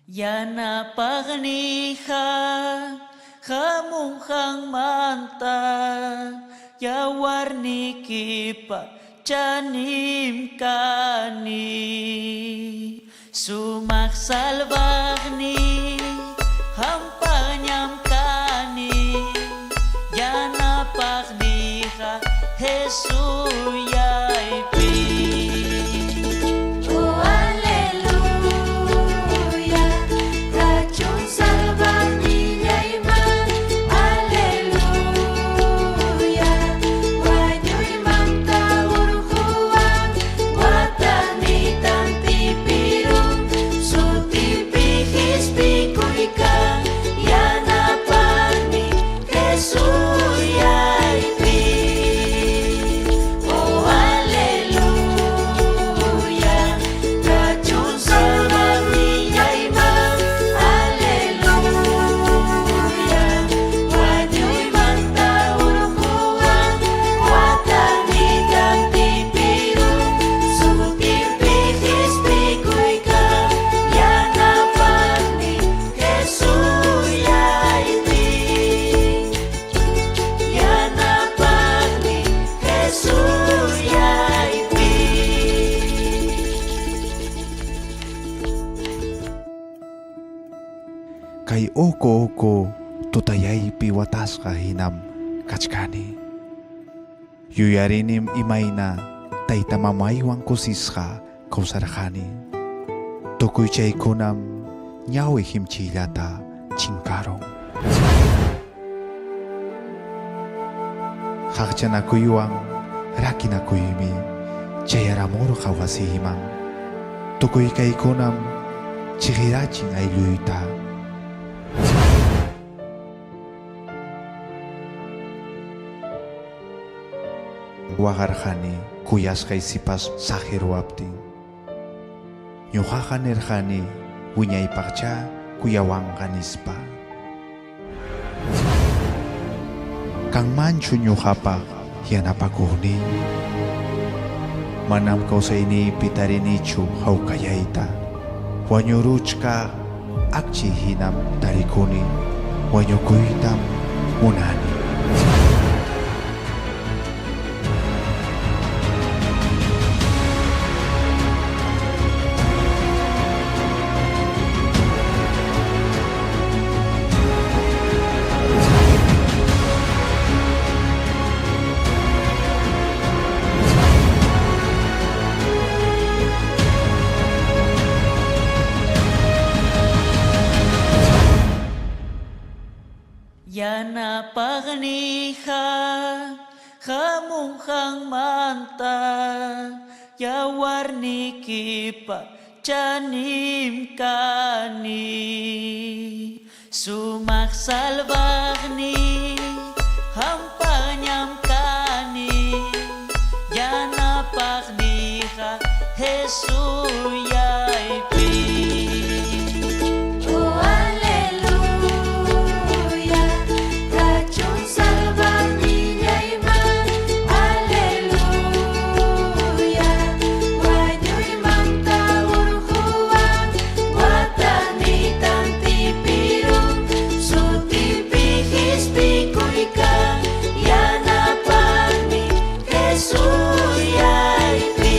Yanapaqniyqa hamunqanmanta yawarniykipa chanin kani. Sumaq salvaqniy qampaqñam kani. Yanapaqniyqa Jesusllaypi. Oh aleluya, kachun salvaqnillayman, aleluya, wañuymanta hurquwan, watanitan tipirun, sutinpi qispikuykan, yanapaqniy Jesusllaypi. Oh aleluya, kachun salvaqnillayman, aleluya, wañuymanta hurquwan, watanitan tipirun, sutinpi qispikuykan, yanapaqniy Jesusllaypi. Yanapaqniy Jesusllaypi. Kay uku-uku tutayaypi watasqa hinam kachkani. Yuyarinim imayna tayta-mamaywan kusisqa kawsarqani. Tukuy chaykunam ñawi himchiyllata chinkarun. Qaqchanakuywan rakinakuymi chayaramurqa wasiyman. Tukuy kaykunam chiqirachin aylluyta. Waqarqani kuyasqay sipas saqiruwaptin. Ñuqaqa nirqani wiñaypaqchá kuyawanqa nispa. Kanmanchu ñuqapaq yanapakuqniy? Manam kawsayniypi tarinichu hawkayayta. Wañuruchkaq akchiy hinam tarikuni, wañukuytam munani. Yanapaqniyqa hamunqanmanta yawarniykipa chanin kani. Sumaq salvaqniy qampaqñam kani. Yanapaqniyqa Jesusllaypi. Oh aleluya, kachun salvaqnillayman, aleluya, wañuymanta hurquwan, watanitan tipirun, sutinpi qispikuykan, yanapaqniy Jesusllaypi.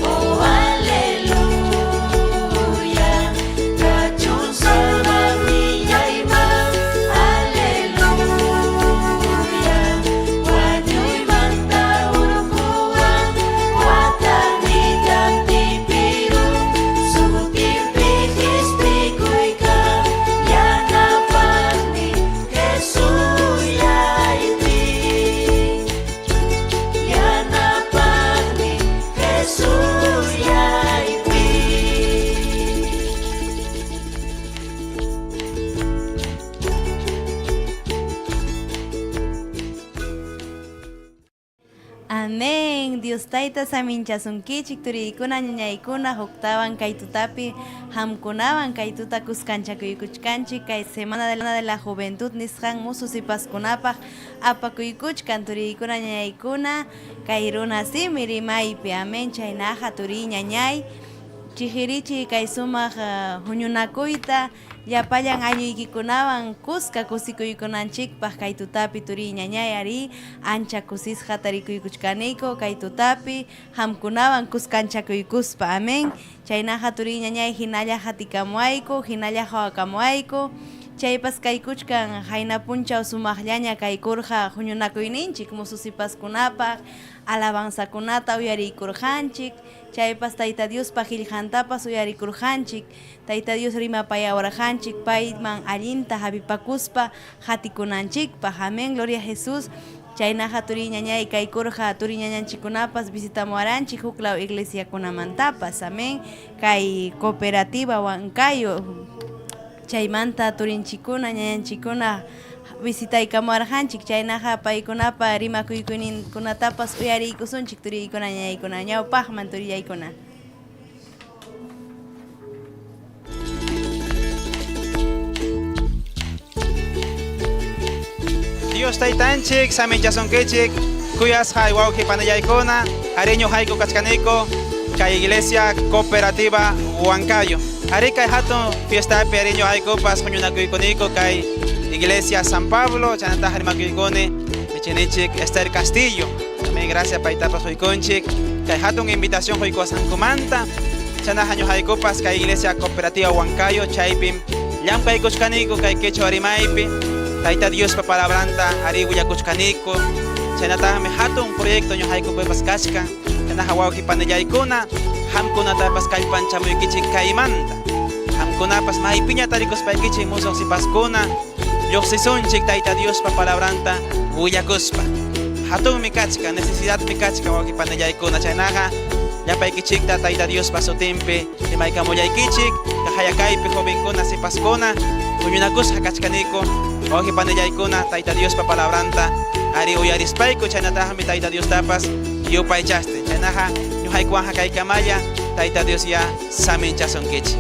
Oh aleluya, kachun salvaqnillayman, aleluya, wañuymanta hurquwan, watanitan tipirun, sutinpi qispikuykan, yanapaqniy Jesusllaypi. Yanapaqniy Jesusllaypi. Amén. Dios Tayta saminchasunkichik turiykuna ñañaykuna huktawan kay tutapi hamkunawan kay tuta kuskanchakuykuchkanchik kay Semana de la, de la Juventud nisqan musu sipaskunapaq apakuykuchkan turiykuna ñañaykuna kay runa simi rimaypi. Amén. Chaynaqa turiy ñañay. Chiqirichiy kay sumaq huñunakuyta llapallan aylluykikunawan kuska kusikuykunanchikpaq kay tutapi turiy ñañay arí ancha kusisqa tarikuykuchkaniku kay tutapi qamkunawan kuskanchakuykuspa amén chaynaqa turiy ñañay hinalla qatikamuwayku hinalla qawakamuwayku chaypas kaykuchkan qayna punchaw sumaqllaña kaykurqa huñunakuyninchik mususipaskunapaq alabanzakunata uyariykurqanchik Chaypas Tayta Diospa qillqantapas uyarikurqanchik, Tayta Dios rimapayawarqanchik payman allinta hapipakuspa qatikunanchikpaq. Amén, gloria a Jesús. Chaynaqa turiy ñañay kaykurqa turi ñañanchikkunapas visitamuwaranchik huklaw iglesiakunamantapas. Amén. Kay cooperativa Huancayo chaymanta turinchikkuna ñañanchikkuna visitaykamuwarqanchik. Chaynaqa paykunapa rimakuyninkunatapas uyariykusunchik turiykuna ñañaykuna ñawpaqman turillaykuna. Dios Taytanchik saminchasunkichik kuyasqay wawqi panillaykuna arí ñuqayku kachkaniku kay iglesia cooperativa Huancayo. Arí kay hatun fiestapi arí ñuqaykupas huñunakuykuniku kay iglesia San Pablo chaynataq rimakuykuni michinichik Esther Castillo. Amén, gracias paytapas quykunchik kay hatun invitación quykuwasqankumanta. Chaynaqa ñuqaykupas kay iglesia cooperativa Huancayo chaypim llamkaykuchkaniku kay quechua rimaypi Tayta Diospa palabranta arí willakuchkaniku. Chaynataqmi hatun proyecto ñuqaykupipas kachkan. Chaynaqa wawqi panillaykuna qamkunatapas kallpanchamuykichik kaymanta. Qamkunapas maypiña tarikuspaykichik musuq sipaskuna lluqsisunchik Tayta Diospa palabranta willakuspa. Hatunmi kachkan, necesidadmi kachkan wawqi panillaykuna. Chaynaqa llapaykichikta Tayta Diospa sutinpi rimaykamullaykichik, kaqaya kaypi jovenkuna sipaskuna huñunakusqa kachkaniku wawqi panillaykuna Tayta Diospa palabranta arí uyarispayku chaynataqmi Tayta Diostapas yupaychastin. Chaynaqa ñuqaykuwanqa kaykamalla Tayta Dios ya saminchasunkichik.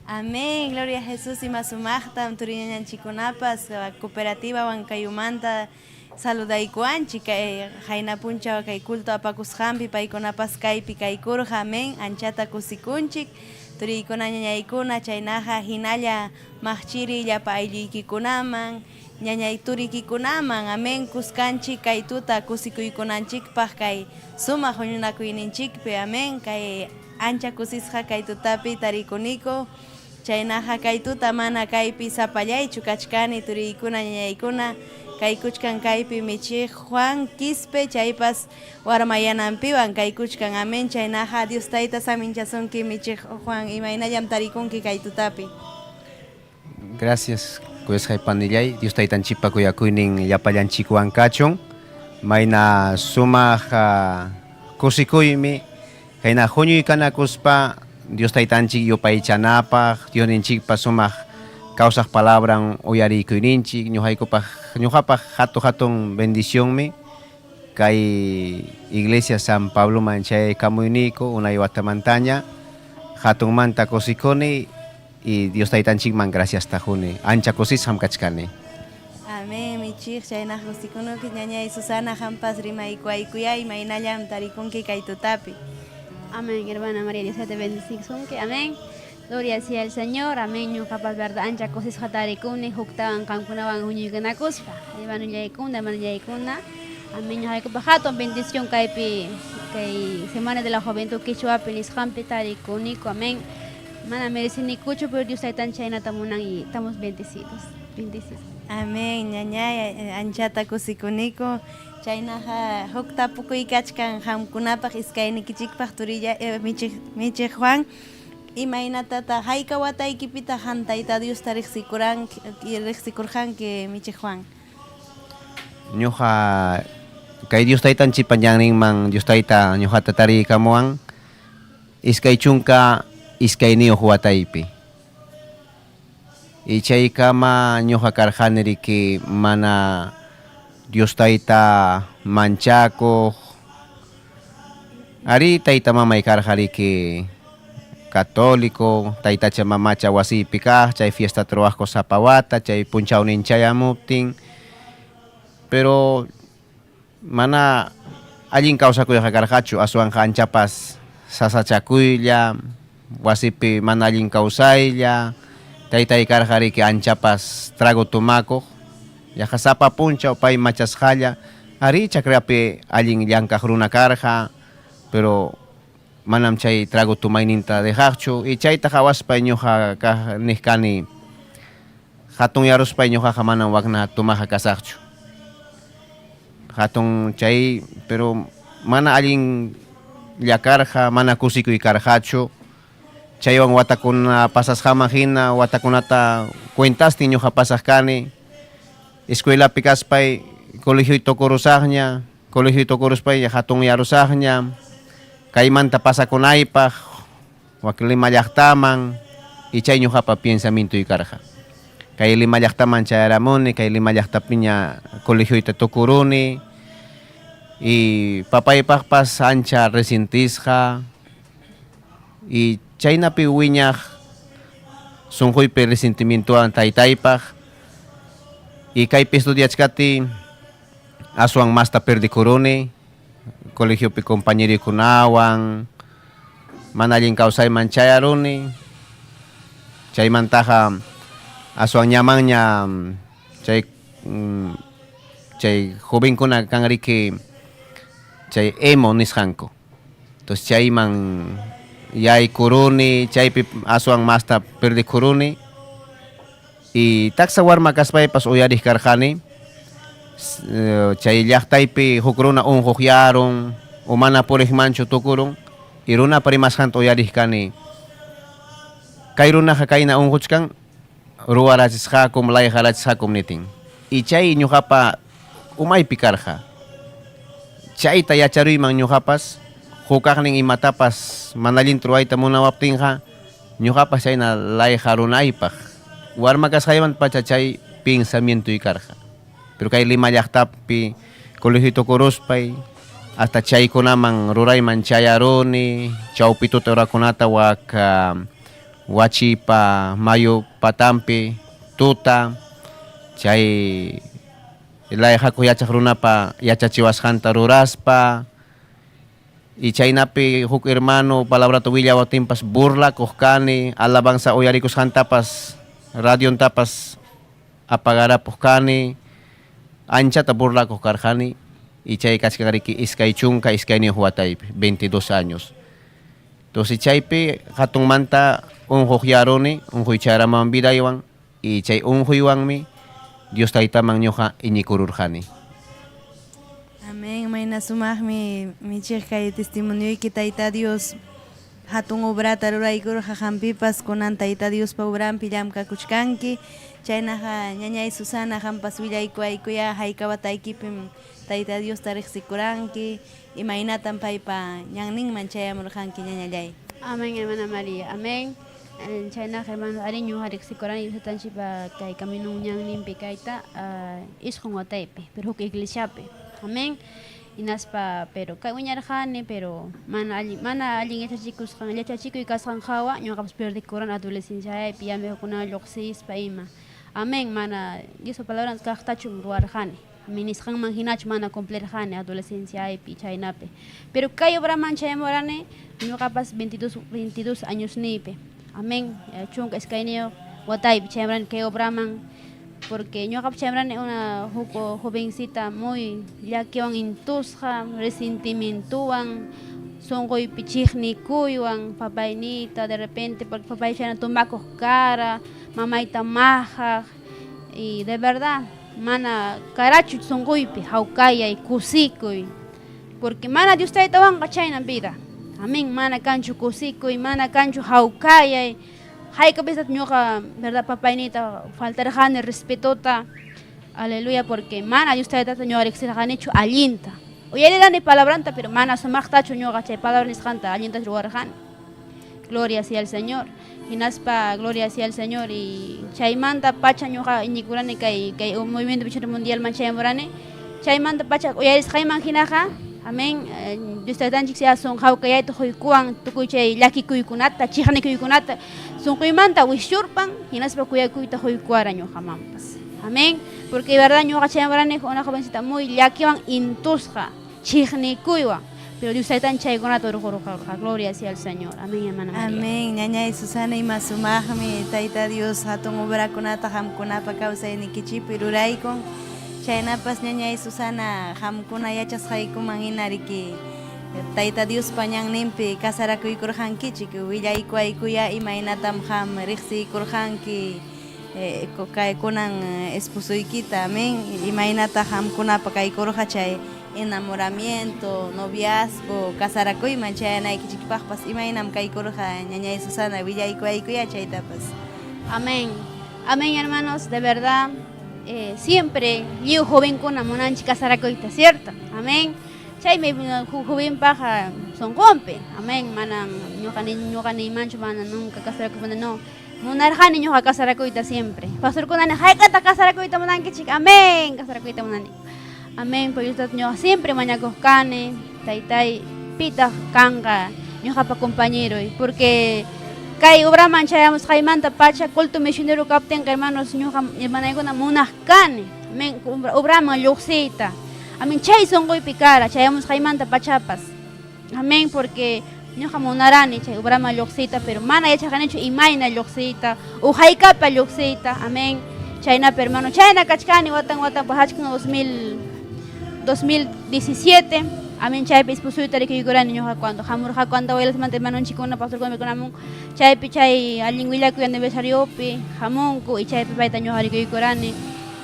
Amén, gloria a Jesús ima sumaqtam turiñañanchikkunapas cooperativa Huancayumanta saludaykuwanchik kay qayna punchaw kay culto apakusqanpi paykunapas kaypi kaykurqa, amén, anchata kusikunchik turiykuna ñañaykuna chaynaqa hinalla maqchiri llapa aylluykikunaman ñañay turikikunaman, amén, kuskanchik kay tuta kusikuykunanchikpaq kay sumaq huñunakuyninchikpi, amén, kay ancha kusisqa kay tutapi tarikuniku. Chaynaqa kay tuta mana kaypi sapallaychu kachkani turiykuna ñañaykuna kaykuchkan kaypi michiq Juan Quispe chaypas warmayananpiwan kaykuchkan amén chaynaqa Dios Tayta saminchasunki michiq Juan imaynallam tarikunki kay tutapi. Gracias kuyasqay panillay, Dios Taytanchikpa kuyakuynin llapallanchikwan kachun. Mayna sumaq kusikuymi kayna huñuykanakuspa Dios Taytanchik yupaychanapaq, Diosninchikpa sumaq kawsaq palabran uyariykuyninchik, ñuqaykupaq ñuqapaq hatu hatun bendicionmi kay iglesia San Pabloman chayaykamuyniyku unay watamantaña hatunmanta kusikuni y Dios Taytanchikman graciasta quni, ancha kusisqam kachkani. Amén, michiq, chaynaq kusikunuki ñañay Susana, qampas rimaykuwaykuyá imaynallam tarikunki kay tutapi. Amén, hermana María, Dios te bendiga. Amén. Gloria sea al Señor. Amén. Ñuqapas verdad ancha kusisqa tarikuni huktawan qamkunawan huñuykunakuspa. Hermanollaykuna, hermanollaykuna. Amén. Ñuqaykupaq hatun bendición kaypi kay Semana de la Juventud Quechuapi nisqanpi tarikuniku. Amén. Mana merecinikuchu, pero Dios Taytan chaynata munan y estamos bendecidos. Bendecidos. Amén, ñañay, anchata kusikuniku. Chaynaqa huk tapukuy kachkan qamkunapaq iskaynikichikpaq turilla michiq michiq Juan. Imaynatataq hayka wataykipitaq qam Tayta Diosta riqsikuranki riqsikurqanki michiq Juan? Ñuqa kay Dios Taytanchikpa ñanninman Dios Tayta ñuqata tariykamuwan 22 wataypi. Y chaykama ñuqa karqani riki mana Dios Tayta manchakuq. Arí tayta mamay karqa riki católico, taytacha mamacha wasiypi kaq, chay fiestata ruwaqku sapa wata, chay punchawnin chayamuptin. Pero mana allin kawsakuyqa karqachu, aswanqa anchapas sasachakuylla, wasipi mana allin kawsaylla, taytay karqa riki anchapas trago tomakuq, yaqa sapa punchaw pay machasqalla, arí chakrapi allin llankaq runa karqa, pero manam chay trago tomayninta dejaqchu, y chayta qawaspay ñuqa kaq niq kani, hatunyaruspa ñuqaqa manam wakna tomaqa kasaqchu. Hatun chay, pero mana allin llakarqa, mana kusikuy karqachu. Chaywan watakuna pasasqaman hina, watakunata cuentastin ñuqa pasaq kani. Escuelapi kaspay colegioy tukurusaqña, colegioy tukuruspay hatunyarusaqña, kaymanta pasakunaypaq, wak Lima llaqtaman, y chay ñuqapa pensamientoy karqa. Kay Lima llaqtaman chayaramuni, kay Lima llaqtapiña colegioyta tukuruni, y papaypaqpas ancha resentisqa, y chaynapi wiñaq sunquypi resentimientowan taytaypaq, y kaypi estudiachkatiy aswan masta perdikuruni, colegiopi compañerokunawan, mana allin kawsayman chayaruni, chaymantaqa aswan ñamanña chay chay jovenkuna kan riki chay emo nisqanku. Entonces chayman yaykuruni, chaypi aswan masta perdikuruni, y taksa warma kaspaypas uyariq karqani, chay llaqtaypi huk runa unquqyarun o mana puriqmanchu tukurun, y runapa rimasqanta uyariq kani, kay runaqa kayna unquchkan, ruwarachisqakum, layqarachisqakum nitin. Y chay ñuqapa umaypi karqa. Chayta yacharuyman ñuqapas, hukaqnin imatapas mana allinta ruwayta munawaptinqa, ñuqapas chayna layqarunaypaq. Warma kasqaymanta pacha chay pensamientoy karqa. Pero kay Lima llaqtapi colegio tukuruspay, hasta chaykunaman rurayman chayaruni, chawpi tuta horakunata wak wachipa mayu patampi tuta, chay layqakuq yachaq runapa yachachiwasqanta ruraspa, y chaynapi huk hermano palabrata willawaptinpas burlakuq kani, alabanza uyarikusqantapas radiontapas apagarapuq kani, anchata burlakuq karqani, y chay kachkan riki 22 wataypi, 22 años. Entonces chaypi hatunmanta unquqyaruni, unquy chayaramuwan vidaywan, y chay unquywanmi Dios Taytaman ñuqa iñikururqani. Amén, mayna sumaqmi michiq kay testimonioyki Tayta Dios hatun obrata ruraykurqa qampipas kunan Tayta Diospa obranpi llamkakuchkanki. Chaynaqa ñañay Susana qampas willaykuwaykuya hayka wataykipim Tayta Diosta riqsikuranki, imaynatam paypa ñanninman chayamurqanki ñañallay. Amén, hermana María, amén. Chaynaqa hermano, arí ñuqa riqsikurani Dios Taytanchikpa kay camino ñanninpi kayta 9 wataypi, pero huk iglesiapi. Amén. Hinaspa pero kay wiñarqani, pero mana allin yachachikusqan, yachachikuy kasqan hawa ñuqapas perdikurani adolescenciaypi, amigukunawan lluqsispa ima. Amén, mana Diospa palabran kaqtachu ruwarqani. Amén, nisqanman hinachu mana cumplirqani adolescenciaypi chaynapi. Pero kay obraman chayamurani ñuqapas 22 años niypi. Amén, 22 wataypi chayamurani kay obraman, porque ñuqapas chayamurani una huk jovencita muy llakiwan intusqa, resentimientowan, sunquypi chiqnikuywan, papayniyta de repente, porque papay chayna tomakuq kara, mamayta maqaq, Y de verdad mana karachu sunquypi hawkayay kusikuy porque mana Dios taytawanqa chayna vida. Amén, mana kanchu kusikuy, mana kanchu hawkayay. Hayk'apisat ñuqa verdad papayniyta faltarqani respetota. Aleluya, porque mana Dios taytata ñuqa riqsirqanichu allinta. Uyarirani palabranta, pero mana sumaqtachu ñuqa chay palabra nisqanta allinta ruwarqani. Gloria sea al Señor. Hinaspa gloria sea al Señor y chaymanta pacha ñuqa iñikurani kay kay movimiento misionero mundial man chayamurani. Chaymanta pacha uyarisqayman hinaqa, amén, Dios taytanchik sea sun hawkayayta quykuwan tukuy chay llakikuykunata, chiqnikuykunata sunquymanta wischurpan, hinaspa kuyakuyta quykuwara ñuqamanpas. Amén, porque verdad ñuqa chayamurani una jovencita muy llakiwan intusqa, chiqnikuywan. Pero Dios taytan chaykunata urqurqarqa. Gloria sea al Señor. Amén, hermana María. Amén, ñañay Susana ima sumaqmi Tayta Dios hatun obrakunata qamkunapa kawsaynikichikpi ruraykun. Chaynapas ñañay Susana qamkuna yachasqaykuman hina riki Tayta Diospa ñanninpi casarakuykurqankichik, willaykuwaykuyá imaynatam qam riqsiykurqanki kay kunan esposoykita, amén, imaynataq qamkunapa kaykurqa chay enamoramiento, noviazgo, casarakuyman chayanaykichikpaqpas imaynam kaykurqa ñañay Susana willaykuwaykuyá chaytapas. Amén. Amén, hermanos, de verdad, siempre lliw jovenkuna munanchik casarakuyta, ¿cierto? Amén. Chaymi jovenpaq sunqunpi, amén, manam ñuqa ni ñuqa niymanchu mana nunca casarakuyta, no. Munarqani ñuqa casarakuyta siempre. Pastorkuna niq, hayk'ataq casarakuyta munankichik? Amén, casarakuyta munani. Amén, por Dios ñuqa siempre mañakuq kani, taytay, pitaq kanqa ñuqapa compañeroy, porque kay obraman chayamusqaymanta pacha culto misionero kaptinqa, hermanos, ñuqa hermanaykuna munaq kani, amén, obraman lluqsiyta. Amén, chay sunquypi kara chayamusqaymanta pachapas. Amén, porque ñuqa munarani chay obraman lluqsiyta, pero mana yachaqanichu imayna lluqsiyta o haykapa lluqsiyta. Amén. Chaynapi, hermano, chayna kachkani watan watan pajachkan 2017. Amén, chaypi esposuyta rikuykurani ñuqa cuando hamurqaku Andahuaylasmanta hermanonchikkuna pastorkuna kunamun chaypi chay allin willakuy aniversariopi hamunku y chaypi payta ñuqa rikuykurani.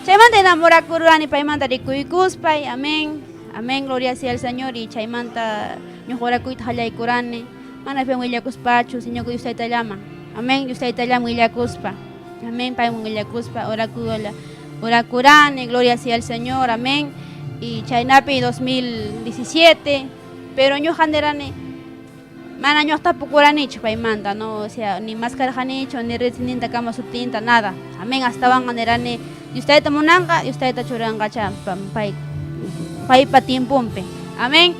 Chaymanta enamorakurani paymanta rikuykuspay, amén. Amén, gloria sea al Señor y chaymanta ñuqa orakuyta qallaykurani. Mana paywan willakuspachu, Señor Dios taytallaman. Amén, Dios taytallaman willakuspa. Amén, paywan willakuspa orakuyla orakurani, gloria sea al Señor, amén. Y chaynapi 2017, pero ñuqa nirani mana ñuqa tapukuranichu paymanta, no, o sea, ni maskarqanichu, ni redsnintakama sutinta, nada. Amén, astawanqa nirani Dios tayta munanqa, Dios tayta churanqacha pay paypa tiemponpi. Amén.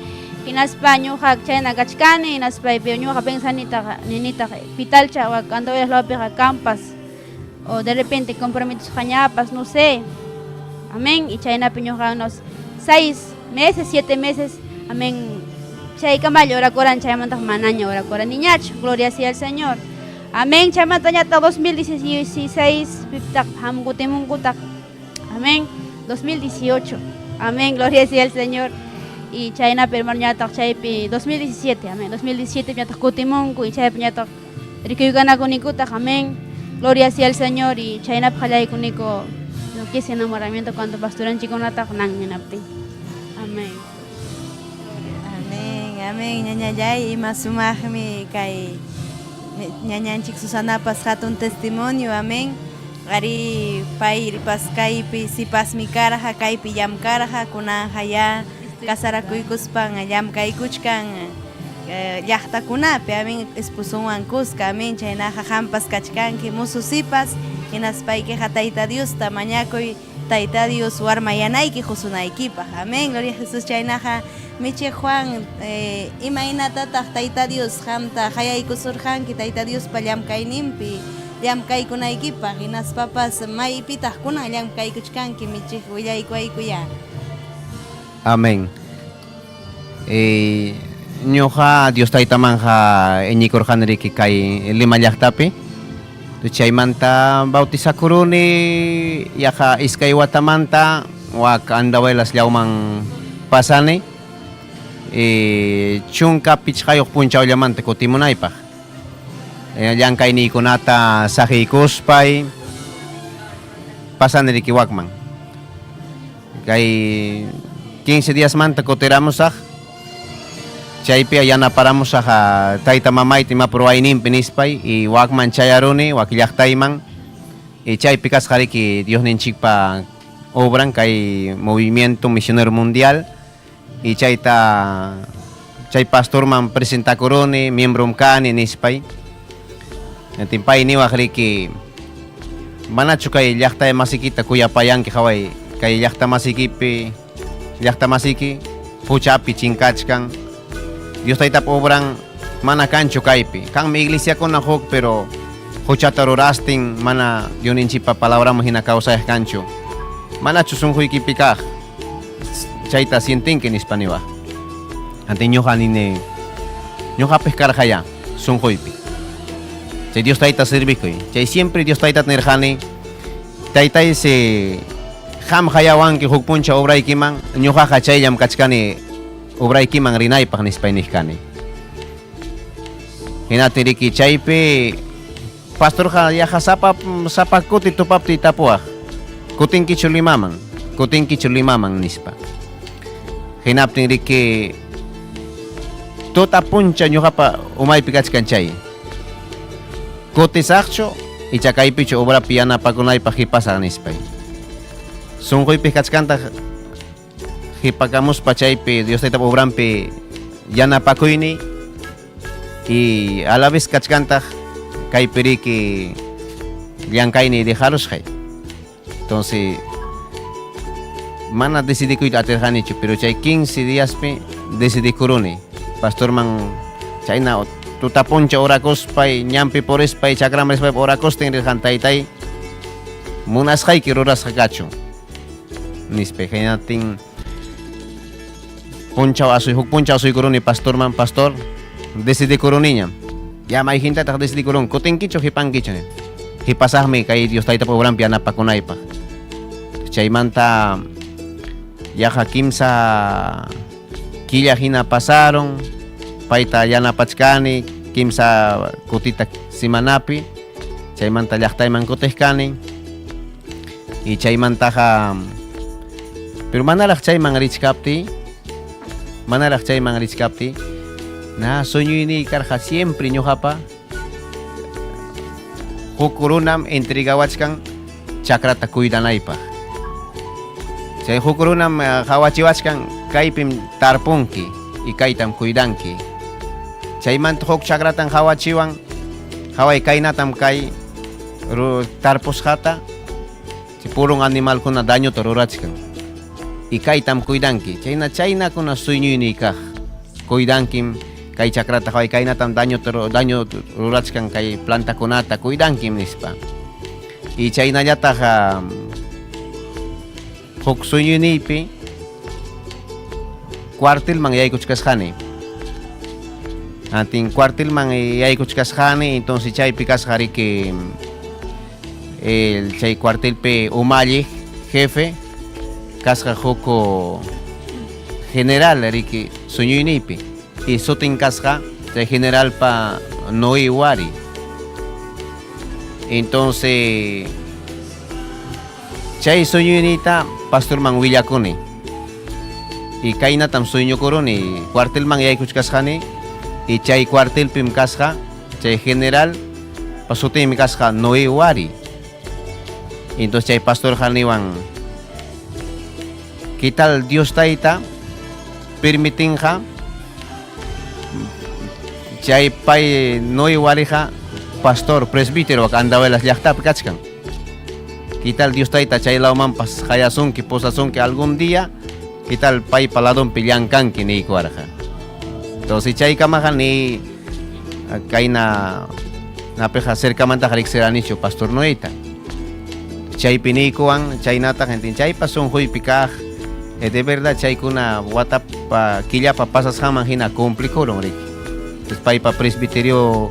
Hinaspa ñuqa chayna kachkani, hinaspa pero ñuqa pensanitaq ninitaq pitalcha Andahuaylas lawpiqa kanpas o de repente comprometisqañapas, no sé. Amén. Y chaynapi ñuqa unos 6 meses, 7 meses, amén, chaykamalla orakurani, chaymantaq manaña orakuraniñachu. Gloria sea al Señor. Amén. Chaymantañataq 2016 pitaq hamkutimunkutaq. Amén. 2018. Amén. Gloria sea al Señor. Y chaynapi hermano ñataq chaypi 2017, amén. 2017 ñataq kutimunku y chaypi ñataq rikuykunakunikutaq, amén. Gloria sea al Señor y chaynapi qallaykuniko lo que es enamoramiento cuando pastoranchikunataq nan hinaptin. Amén. Amén, amén, ñañallay, ima sumaqmi kay ñañanchik Susanapas hatun testimonio, amén. Arí paypas kaypi sipasmi karqa, kaypi llamkarqa, kunanja ya casarakuykuspan llamkaykuchkan llaqtakunapi, amén, esposunwan kuska, amén, chaynaqa qampas kachkanki musu sipas, hinaspaykiqa Tayta Diosta mañakuy Tayta Dios warmayanayki qusunaykipaq, amén, gloria a Jesús, chaynaqa Michi Juan, imaynatataq Tayta Dios qamta qayaykusurqanki Tayta Diospa llamkayninpi llamkaykunaykipaq, hinaspapas maypitaq kunan llamkaykuchkanki michiq willaykuwaykuyá. Amén. Ñuqa Dios taytamanja iñikurqani riki kay Lima llaqtapi. Chaymanta bautizakuruni yaqa iskay watamanta wak Andahuaylas llawman pasani. 15 punchawllamanta kutimunaypaq. Llank'ayniykunata saqiykuspay Pasani riki wakman. Kay 15 diasmanta kutiramusaq. Chaypi yanaparamusaq tayta mamayta imapa ruwayninpi nispay y wakman chayaruni wak llaqtayman y chaypi kasqa riki Diosninchikpa obran kay Movimiento Misionero Mundial y chayta chay pastorman presentakuruni miembrom kani nispay. Hinaptin pay niwaq riki manachu kay llaqtay masikita kuyapayanki qaway kay llaqta masikipi llaqta masiki huchapi chinkachkan Dios taytap obran mana kanchu kaypi kanmi iglesiakuna huk pero huchata rurastin mana Diosninchikpa palabraman hina kawsayaq kanchu manachu sunquykipi kaq chayta sientinki nispa niwaq. Antin ñuqa nini ñuqapis karqayá sunquypi chay Dios tayta servikuy chay siempre Dios taytata nirqani taytay si qam qayawanki huk punchaw obraykiman ñuqaqa chayllam kachkani obraykiman rinaypaq nispay niq kani. Hinaptin riki chaypi pastorqa yaqa sapa sapa kuti tupaptiy tapuwaq kutinkichu Limaman kutinkichu Limaman nispa. Hinaptin riki tuta puncha ñuqapa umaypi kachkan chay kutisaqchu icha kaypichu obrapi yanapakunaypaq qipasaq nispay. Sunquypi kachkantaq qipakamuspa chaypi Dios taytapa obranpi yanapakuyniy y a la vez kachkantaq kaypi riki llankayniy dejarusqay. Entonces mana decidikuyta atirqanichu, pero chay 15 diaspi decidikuruni pastorman chayna tuta puncha orakuspay ñanpi purispay chakraman rispay orakustin rirqan taytay munasqayki rurasqa kachun nispay. Hinaptin punchaw asuy huk punchaw asuykuruni pastorman pastor decidikuruniñam ya mayhintataq decidikurun kutinkichu qipankichu ni qipasaqmi kay Dios taytapa obranpi yanapakunaypaq. Chaymanta yaqa kimsa killa hina pasaron payta yanapachkani kimsa kutita semanapi chaymanta llaqtayman kutiq kani y chaymantaqa pero manaraq chayman richkaptiy manaraq chayman richkaptiy na sueñoyniy karqa siempre ñuqapa huk runam entregawachkan chakrata cuidanaypaq. Chay huk runam qawachiwachkan kaypim tarpunki y kaytam cuidanki. Chaymanta huk chakratan qawachiwan qaway kaynatam kay tarpusqata chay purun animalkuna dañota rurachkan y kaytam cuidanki. Chayna chaynakuna sueñoyniy kaq cuidankim kay chakrata qaway kaynatam daño daño rurachkan kay plantakunata cuidankim nispa. Y chaynallataq huk sueñoyniypi cuartelman yaykuchkasqani. Antin cuartelman yaykuchkasqani entonces chaypi kasqa riki el chay cuartelpi umalliq jefe kasqa huk general riki sueñoyniypi y sutin kasqa chay generalpa Noé Wari. Entonces chay sueñoyniyta pastorman willakuni y kaynatam sueñokuruni cuartelman yaykuchkasqani y chay cuartelpim kasqa chay general pa sutinmi kasqa Noé Wari. Entonces chay pastorqa niwan ¿qué tal Dios tayta permitinqa chay pay Noé Wariqa pastor presbítero Andahuaylas llaqtapi kachkan? ¿Qué tal Dios tayta chay lawmanpas qayasunki pusasunki algún día? ¿Qué tal paypa ladonpi llankanki niykuwarqa? Entonces chaykamaqa ni kayna napiqa cercamantaqa riqsiranichu pastor Noeta. Chaypi niykuwan chaynataq chaypa sunquypi kaq de verdad chaykuna watapa killapa pasasqanman hina cumplikurun riki. Entonces paypa presbiterio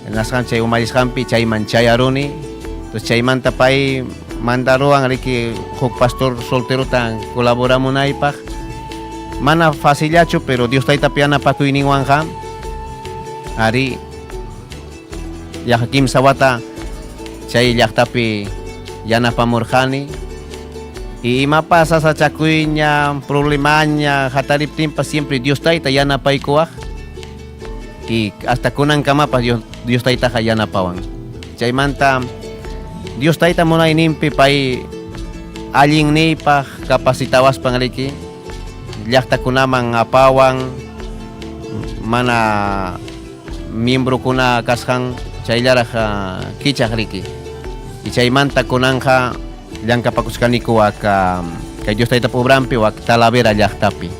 nasqan chay umallisqanpi chayman chayaruni. Entonces chaymanta pay mandaruwan riki huk pastor solterota colaboramunaypaq. Mana facillachu pero Dios taytapa yanapakuyninwanqa ari yaqa kimsa wata chay llaqtapi Yanapamurqani. Y imapas sasachakuyña, problemaña hatariptinpas siempre Dios Tayta yanapaykuwaq. Y hasta kunankamapas Dios, Dios Taytaqa yanapawan. Chaymanta Dios Tayta munayninpi pay allinniypaq capacitawaspan riki llaqtakunaman apawan mana miembrokuna kasqan chayllaraq kichaq riki. Y chaymanta kunanja llamkapakuchkaniku wak kay Dios Taytapa obranpi wak Talavera llaqtapi.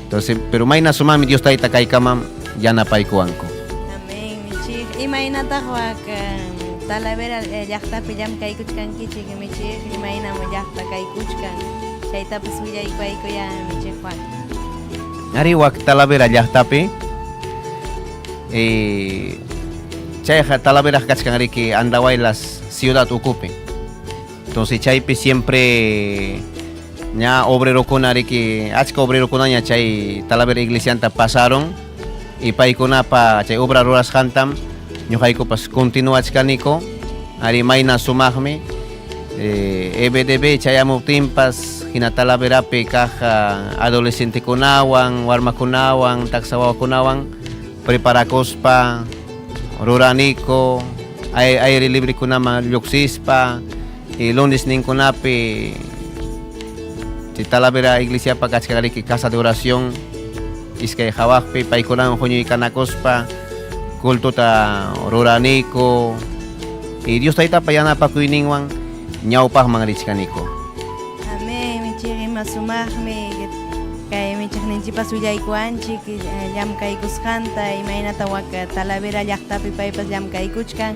Entonces, pero mayna sumaqmi Dios Tayta kaykamam yanapaykuwanku. Amén, michiq. Imaynataq wak Talavera llaqtapi llamkaykuchkankichik, michiq? Imaynam llaqta kaykuchkan? Chaytapas willaykuwaykuyá, michiq Juan. Ari wak Talavera llaqtapi chayqa Talavera kachkan riki Andahuaylas ciudad ukupi. Entonces chaypi siempre ña obrerokuna riki achka obrerokunaña chay Talavera iglesianta pasaron y paykunapa chay obra rurasqantam ñuqaykupas continuachkaniku. Ari mayna sumaqmi EBDB chayamuptinpas hina Talaverapi kaq adolescentekunawan, warmakunawan, taksa wawakunawan preparakuspa ruraniku aire librekunaman lluqsispa y lunes ninkunapi chay Talavera iglesiapa kachkan riki casa de oración iskay hawaqpi paykunawan huñuykanakuspa cultuta ruraniku y Dios Taytapa yanapakuyninwan ñawpaqman richkaniku. Amén, michiq, ima sumaqmi kay michiqninchikpas willaykuwanchik llamkaykusqanta, imaynata wak Talavera llaqtapi paypas llamkaykuchkan.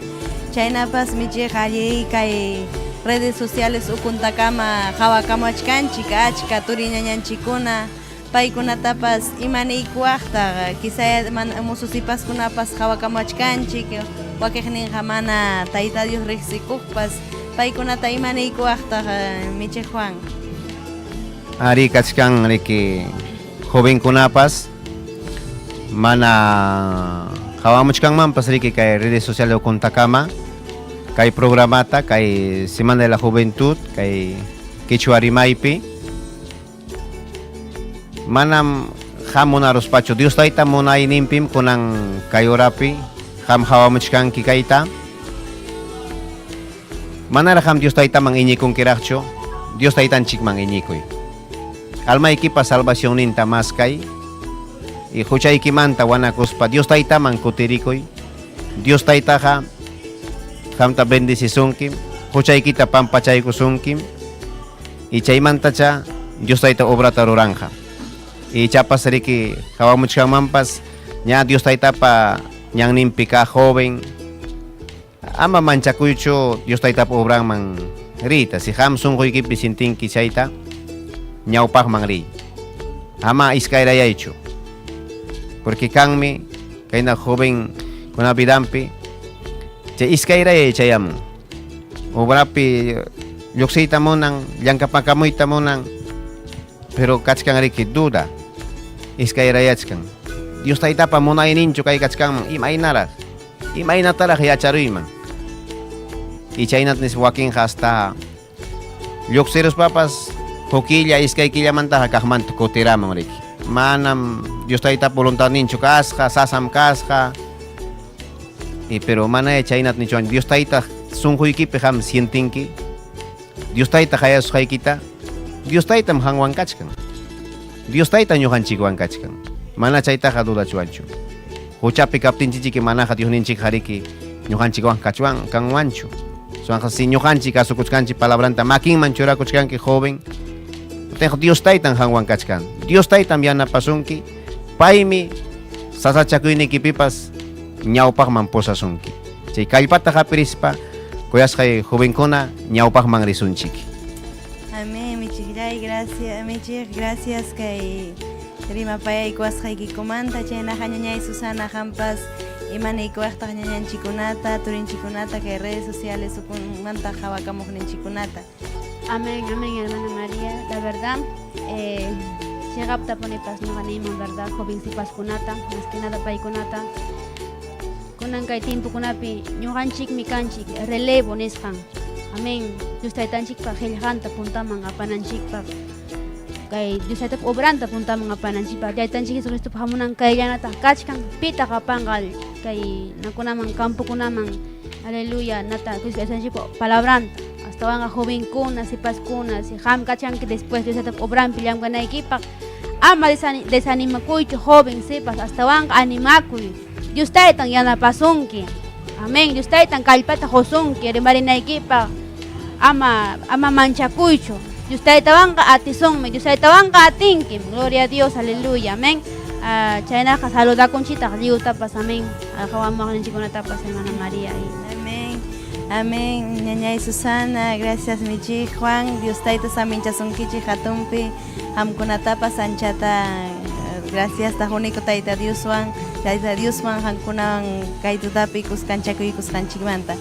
Chaynapas michiq alli kay redes sociales ukuntakama qhawakamachkanchik achka turi ñañanchikkuna, paykunatapas imaniykuwaqtaq quizá mana mususipaskunapas qhawakamachkanchik, wakiqninqa mana Tayta Dios riqsikuqpas, paykunata imaniykuwaqtaq, michiq Juan? Ari kachkan riki jovenkunapas mana qhawamuchkanmanpas riki kay redes sociales ukuntakama kay programata kay Semana de la Juventud kay Quechua rimaypi manam qam munaruspachu Dios Tayta munayninpim kunan kay horapi qam qhawamuchkanki kayta. Manaraq qam Dios Taytaman iñikunkiraqchu, Dios Taytanchikman iñikuy. Almaykipa salvacionninta maskay y huchaykimanta wanakuspa Dios Taytaman kutirikuy. Dios Taytaqa qamta bendecisunkim, huchaykita pampachaykusunkim y chaymantacha Dios Tayta obrata ruranja. Y chapas riki qawamuchkanmanpas ña Dios Taytapa ñanninpi kaq joven ama manchakuychu Dios Taytapa obranman riyta. Si qam sunquykipi sintinki chayta ñawpaqman riy. Ama iskayrayaychu. Porque kanmi kayna joven kuna vidanpi chay iskayrayay chayamun. Obrapi lluqsiyta munan, llamkapakamuyta munan, pero kachkan riki duda, iskayrayachkan. Dios Taytapa munayninchu kay kachkanman, imaynaraq, imaynataraq yacharuyman. Y chaynata nispa wakinqa hasta lluqsiruspapas huk killa, iskay killamantaqa kaqmanta kutiramun riki. Manam Dios Taytapa voluntadninchu kasqa, sasam kasqa. Y pero mana chaynata nichuwan Dios Tayta sunquykipi qam sientinki Dios Tayta qayasusqaykita, Dios Taytam qanwan kachkan. Dios Tayta ñuqanchikwan kachkan. Mana chaytaqa dudachuwanchu. Huchapi kaptinchik manaqa Diosninchik riki ñuqanchikwan kachwan kanwanchu. Suanqa si ñuqanchik kasukuchkanchik palabranta makinman churakuchkanki joven, Dios Taytan qanwan kachkan. Dios Taytam yanapasunki, paymi sasachakuynikipipas ñawpaqman pusasunki. Chay kallpata hapirispa kuyasqay jovenkuna ñawpaqman risunchik. Amén, michiqllay, gracias, michiq, gracias kay rimapayaykuwasqaykikumanta. Chaynaqa ñañay Susana qampas imaniykuwaqtaq ñañanchikunata, turinchikunata kay redes sociales ukunmanta qhawakamuqninchikunata. Amén, amén, hermana María. La verdad, chiqaptapunipas ñuqa niyman, verdad, joven sipaskunata, más que nada paykunata. Kunan kay tiempokunapi ñuqanchikmi kanchik relevo nisqan. Amén. Dios Taytanchikpa qillqanta puntaman apananchikpaq. Kay Dios Taytapa obranta puntaman apananchikpaq. Taytanchik Jesucristopa hamunan kayllanataq kachkan. Pitaq apanqa kay nakunaman campokunaman. Aleluya. Nata Dios Taytanchikpa palabranta. Astawanqa jovenkuna, sipaskuna, si qam kachanki después Dios Taytapa obranpi llamkanaykipaq. Ama desanimakuychu joven sipas, astawanqa animakuy. Dios Taytan yanapasunki. Amén. Dios Taytan kallpata qusunki rimarinaykipaq. Ama ama manchakuychu. Dios Taytawanqa atisunmi. Dios Taytawanqa atinkim. Gloria a Dios. Aleluya. Amén. Chaynaqa saludakunchitaq lliwtapas. Amén. Qawamaqninchikkunatapas hermana María. Amén. Amén. Ñañay Susana, gracias michi Juan. Dios Tayta saminchasunkichik hatunpi qamkunatapas anchata gracias tajuniku Tayta Dioswan, Tayta Dioswan qamkunawan kay tutapi kuskanchakuykusqanchikmanta.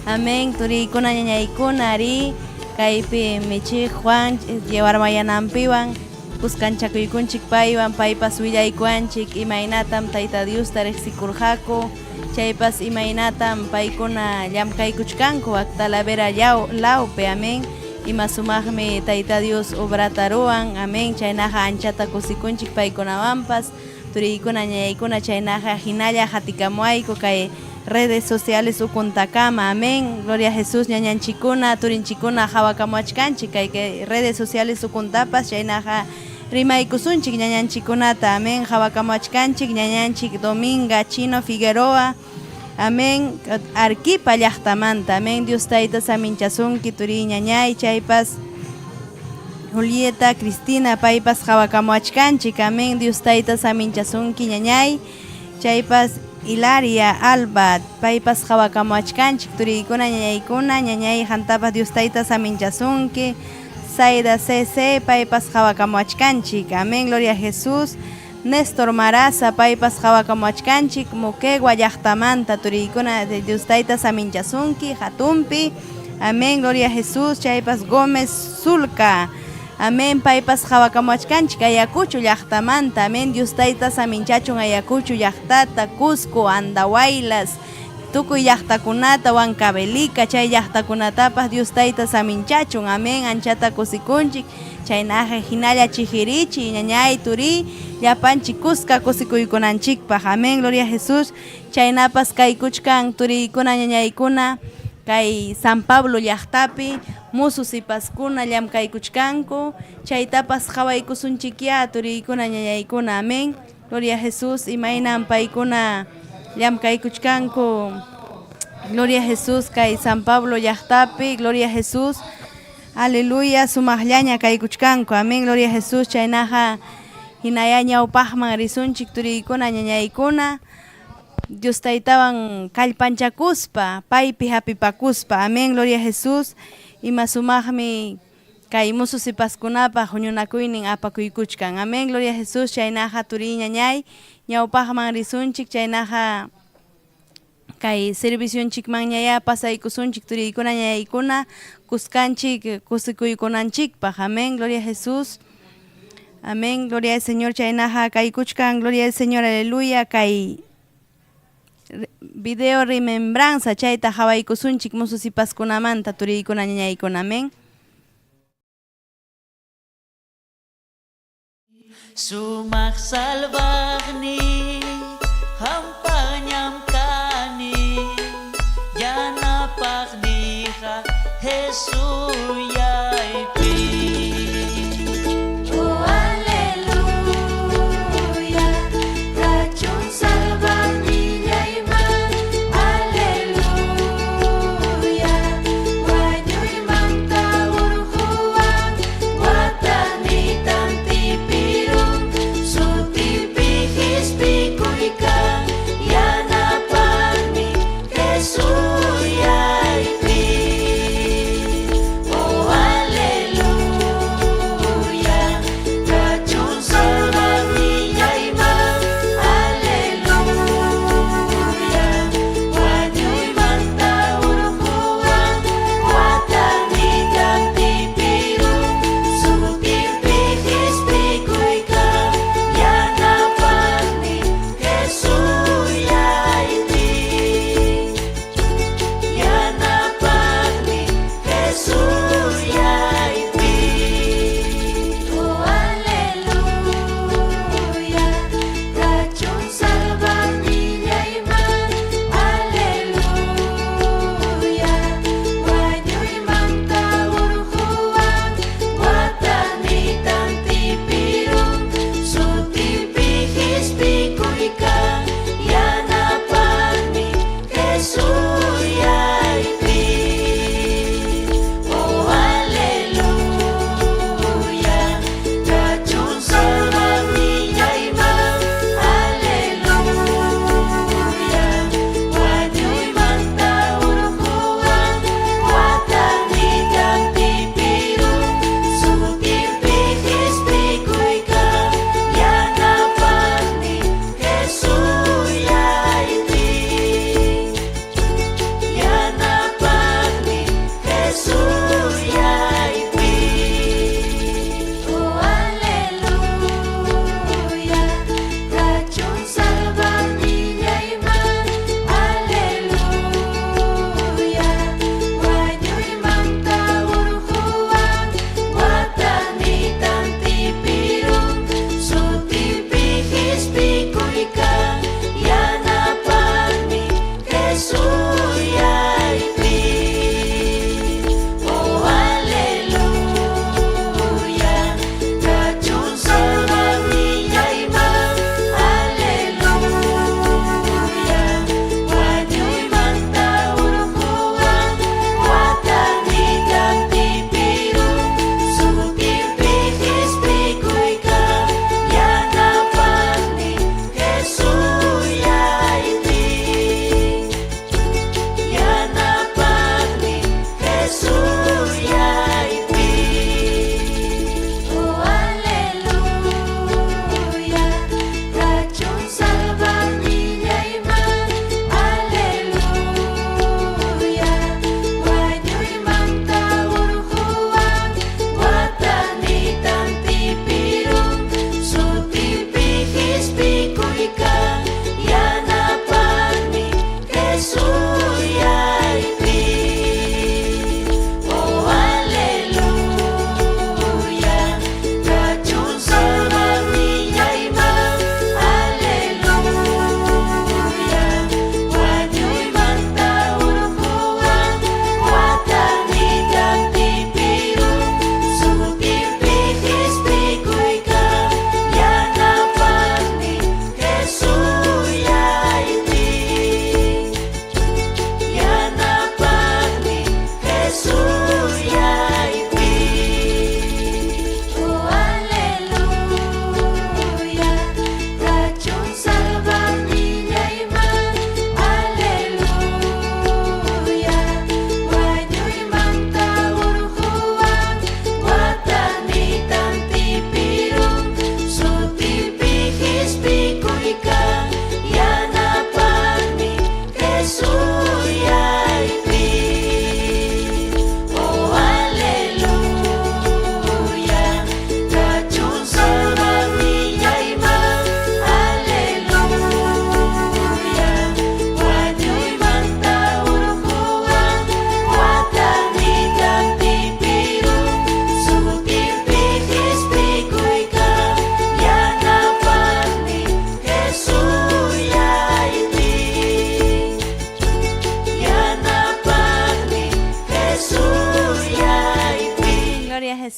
Amén. Turiykuna ñañaykuna ari kaypi michi Juan warmayananpiwan kuskanchakuykunchik paywan, paypas willaykuwanchik imaynatam Tayta Diosta riqsikurqaku, chaypas imaynatam paykuna llamkaykuchkanku Talavera lawpi. Amén. Ima sumaqmi Tayta Dios obrata ruwan. Amén. Chaynaqa anchata kusikunchik paykunawanpas. Turiykuna ñañaykuna chaynaqa hinalla qatikamuwayku kay redes sociales ukuntakama. Amén. Gloria a Jesús ñañanchikuna, turinchikuna qhawakamuwachkanchik kay kay redes sociales ukuntapas chaynaqa rimaykusunchik ñañanchikunata. Amén. Qhawakamuwachkanchik ñañanchik Dominga Chino Figueroa. Amén. Arquipa llaqtamanta. Amén. Dios Tayta saminchasunki turi ñañay chaypas Julieta Cristina paypas qhawakamuwachkanchik. Amén. Dios Tayta saminchasunki ñañay chaypas Hilaria Alba paypas qhawakamuwachkanchik turiykuna ñañaykuna ñañay hantapas Dios Tayta saminchasunki. Zaida CC paypas qhawakamuwachkanchik. Amén. Gloria a Jesús. Néstor Maraza paypas qhawakamuwachkanchik Moquegua llaqtamanta turiykuna Dios Tayta saminchasunki hatunpi. Amén. Gloria a Jesús. Chaypas Gómez Zulca. Amén. Paypas qhawakamuwachkanchik Ayacucho llaqtamanta. Amén. Dios Tayta saminchachun Ayacucho llaqtata, Cusco, Andahuaylas, tukuy llaqtakunata, Huancavelica, chay llaqtakunatapas Dios Tayta saminchachun. Amén. Anchata kusikunchik. Chaynaqa hinalla chihirichi, ñañay turi, llapanchik kuska kusikuykunanchikpaq. Amén. Gloria a Jesús. Chaynapas kaykuchkan turiykuna ñañaykuna kay San Pablo llaqtapi musu sipaskuna llamkaykuchkanku chaytapas qhawaykusunchikyá turiykuna ñañaykuna. Amén. Gloria a Jesús. Imaynam paykuna llamkaykuchkanku. Gloria a Jesús kay San Pablo llaqtapi. Gloria a Jesús. Aleluya. Sumaqllaña kaykuchkanku. Amén. Gloria a Jesús. Chaynaqa hinaya ñawpaqman risunchik turiykuna ñañaykuna. Dios Taytawan kallpanchakuspa, paypi hapipakuspa. Amén. Gloria a Jesús. Ima sumaqmi kay musu sipaskunapaq huñunakuynin apakuykuchkan. Amén. Gloria a Jesús. Chaynaqa turiy ñañay ñawpaqman risunchik. Chaynaqa kay servicionchikmanñayá pasaykusunchik turiykuna ñañaykuna kuskanchik kusikuykunanchikpaq. Amén. Gloria a Jesús. Amén. Gloria al Señor. Chaynaqa kaykuchkan. Gloria al Señor. Aleluya. Kay video remembranza chayta qhawaykusunchik musu sipaskunamanta turiykuna ñañaykuna. Amén. Sumaq salvaqni hampañam kani yanapaqniqa Jesuyaypi. Oh aleluya, kachun salvaqnillayman, aleluya, wañuymanta hurquwan, watanitan tipirun, sutipi qispikuykan.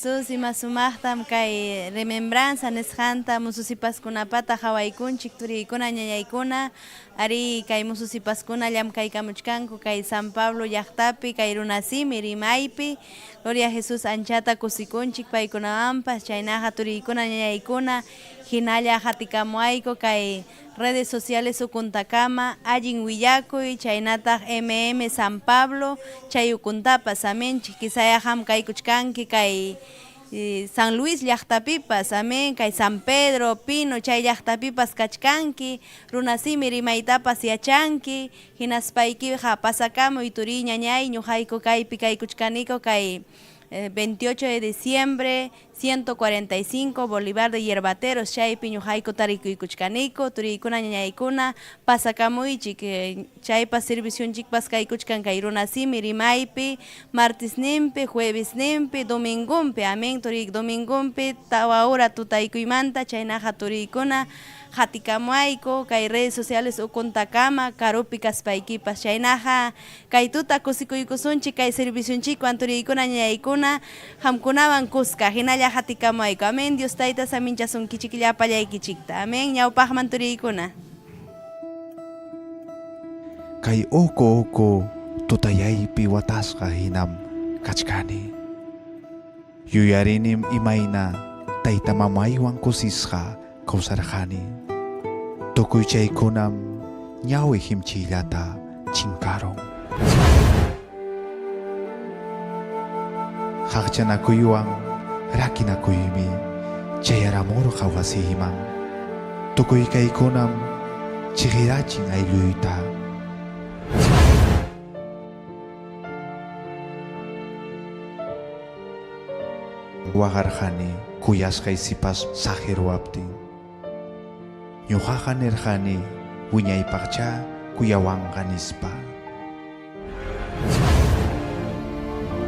Jesús, ima sumaqtam kay remembranza nisqanta mususipaskunapata qhawaykunchik turiykuna ñañaykuna ari kay mususipaskuna llamkaykamuchkanku kay San Pablo llaqtapi kay runasimi rimaypi. Gloria a Jesús, anchata kusikunchik paykunawanpas chaynaqa turiykuna ñañaykuna hinalla qatikamuayku kay redes sociales ukuntakama allin willakuy chaynataq MM San Pablo chay ukuntapas amén quizaya qam kaykuchkanki kay San Luis llaqtapipas amén kay San Pedro Pino chay llaqtapipas kachkanki runasimi rimaytapas yachanki hinaspaykiqa pasakamuy turiy ñañay ñuqayku kaypi kaykuchkaniko kay 28 de diciembre 145 Bolívar de Yerbateros chaypi ñuqayku tarikuykuchkaniko turiykuna ñañaykuna pasakamuychik chaypas servicionchikpas kaykuchkan kay runasimi rimaypi martisninpi juevesninpi domingonpi amén turiy domingonpi tawa hora tutaykuymanta chaynaqa turiykuna qatikamuayku kay redes sociales ukuntakama karupi kaspaykipas chaynaqa kay tuta kusikuykusunchik kay servicionchikwan turiykuna ñañaykuna qamkunawan kuska hinalla qatikamuayku amén Dios tayta saminchasunkichik llapallaykichikta amén ñawpaqman turiykuna. Kay uku uku tutayaypi watasqa hinam kachkani. Yuyarinim imayna tayta mamaywan kusisqa kawsarqani. Tukuy chaykunam ñawi himchillata chinkarun. Qaqchanakuywan rakinakuymi chayaramurqa wasiyman. Tukuy kaykunam chiqirachin aylluyta. Waqarqani kuyasqay sipas saqiruwaptin. Ñuqaqa nirqani wiñaypaqcha kuyawanqa nispa.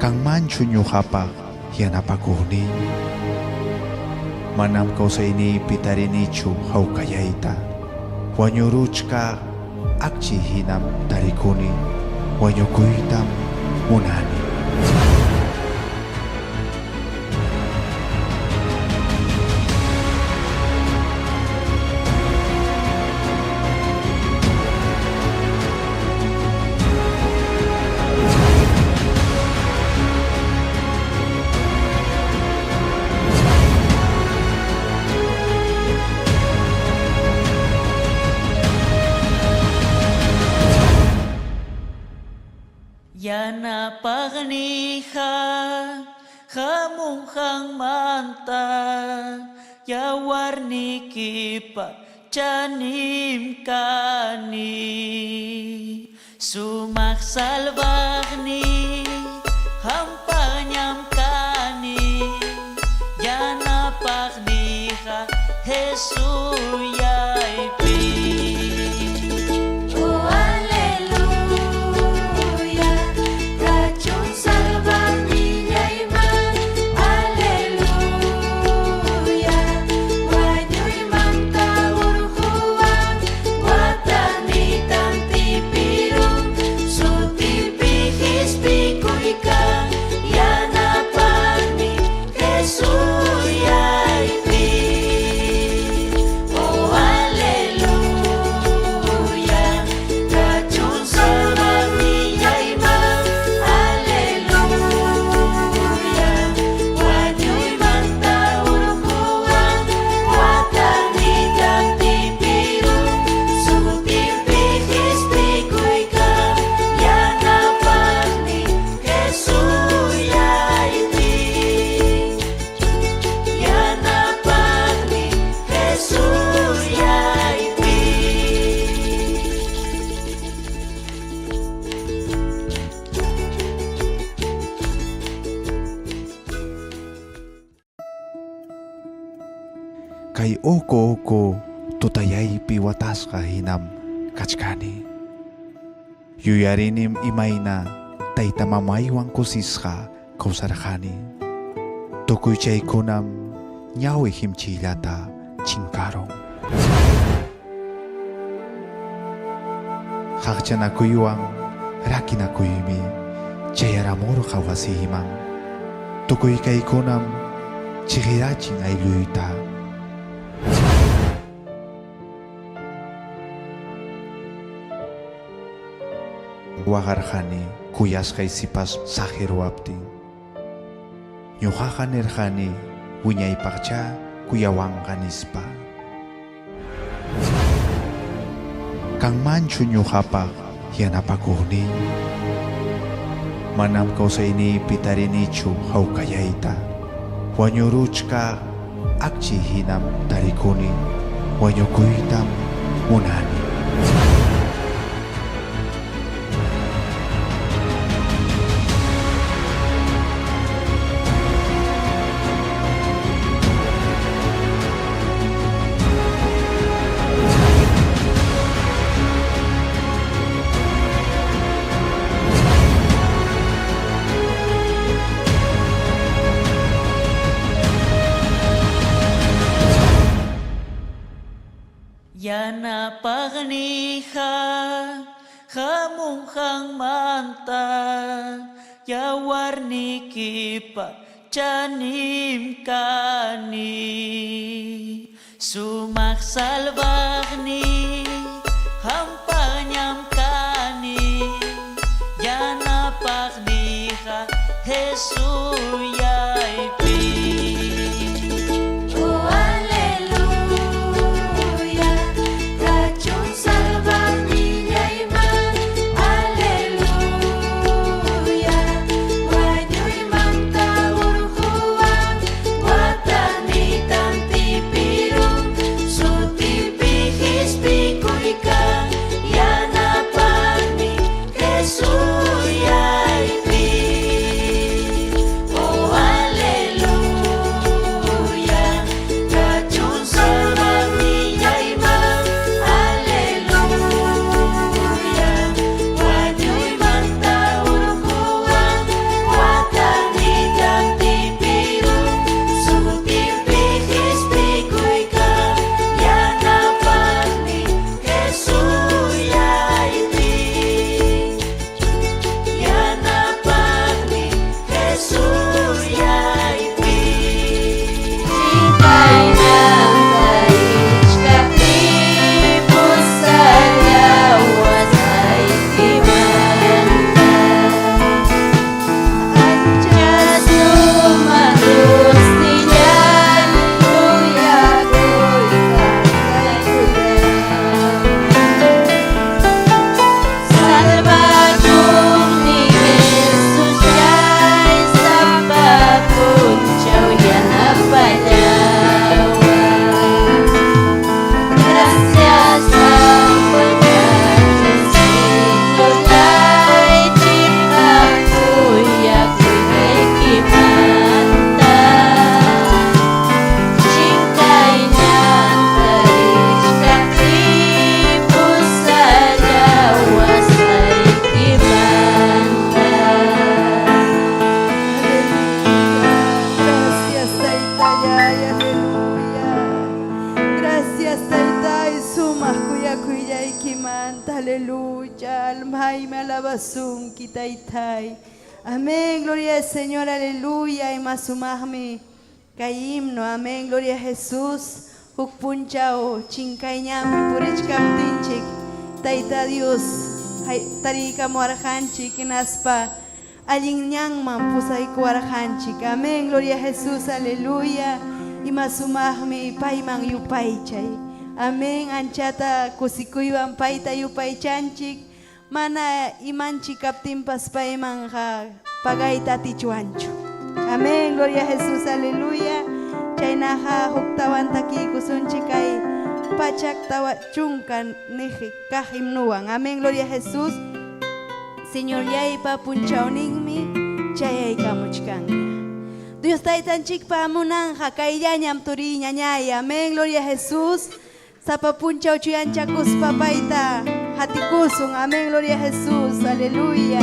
Kanmanchu ñuqapaq yanapakuqniy. Manam kawsayniypi tarinichu hawkayayta. Wañuruchkaq akchi hinam tarikuni. Wañukuytam munani. Yanapaqniqa hamunqanmanta yawarnikipa chanim kani sumaq salvaqni hampañam kani yanapaqniqa Jesuyaypi. Oh aleluya, kachun salvaqnillayman, aleluya, wañuymanta urquwan, watanitan tipirun, sutipi qispikuykan, yanapaqni Jesuyaypi. Oh aleluya, kachun salvaqnillayman, aleluya, wañuymanta urquwan, watanitan tipirun, sutipi qispikuykan, yanapaqni Jesuyaypi. Yanapaqni Jesuyaypi. Kay uku uku tutayaypi watasqa hinam kachkani. Yuyarinim imayna tayta mamaywan kusisqa kawsarqani. Tukuy chaykunam ñawi himchillata chinkarun. Qaqchanakuywan rakinakuymi chayaramurqa wasiyman. Tukuy kaykunam Chiqirachin aylluyta. Waqarqani kuyasqay sipas saqiruwaptin. Ñuqaqa nirqani wiñaypaqchá kuyawanqa nispa. Kanmanchu ñuqapaq yanapakuqniy? Manam kawsayniypi tarinichu hawkayayta. Wañuruchkaq akchi hinam tarikuni, wañukuytam munani. Yanapaqniqa hamunqanmanta yawarnikipa chanim kani. Sumaq salvaqniy hampañam kani. Yanapaqniqa Jesuyaypi. Oh aleluya, kachun salvaqnillayman. Aleluya, wañuymanta urquwan watanitan tipirun, sutipi qispikuykan yanapaqniy Jesuyaypi. Oh aleluya, kachun salvaqnillayman. Aleluya, wañuymanta urquwan watanitan tipirun, sutipi qispikuykan yanapaqniy Jesuyaypi. Yanapaqniy Jesuyaypi. Gracias, Taytallay, aleluya. Gracias, Taytay, sumaq kuyakuyllaykimanta, aleluya. Almaymi alabasunki, Taytay. Amén, gloria al Señor, aleluya. Ima sumaqmi kay himno, amén, gloria a Jesús. Huk punchaw chinkayñanpi purichkaptinchik, Tayta Dios tariykamuwarqanchik hinaspa allin ñanman pusaykuwarqanchik. Amén, gloria a Jesús, aleluya. Ima sumaqmi payman yupaychay. Amén, anchata kusikuywan payta yupaychanchik. Mana imanchik kaptinpas paymanqa pagayta atichwanchu. Amén, gloria a Jesús, aleluya. Chaynaqa huktawan takiykusunchik kay pachak tawa chunka niq kaq himnuwan. Amén, gloria a Jesús. Señorllaypa punchawninmi chayaykamuchkanña. Dios taytanchikpa amunanja kayllañam turiy ñañay. Amén, gloria a Jesús. Sapa punchaw chuyanchakuspa payta hatikusun. Amén, gloria a Jesús. Aleluya.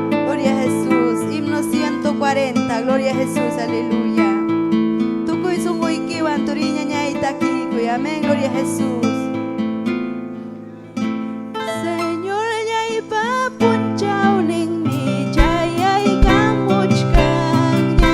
Gloria a Jesús. Himno 140. Gloria a Jesús. Aleluya. Tukuy sunquykiwan turiy ñañay takikuy. Amén, gloria a Jesús. Señorllaypa punchawninmi chayaykamuchkanña.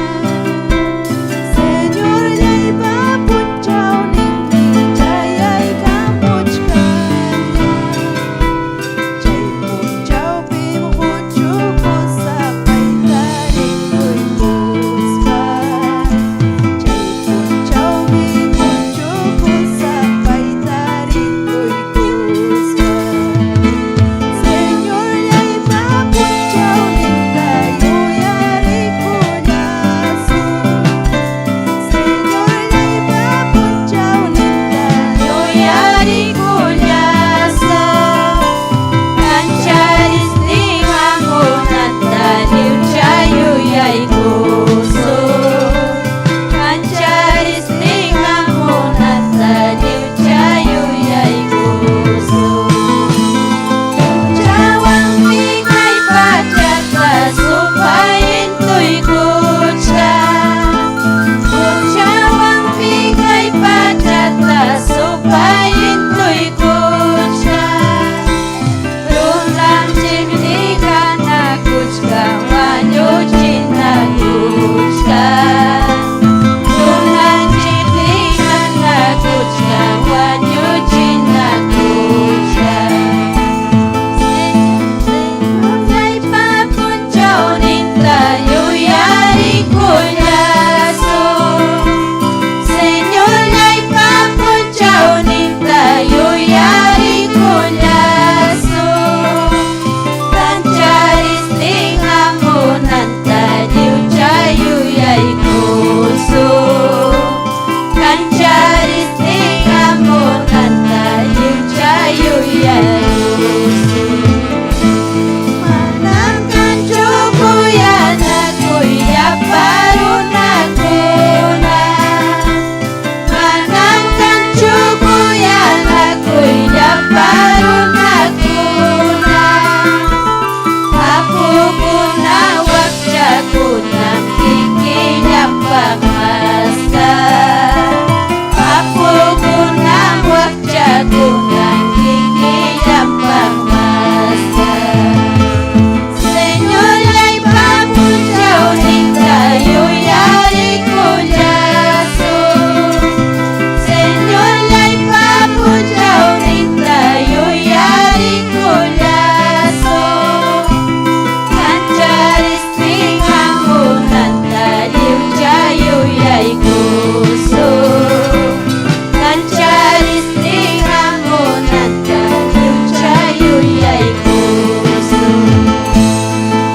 Chakunan kikillanpaq masta. Señorllaypa punchawninta yuyarikullasun. Señorllaypa punchawninta yuyarikullasun. Kancharistin hamunanta lliwcha yuyaykusun. Kancharistin hamunanta lliwcha yuyaykusun.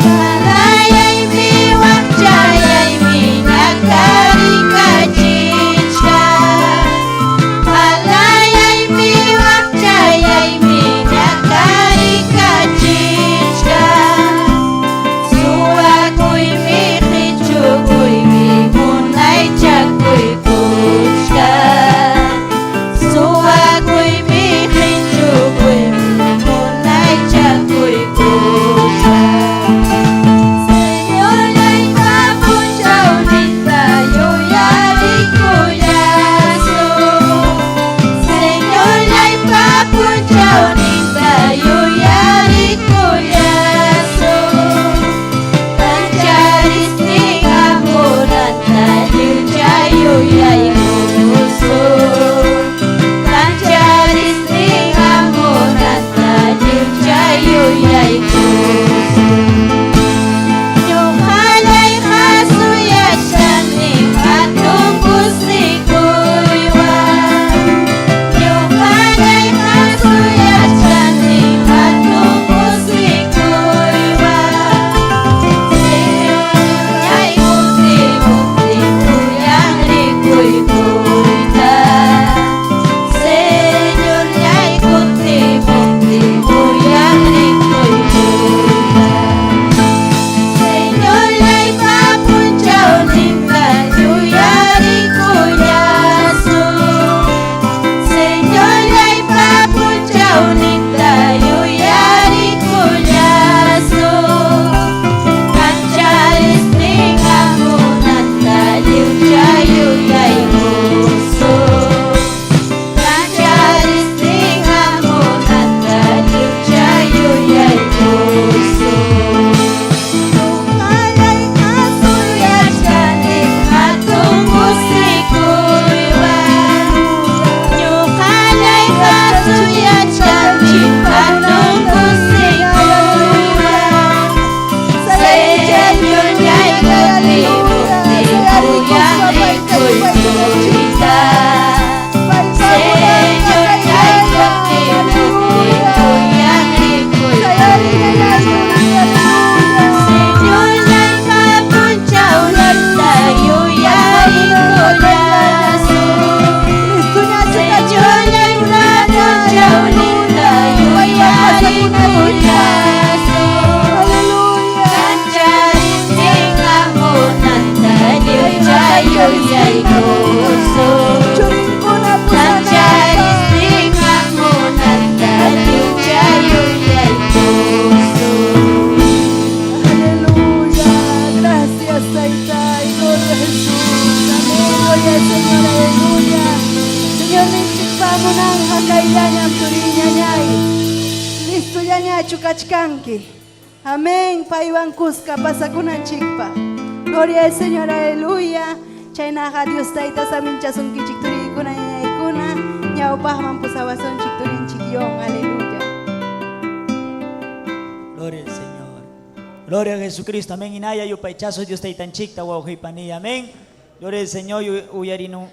Palayaymi wakchayaymi ñakarikachichka. Palayaymi wakchayaymi ñakarikachichka. Suwakuymi qichukuymi munaychakuykuchka. Suwakuymi qichukuymi munaychakuykuchka. Señorllaypa punchawninta yuyarikullasun. Señorllaypa punchawninta yuyarikullasun. Kancharistin hamunanta lliwcha yuyaykusun. Kancharistin hamunanta lliwcha yuyaykusun. Ñuqallayqa suyachkani hatun kusikuywan. Ñuqallayqa suyachkani hatun kusikuywan. Señorllay kutimuptin uyan rikuykuyta. Señorllay kutimuptin uyan rikuykuyta. Señorllaypa punchawninta yuyarikullasun. Señorllaypa punchawninta yuyarikullasun. Kancharistin hamunanta lliwcha yuyaykusun. Kancharistin hamunanta lliwcha yuyaykusun. Ñuqallayqa suyachkani hatun kusikuywan. Ñuqallayqa suyachkani hatun kusikuywan. Señorllay kutimuptin uyan rikuykuyta. Señorllay kutimuptin uyan rikuykuyta. Señorllaypa punchawninta yuyarikullasun. Señorllaypa punchawninta yuyarikullasun. Kancharistin hamunanta lliwcha yuyaykusun. Kancharistin hamunanta lliwcha yuyaykusun. Aleluya, gracias Taytay, gloria a Jesús, amén, gloria al Señor, aleluya. Señor ninchikpamunanja kayllañam turiñañay, listo llañachu kachkanki. Amén, paywan kuska pasakunanchikpa. Gloria al Señor, aleluya. Chaynaqa Dios Tayta saminchasunkichik turiykuna ñañaykuna, ñawpaqman pusawasunchik turinchik yon, aleluya. Gloria al Señor. Gloria a Jesucristo. Amén. Inaya yupaychazo Dios taytanchikta wawqipani. Amén. Gloria al Señor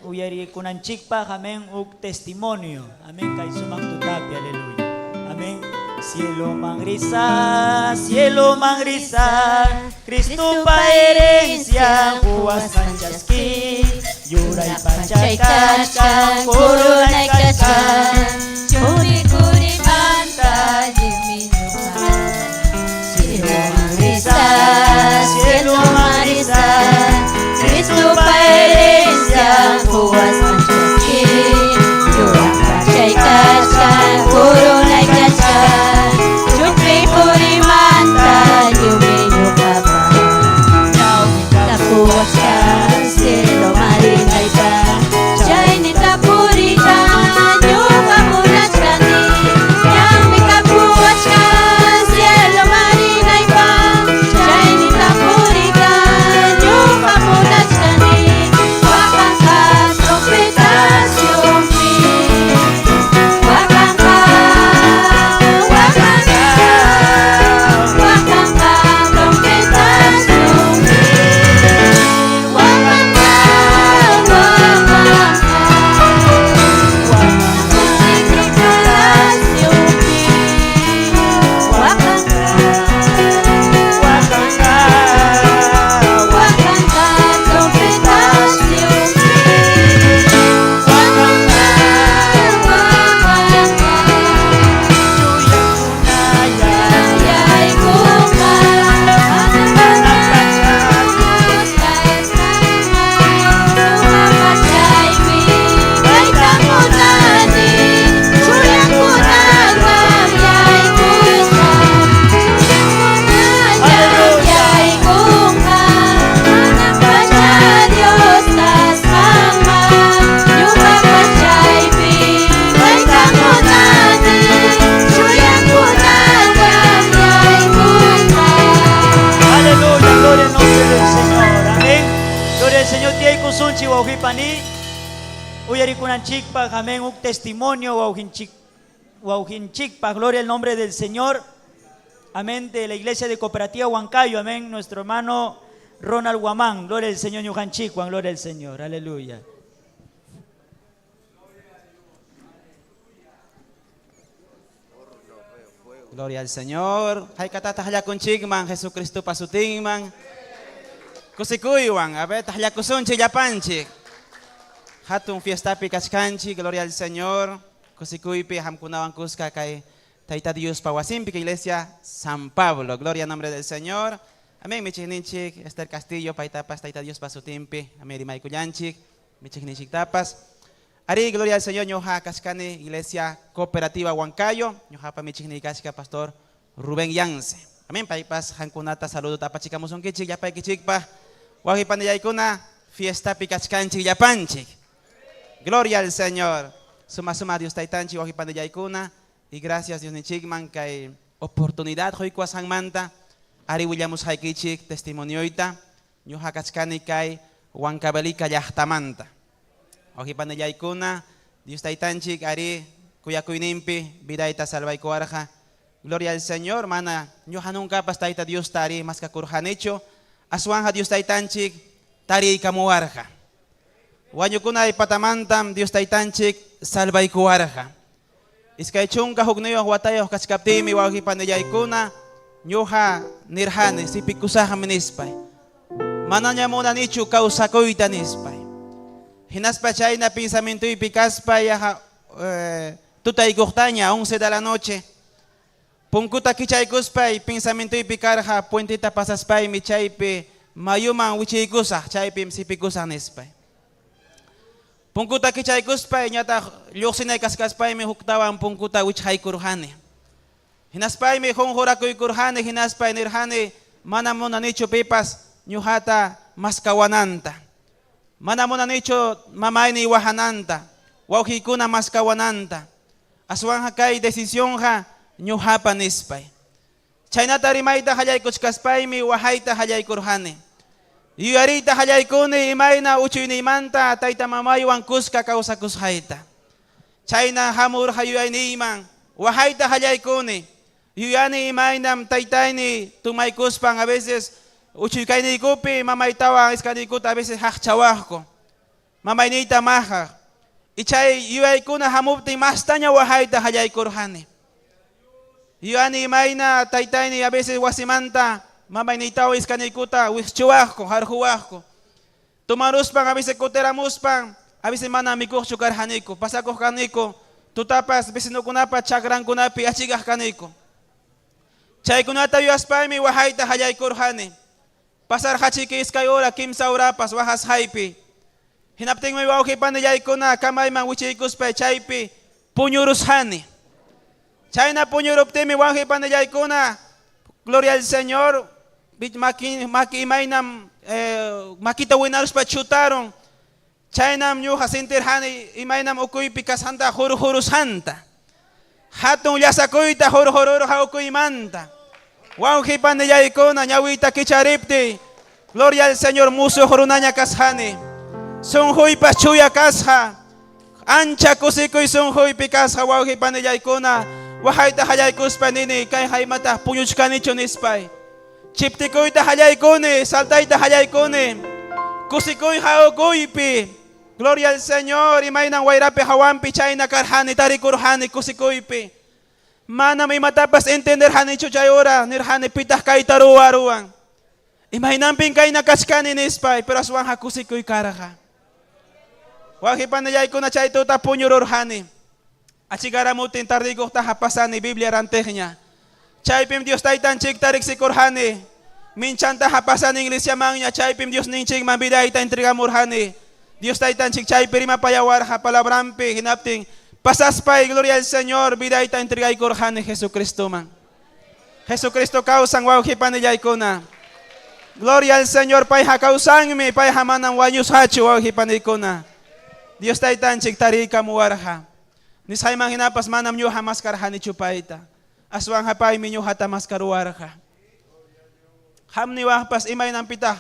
uyarikunanchikpaq. Amén. Uk testimonio. Amén. Kay sumaq tutapi. Aleluya. Amén. Cielo mangrisa, cielo mangrisa, Cristo pa herencia, huasqan chaski, yuray pachay kachkan, coronay kachkan, Churi kuri manta lliwmi ñuqa. Cielo marisa, cielo marisa, Cristo pa herencia, quwasqan chaski, yuraq pachay kachkan, coronay kachkan, chukri purimanta lliwmi ñuqapa. Tapuwachkan cielo marinayta, chayni tapurita ñuqa munachkani. Uyarikunanchikpaq, amén, huk testimonio wawqinchik wawqinchikpaq, gloria al nombre del Señor. Amén, de la iglesia de Cooperativa Huancayo, amén, nuestro hermano Ronald Guamán, gloria al Señor ñuqanchikwan, gloria al Señor, aleluya. Gloria al Señor. Haykatata hallakunchikman, Jesucristo pasutinman. Kusikuywan, a ver, hallakusunchik llapanchik. Hatun fiestapi kachkanchik, gloria al Señor. Kusikuypi hamkunawan kuska kay Tayta Dios pa wasinpi iglesia San Pablo. Gloria al nombre del Señor. Amén, michiqninchik, Esther Castillo, paytapas, Tayta Dios pasutinpi. Amén, rimaykullanchik, michiqninchik tapas. Ari, gloria al Señor, ñuqa kachkani, Iglesia Cooperativa Huancayo, ñuqapa michiqniy kachka, Pastor Rubén Yance. Amén, paypas, qamkunata saludo tapachikamusunkichik, llapaykichikpaq, wawqi panillaykuna, fiestapi kachkanchik llapanchik. Gloria al Señor. Suma suma Dios taytanchik, wawqi panillaykuna, y gracias Dios ninchikman kay oportunidad quykuwasqanmanta, ari willamusqaykichik testimonioyta, ñuqa kachkani kay Huancavelica llaqtamanta. Wawqi panillaykuna, Dios taytanchik ari kuyakuyninpi vidayta salvaykuwarqa. Gloria al Señor, mana ñuqa nuncapas tayta Diosta ari maskakurqanichu, aswanja Dios taytanchik tariykamuwarqa. Wañukunay patamantam Dios taytanchik salvaykuwarqa. 21 watayuq kachkaptiymi wawqi panillaykuna ñuqa nirqani sipikusaqmi nispay. Manaña munanichu kawsakuyta nispay. Hinaspa chayna pensamientoypi kaspa yaqa tutaykuqtaña 11 de la noche. Punkuta kichaykuspay pensamientoypi karqa puenteta pasaspaymi chaypi mayuman wichiykusaq chaypim sipikusaq nispay. Punkuta kichaykuspay ñataq lluqsinay kaskaspaymi huktawan punkuta wichqaykurqani. Hinaspaymi qunqurakuykurqani hinaspay nirqani mana munanichu pipas ñuqata maskawananta. Mana munanichu mamayniy wahananta, wawqiykuna maskawananta. Aswanja kay decisionqa ñuqapa nispay. Chaynata rimayta qallaykuchkaspaymi wahayta qallaykurqani. Yuyariyta qallaykuni imayna uchuyniymanta tayta mamaywan kuska kawsakusqayta. Chayna hamurqa yuyayniyman wahayta qallaykuni. Yuyani imaynam taytayni tumaykuspan a veces uchuykayniykupi mamaytawan iskaniykuta a veces haqchawaqku. Mamayniyta maqaq. Y chay yuyaykuna hamuptin mastaña wahayta qallaykurqani. Yuyani imayna taytayni a veces wasimanta mamayniytawan iskaniykuta wischuwaqku, harquwaqku. Tumaruspan a veces kutiramuspan a veces mana mikuqchu karqaniku, pasakuq kaniku, tutapas vecinokunapa chakrankunapi achikaq kaniku. Chaykunata yuyaspaymi wahayta qallaykurqani. Pasarqachiki iskay hora, kimsa horapas wahasqaypi. Hinaptinmi wawqi panillaykuna kamayman wichiykuspay chaypi puñurusqani. Chayna puñuruptinmi wawqi panillaykuna, gloria al Señor, maki, maki imaynam makita winaruspa chutarun. Chaynam ñuqa sintirqani imaynam ukuypi kasqanta hurhurusqanta. Hatun llasakuyta hurhururqa ukuymanta. Wawqi panillaykuna ñawiyta kichariptiy, gloria al Señor musuq runaña kasqani. Sunquypas chuya kasqa. Ancha kusikuy sunquypi kasqa wawqi panillaykuna. Wahayta qallaykuspa nini kay haymataq puñuchkanichu nispay. Chiptikuyta qallaykuni, saltayta qallaykuni. Kusikuyqa ukuypi. Gloria al Señor, imaynan wayrapi hawanpi chayna karqani, tarikurqani kusikuypi. Manam imatapas entenderqanichu chay hora, nirqani pitaq kayta ruwaruwan. Imaynanpin kayna kachkani nispay, pero aswanja kusikuy karqa. Wawqi panillaykuna chay tuta puñururqani. Achikaramutin tardiykuqtaqa pasani Biblia rantiqña. Chaypim Dios taytanchikta riqsikurqani. Minchantaqa pasani iglesiamanña, chaypim Dios ninchikman vidayta entregamurqani. Dios taytanchik chaypi rimapayawarqa palabranpi hinaptin pasaspay gloria al Señor vidayta entregaykurqani Jesucristoman. Jesucristo kawsan wawqi panillaykuna. Gloria al Señor payqa kawsanmi, payqa manam wañusqachu wawqi paniykuna. Dios taytanchik tariykamuwarqa. Nisqayman hinapas manam ñuqa maskarqanichu payta. Aswanja paymi ñuqata maskaruwarqa. Qam niwaqpas imaynanpitaq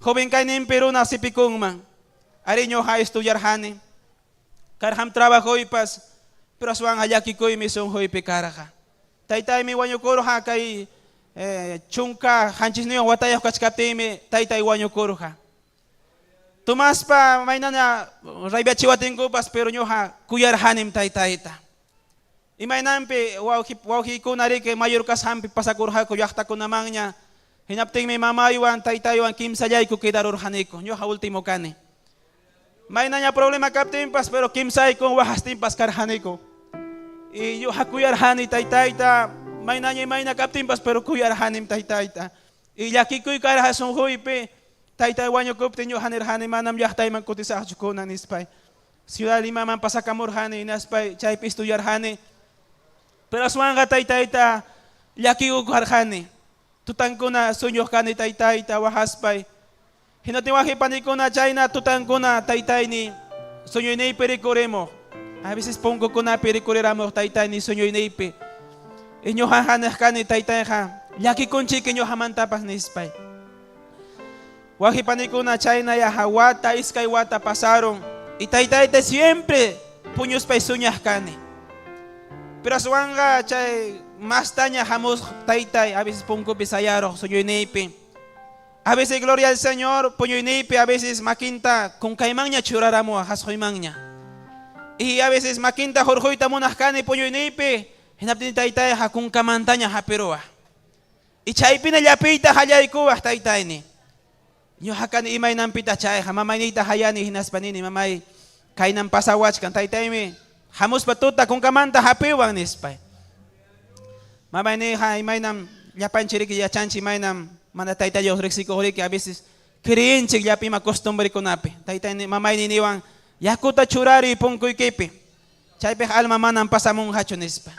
joven kayninpi runa sipikunman. Ari ñuqa estudiarqani. Karqam trabajoypas, pero aswanqa llakikuymi sunquypi karqa. Taytaymi wañukurqa kay 17 watayuq kachkaptiymi taytay wañukurqa. Tomaspa maynaña rabiachiwatinkupas, pero ñuqa kuyarqanim taytayta. Imaynanpi wawqiykuna riki mayor kasqanpi pasakurqaku llaqtakunamanña, hinaptinmi mamaywan taytaywan kimsallayku quedarurqaniku, ñuqa último kani. Maynaña problema kaptinpas, pero kimsaykum waqastinpas karqaniku. Y ñuqa kuyarqani taytayta, maynaña imayna kaptinpas, pero kuyarqanim taytayta. Y llakikuy karqa sunquypi, taytay wañukuptin ñuqa nirqani manam llaqtayman kutisaqchu kunan nispay. Ciudad Limaman pasakamurqani hinaspay chaypi estudiarqani. Pero aswanqa taytayta llakikukarqani. Tutankuna sueñuq kani taytayta waqaspay. Hinaptin wawqi panikuna chayna tutankuna taytayni sueñoyniypi rikurimuq. A veces punkukunapi rikuriramuq taytayni sueñoyniypi. Y ñuqaqa niq kani taytayqa llakikunchiki ñuqamantapas nispay. Wawqi panikuna chayna yaqa wata iskay wata pasaron. Y taytayta siempre puñuspay suñaq kani. Pero aswanqa chay mastaña hamusq taytay a veces punkupi sayaruq sueñoyniypi. A veces gloria al Señor puñuyniypi a veces makinta kunkaymanña churaramuwaq qasquymanña. Y a veces makinta hurquyta munaq kani puñuyniypi hinaptin taytayqa kunkamantaña hapiruwaq. Y chaypina llapiyta qallaykuwaq taytayni. Ñuqa kani imaynanpitaq chayqa mamayniyta hayani hinaspa nini mamay kaynan pasawachkan taytaymi hamuspa tuta kunkamanta hapiwan nispay. Mamayniyqa imaynam llapanchik riki yachanchik imaynam mana tayta Dios riqsikuq riki a veces creenchik llapa ima costumbrekunapi. Taytayni mamayni niwan yakuta churariy punkuykipi. Chaypiq alma manam pasamunqachu nispa.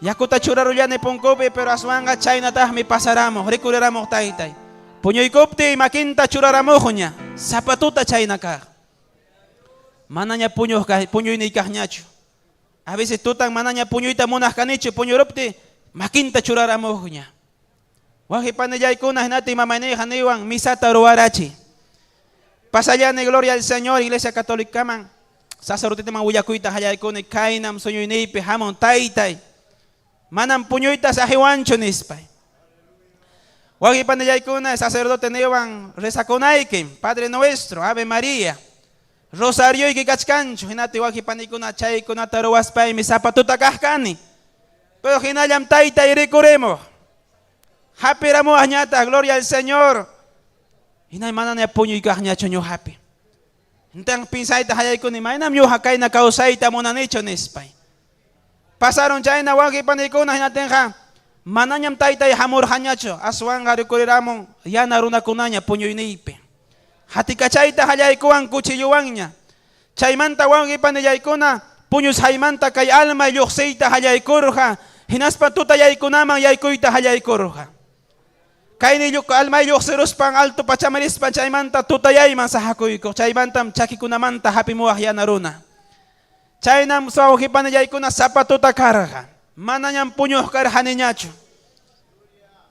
Yakuta churarullani punkupi, pero aswanqa chaynataqmi pasaramuq, rikuriramuq taytay. Puñuykuptiy makinta churaramuqña, sapa tuta chayna kaq. Manaña puñuq puñuyniy kaqñachu. A veces tutan manaña puñuyta munaq kanichu, puñuruptiy makinta churaramuqña. Wawqi panillaykuna hinaptin mamayniyqa niwan misata ruwarachiy. Pasallani gloria al Señor iglesia católicaman sacerdotetaman willakuyta qallaykuni kaynam sueñoyniypi hamun taytay. Manam puñuyta saqiwanchu nispay. Wawqi panillaykuna sacerdote niwan rezakunaykim Padre Nuestro, Ave María. Rosarioyki kachkanchu hinaptin wawqi panikuna chaykunata ruwaspaymi sapa tuta kaq kani. Pero hinallam taytay rikurimuq. Hapiramuwaqñataq, gloria al Señor. Hinay manaña puñuy kaqñachu ñuqapi. Entonces pinsayta qallaykuni, maynam ñuqa kayna kawsayta munanichu nispay. Pasaron chayna wawqi panikuna hinaptinqa manañam taytay hamurqañachu, aswanqa rikuriramun yana runakunaña puñuyniypi. Hatikachayta qallaykuwan cuchillowanña. Chaymanta wawqi panillaykuna puñusqaymanta kay alma lluqsiyta qallaykurqa, hinaspa tutayaykunaman yaykuyta qallaykurqa. Kayni almay lluqsiruspan alto pachaman rispan chaymanta tutayayman sahakuykuq, chaymantam chakikunamanta hapimuwaq yana runa. Chaynam wawqi panillaykuna sapa tuta karqa. Manañam puñuq karqaniñachu.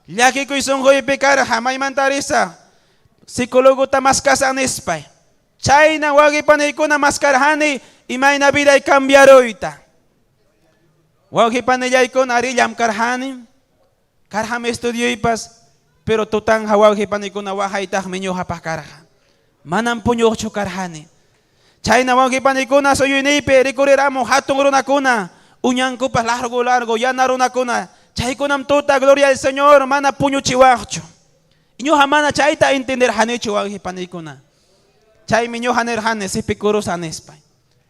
Llakikuy sunquypi karqa, maymanta risa psicologota maskasaq nispay. Chayna wawqi paniykuna maskarqani imayna viday cambiaruyta. Wawqi panillaykuna arí llamkarqani, karqam estudioypas, pero tutanqa wawqi panikuna waqaytaqmi ñuqapaq karqa. Manam puñuqchu karqani. Chayna wawqi panikuna sueñoyniypi rikuriramun hatun runakuna, uñankupas largo largo yana runakuna. Chaykunam tuta gloria al Señor mana puñuchiwaqchu. Ñuqa mana chayta entenderqanichu wawqi panikuna. Chaymi ñuqa nirqani sipikurusaq nispay.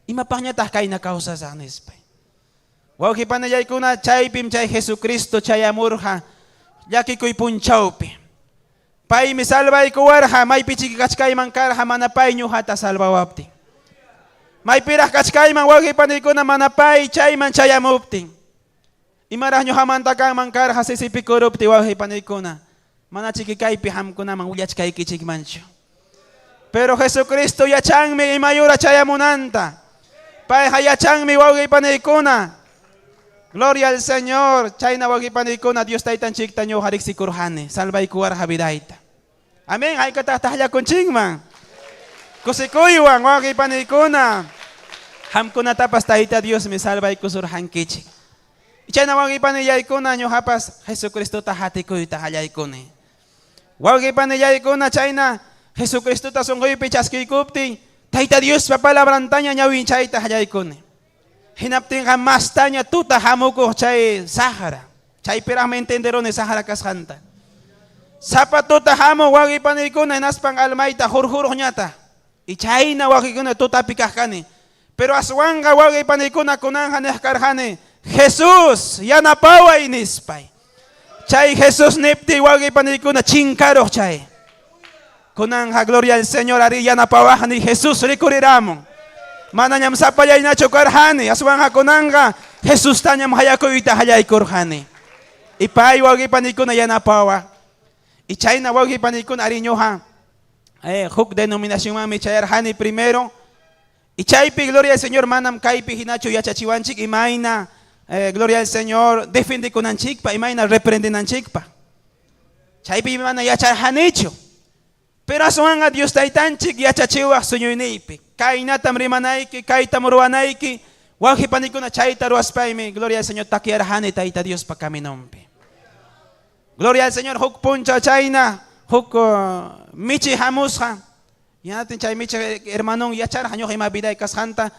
Imapaqñataq kayna kawsasaq nispay. Wawqi panillaykuna chaypim chay Jesucristo chayamurqa llakikuy punchawpi. Paymi salvaykuwarqa maypichiki kachkayman karqa mana pay ñuqata salvawaptin. Maypiraq kachkayman wawqi paniykuna mana pay chayman chayamuptin. Imaraq ñuqamanta kanman karqa sisipikurupti wawqi paniykuna. Mana chiki kaypi hamkunaman willachkaykichikmanchu. Pero Jesucristo yachanmi imayura chayamunanta. Payqa yachanmi wawqi paniykuna. Gloria al Señor. Chayna wawqi paniykuna Dios taytanchikta ñuqa riqsikurqani. Salvaykuwarqa vidayta. Amén. Haykataq taqllakunchikman. Kusikuywan wawqi paniykuna. Qamkunatapas Tayta Diosmi salvaykusurqankichik. Chayna wawqipanillaykuna ñuqapas Jesucristota hatikuyta qallaykuni. Wawqipanillaykuna chayna Jesucristota sunquypi chaskiykuptiy Tayta Diospa palabrantaña ñawinchayta qallaykuni. Hinaptinqa mastaña tuta hamukuq chay saqra. Chaypiraqmi entenderuni saqra kasqanta. Sapa tuta hamuq wawqipaniykuna hinaspan almayta hurhuruqñataq. Y chayna wawqikuna tutapi kaq kani. Pero aswanqa wawqi paniykuna kunanqa niq karqani, Jesús, yanapaway nispay. Chay Jesús niptiy wawqi paniykuna chinkaruq chay. Kunanqa gloria al Señor ari yanapawaqniy Jesús rikuriramun. Manañam sapallaynachu karqani, aswanqa kunanqa Jesustañam qayakuyta qallaykurqani. Y pay wawqi paniykuna yanapawaq. Y chayna wawqi paniykuna ari ñuqa huk denominacionmanmi chayarqani primero. Y chaypi, gloria al Señor, manam kaypi hinachu yachachiwanchik imayna, gloria al Señor, defendekunanchikpa, imayna reprendenanchikpa. Chaypi mana yacharqanichu. Pero aswanqa Dios Taytanchik yachachiwaq sueñoyniypi. Kaynatam rimanayki, kaytam ruwanayki. Wawqi panikuna chayta ruwaspaymi, gloria al Señor, takyarqani Tayta Diospa caminonpi. Gloria al Señor, huk punchaw chayna, huk michi hamusqa. Yanatin chay michi hermanon yacharqa ñuqa ima viday kasqanta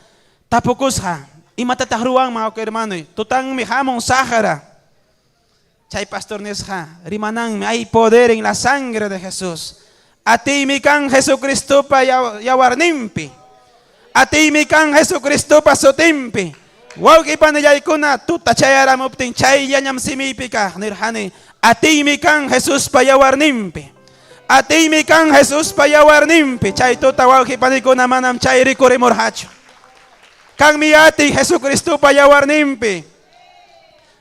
tapukusqa. Imatataq ruwanman huk hermanoy? Tutanmi hamun saqra. Chay pastor nisqa, rimananmi, hay poder en la sangre de Jesús. Atiymi kan Jesucristopa yawarninpi. Atiymi kan Jesucristopa sutinpi. Wawqi panillaykuna tuta chayaramuptin chayllañam simiypi kaq nirqani, atiymi kan Jesuspa yawarninpi. Atiymi kan Jesuspa yawarninpi. Chay tuta wawqi panikuna manam chay rikurimurqachu. Kanmi atiy Jesucristopa yawarninpi.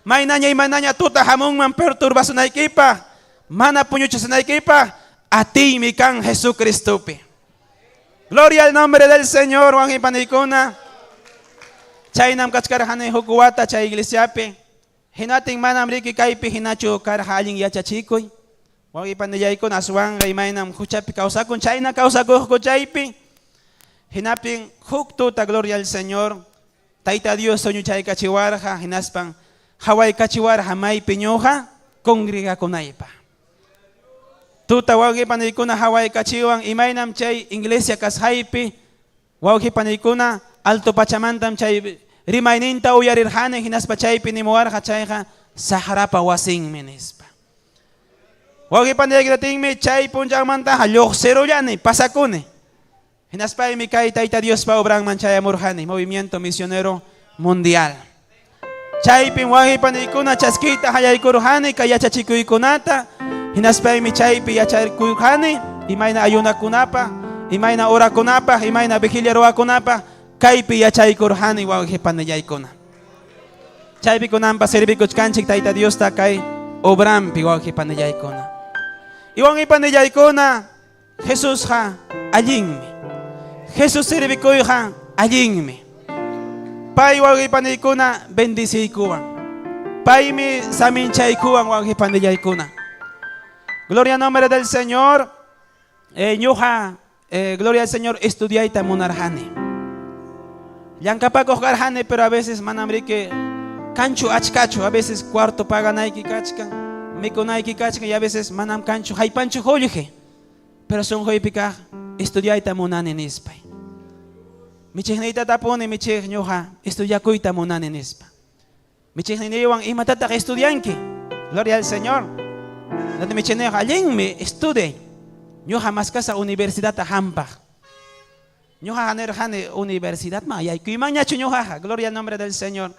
Maynaña imanaña tuta hamunman perturbasunaykipaq, mana puñuchisunaykipaq, atiymi kan Jesucristopi. Gloria al nombre del Señor, wawqi panikuna. Chaynam kachkarqani huk wata chay iglesiapi. Hinatin manam riki kaypi hinachu karqa allin yachachikuy. Wawqi panillaykuna aswanqa imaynam huchapi kawsakun chayna kawsakuqku chaypi. Hinaptin huk tuta, gloria al Señor, Tayta Dios sueñochaykachiwarqa hinaspan hawaykachiwarqa maypi ñuqa congregakunaypaq. Tuta wawqi paniykuna hawaykachiwan imaynam chay iglesia kasqaypi wawqi paniykuna alto pachamantam chay rimayninta uyarirqani hinaspa chaypi nimuwarqa chayqa saqrapa wasinmi nispa. Wawqi paniyaykunatinmi chay punchawmantaqa lluqsirullani pasakuni. Hinaspaymi kay Tayta Diospa obranman chayamurqani, Movimiento Misionero Mundial. Chaypim wawqi paniykuna chaskiyta qallaykurqani kay yachachikuykunata, hinaspaymi chaypi yacharkurqani imayna ayunakunapaq, imayna orakunapaq, imayna vigilia ruwakunapaq, kaypi yachaykurqani wawqi panillaykuna. Chaypi kunanpas servikuchkanchik Tayta Diosta kay obranpi wawqi panillaykuna. Y wawqi panillaykuna, Jesusqa allinmi. Jesus servikuyqa allinmi. Pay wawqi paniykuna bendeciykuwan. Paymi saminchaykuwan wawqi panillaykuna. Gloria al nombre del Señor. Ñuqa, gloria al Señor, estudiayta munarqani. Llankapakuq karqani, pero a veces manam riki kanchu achkachu, a veces cuarto paganayki kachkan, mikunayki kachkan y a veces manam kanchu haypanchu qullqi. Pero sunquypi kaq estudiayta munani nispay. Michiqniyta tapuni, michiq ñuqa estudiakuyta munani nispa. Michiqniywan imatataq estudianki? Gloria al Señor. Nati michiqniyqa allinmi estudiay. Ñuqa maskasaq universidadta hampaq. Ñuqaqa nirqani universidadman yaykuymanñachu ñuqaqa. Gloria al nombre del Señor.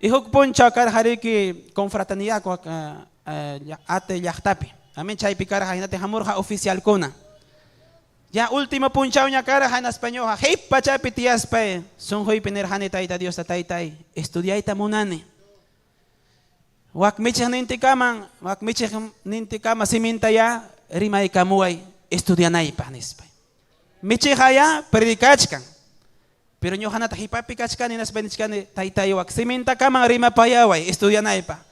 Y huk punchaw karqa riki confraternidad ate llaqtapi. Amén, chaypi karqa hinati hamurqa oficialkuna. Ya último punchawña karqa hinaspa ñuqa qipachapi tiyaspay sunquypi nirqani Tayta Diosta, Taytay, estudiayta munani. Wak michiqnintikaman, wak michiqnintikama siminta ya rimaykamuway estudianaypaq nispay. Michiqa ya predicachkan. Pero ñuqanata qipapi kachkani hinaspa nichkani, Taytay, wak simintakaman rimapayaway estudianaypaq.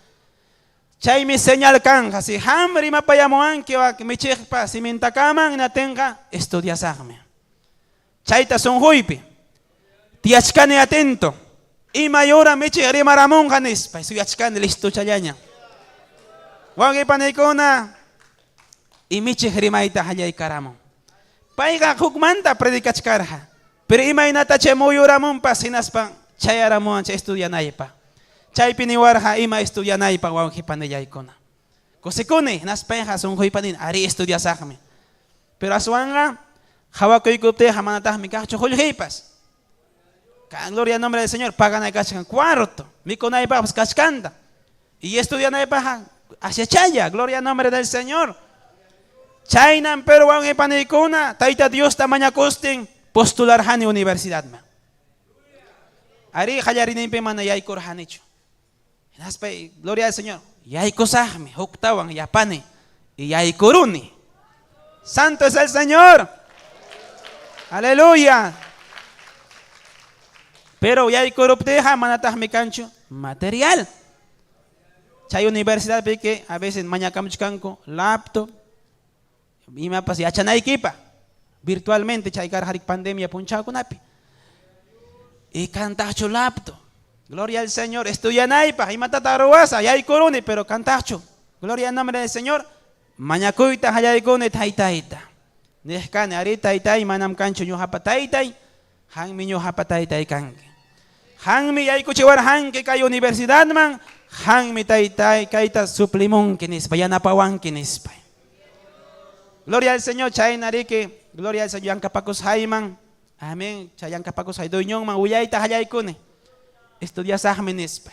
Chaymi señal kanqa, si qam rimapayamuwanki wak michiqpa simintakaman hinatinqa estudiasaqmi. Chayta sunquypi. Tiyachkani atento. Imay hora michiq rimaramunqa nispa. Suyachkani listochallaña. Wawqi paniykuna, y michiq rimayta hallaykaramun. Payqa hukmanta predicachkarqa. Pero imaynata chay muyuramunpas hinaspa chayaramuwan chay estudianaypa. Chaypi niwarqa ima estudianaypa wawqi panillaykuna. Kusikuni hinaspayqa sunquypa nini ari estudiasaqmi. Pero aswanqa hawakuykuptiyqa manataqmi kaqchu qullqiypas. Kan gloria al nombre del Señor, paganay kachkan cuarto, mikunaypaqpas kachkanta. Y estudianaypaqqa asyachalla, gloria al nombre del Señor. Chaynan pero wawqi paniykuna, Tayta Diosta mañakustin postularqani universidadman. Ari qallariyninpi mana yaykurqanichu. Hinaspa gloria al Señor, yaykusaqmi huktawan yapani y yaykuruni. Santo es el Señor. Aleluya. Pero yaykuruptiyqa manataqmi kanchu material. Chay universidadpi que a veces mañakamuchkanku laptop, imapas yachanaykipa virtualmente chay karqa pandemia punchawkunapi. Y kantaqchu laptop. Gloria al Señor, estudianaypaq imatataq ruwasaq yaykuruni, pero kantaqchu. Gloria al nombre del Señor. Mañakuyta hallaykuni taytayta. Niqkani ari taytay manam kanchu ñuqapa taytay, qanmi ñuqapa taytay kanki. Qanmi yaykuchiwarqanki kay universidadman, qanmi taytay kayta suplimunki nispa, yanapawanki nispa. Gloria al Señor, chayna riki, gloria al Señor, llamkapakusqayman, amén, chay llamkapakusqay dueñonman willayta hallaykuni. Estudiasaqmi nispa.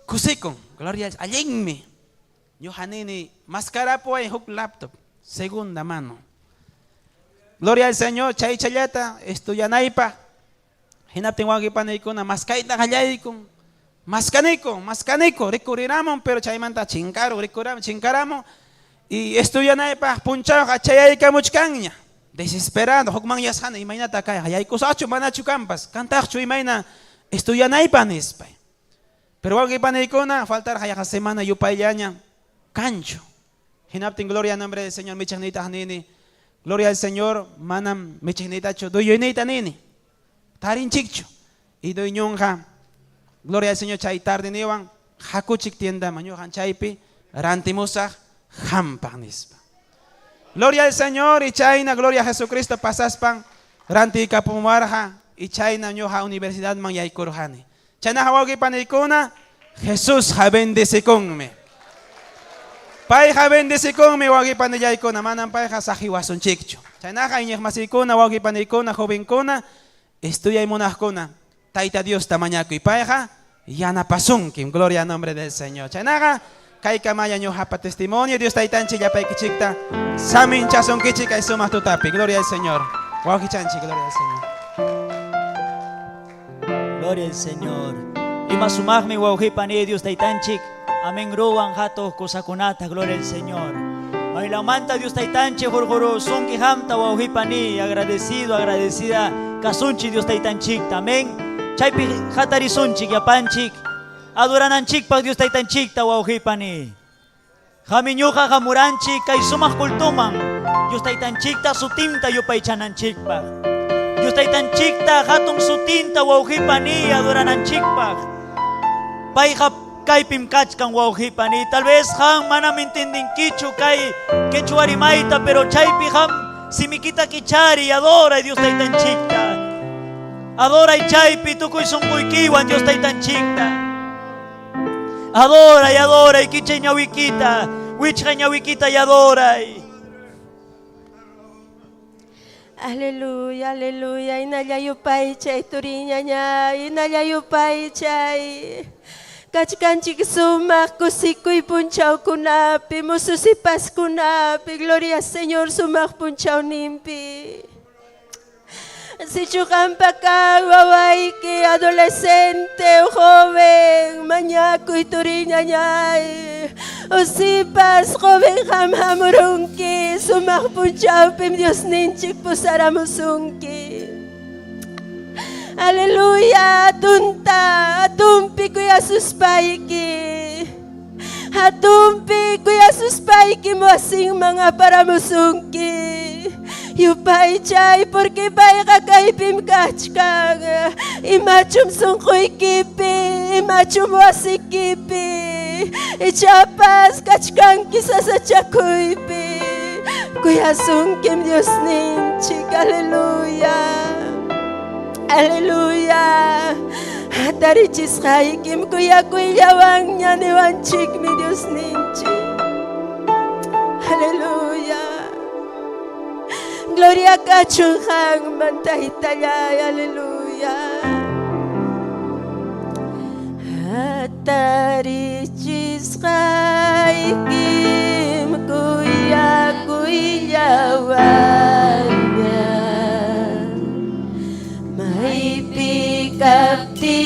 Kusikun, gloria al allinmi. Ñuqa nini, maskarapuway huk laptop, segunda mano. Gloria al Señor, chaychallata estudianaypaq. Hinaptin wawqi paniykuna maskayta qallaykun. Maskaniku, maskaniku, rikuriramun, pero chaymanta chinkaru, rikuramun, chinkaramun. Y estudianaypaq punchawqa chayaykamuchkanña. Desesperado, hukmanyasqani, imaynata kay, yaykusaqchu, manachu kanpas, kantaqchu imayna estudianaypaq nispa. Pero wawqi paniykuna, faltarqa yaqa semana yupayllaña, kanchu. Hinaptin gloria al nombre del Señor, michiqniytaq nini. Gloria al Señor, manam michiqniytachu, dueñoyniyta nini. Tarinchikchu. Y dueñonqa, gloria al Señor, chay tarde niwan, hakuchik tiendaman, ñuqan chaypi rantimusaq hampaq nispa. Gloria al Señor y chayna, gloria a Jesucristo pasaspan, rantikapumuwarqa y chayna ñuqa universidadman yaykurqani. Chaynaqa wawqi paniykuna, Jesusqa bendecikunmi. Payqa bendecikunmi wawqi panillaykuna, manam payqa saqiwasunchikchu. Chaynaqa iñiqmasiykuna, wawqi paniykuna, jovenkuna, estudiay munaqkuna, Tayta Diosta mañakuy, payqa yanapasunkim. Gloria al nombre del Señor. Chaynaqa kaykamalla ñuqapa testimonio, Dios Taytanchik llapaykichikta saminchasunkichik kay sumaq tutapi. Gloria al Señor. Wawqichanchik, gloria al Señor. Gloria al Señor. Ima sumaqmi wawqi pani Dios Taytanchik. Amén ruwan hatuq kusakunata. Gloria al Señor. Maylawmanta Dios Taytanchik hurqurusunki hamta wawqi pani, agradecido, agradecida kasunchik Dios Taytanchikta. Amén. Chaypi hatarisunchik yapanchik adorananchikpaq Dios Taytanchikta wawqi pani. Qami ñuqa hamuranchik kay sumaq cultuman Dios Taytanchikta sutinta yupaychananchikpaq. Dios Taytanchikta hatun sutinta wawqi pani adorananchikpaq. Payqa kaypim kachkan wawqi pani. Tal vez qam manam entendinkichu kay quechua rimayta, pero chaypi qam simikita kichari adoray Dios Taytanchikta. Adoray chaypi tukuy sunquykiwan Dios Taytanchikta. Adoray, adoray, kichay ñawikita, wichqa ñawikita y adoray. Aleluya, aleluya, hinalla yupaychay turiñaña, hinalla yupaychay. Kachkanchik sumaq kusikuy punchawkunapi, mususipaskunapi, gloria Señor sumaq punchawninpi. Sichu qampa kan wawayki adolescente o joven, mañakuy turiñañay. O sipas joven qam hamurunki, sumaq punchawpim Diosninchik pusaramusunki. Aleluya, atunta, atumpi kuyasuspayki. Hatumpi kuyasuspayki wasinman aparamusunki. Yupaychay porque payqa kaypim kachkan. Imachum sunquykipi, imachum wasikipi. Ichapas kachkanki sasachakuypi. Kuyasunkim Diosninchik, aleluya. Aleluya. Hatarichisqaykim kuyakuyllawanña niwanchikmi Diosninchik. Aleluya. Gloria kachun qanman Taytallay, aleluya. Hatarichisqaykim kuyakuyllawanña. Maypi kaptikipas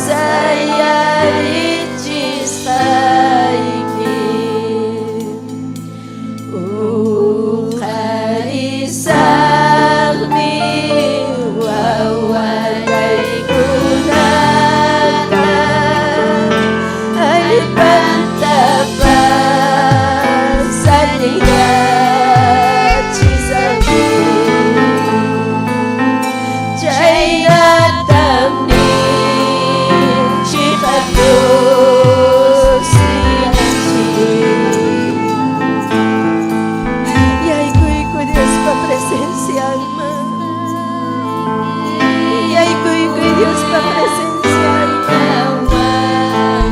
sayarichisqayki. Uqarisaqmi wawallaykunata allpantapas allinyachisaqmi. Chaynatam nin chiqap Diosninchik. Yaykuyku Diospa presencianman. Yaykuyku Diospa presencianman.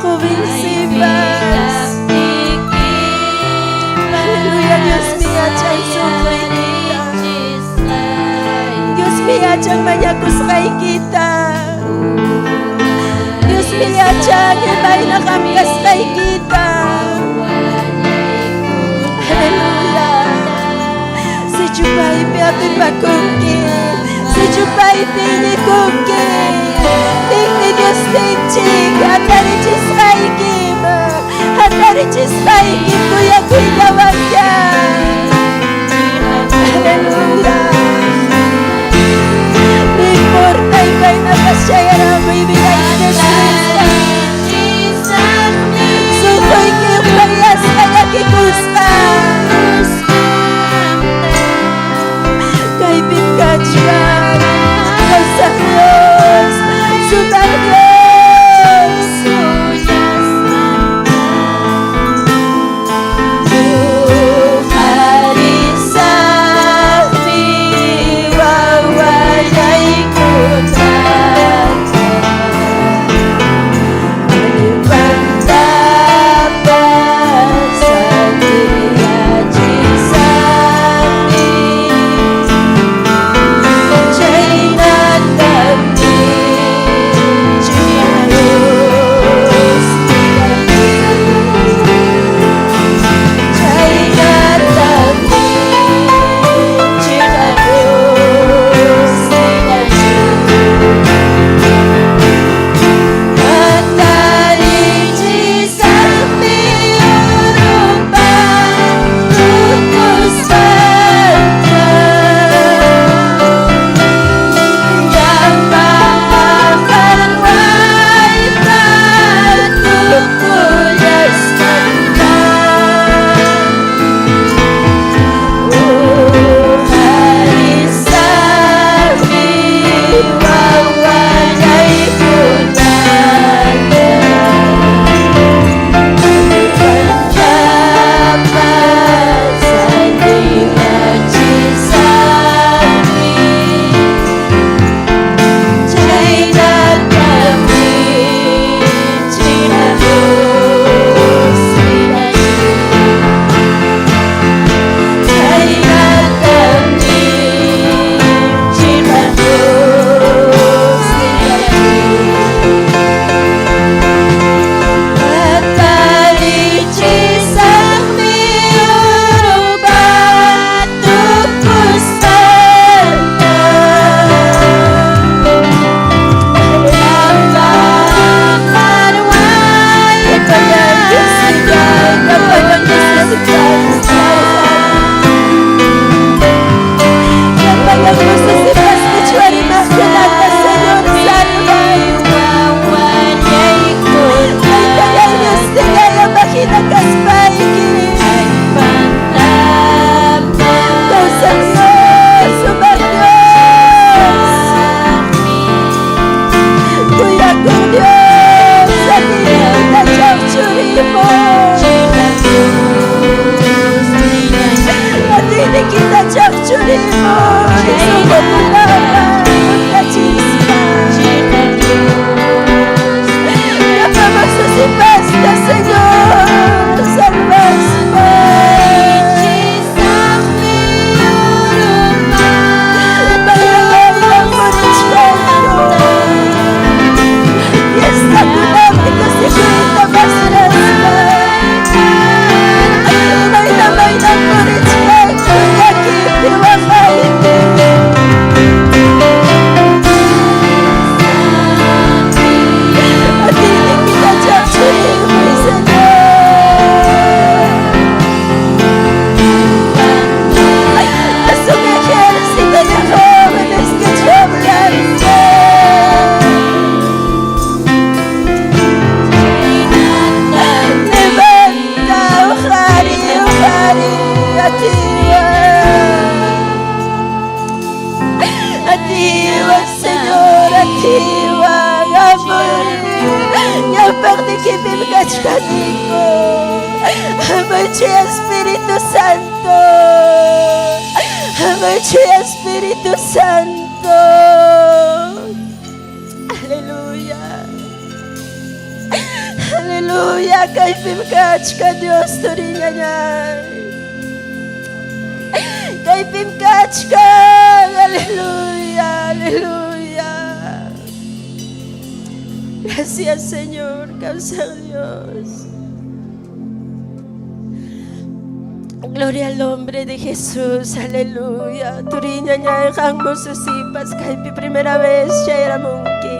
Jovencitas. Aleluya, Dios yachan sunquykita. Diosmi yachan mañakusqaykita. Diosmi yachan imayna qam kasqaykita. Aleluya. Sichu paypi hapipakunki, sichu paypi iñikunki. Ninmi Diosninchik hatarichisqaykim, hatarichisqaykim kuyakuyllawanña. Aleluya. No importa imaynapas chayaramuy vidayki destruisqa. Sunquyki uqlariasqa llakikusqa. Kaypim kachkan. Atiywan, Señor, atiywan. Amuy. Ñawpaqnikipim kachkaniku. Amuy Chuya Espíritu Santo. Amuy Chuya Espíritu Santo. Aleluya. Aleluya. Kaypim kachkan Dios turiñañay. Kaypim kachkan. Aleluya. Aleluya. Gracias, Señor, kawsaq Dios. Gloria al nombre de Jesús, aleluya. Turiñañay qam mozo sipas kaypi primera vez chayaramunki.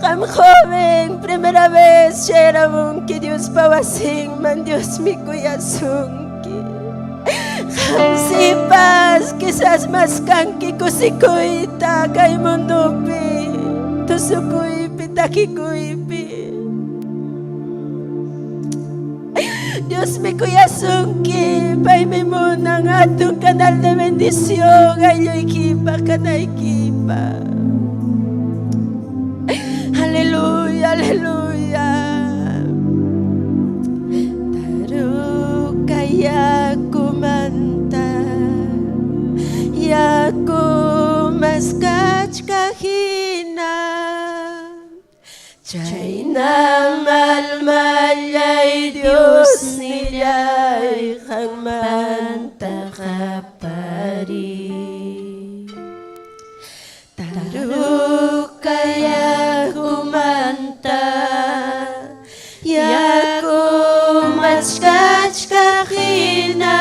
Qam joven, primera vez chayaramunki Diospa wasinman, Diosmi kuyasunki. Qam sipas, quizás maskanki kusikuyta kay mundopi, tusukuypi, takikuypi. Diosmi kuyasunki, paymi munan hatun canal de bendición aylluykipa, kanaykipa. Aleluya, aleluya. Taruka yakumanta, yaku maskachkaq hina. Chaynam almallay Dios nillay qanmanta qapariy. Taruka yakumanta, yaku maskachkaq hina.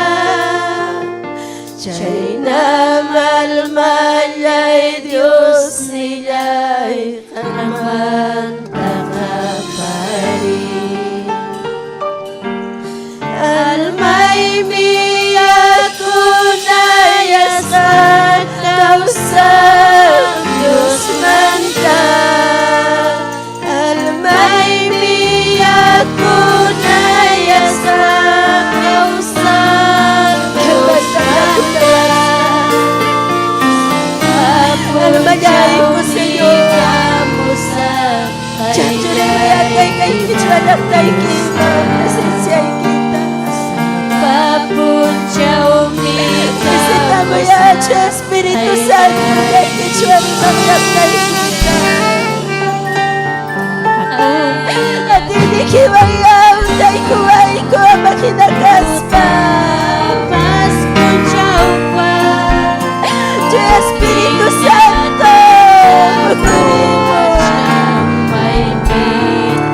Chaynam almallay Dios nillay qanmanta qapariy. Almaymi yakunayasqa kawsaq Diosmanta. Almaymi yakunayasqa kawsaq Diosmanta. Almallayku, Señor. Chachuriyakay kay kichwa llaqtaykiman presenciaykita. Visitamuyachu Espíritu Santo kay kichwa llaqtaykita. Atiynikiwan yawtaykuwayku ama hina kaspa. Chuya Espíritu Santo, mukurimuy.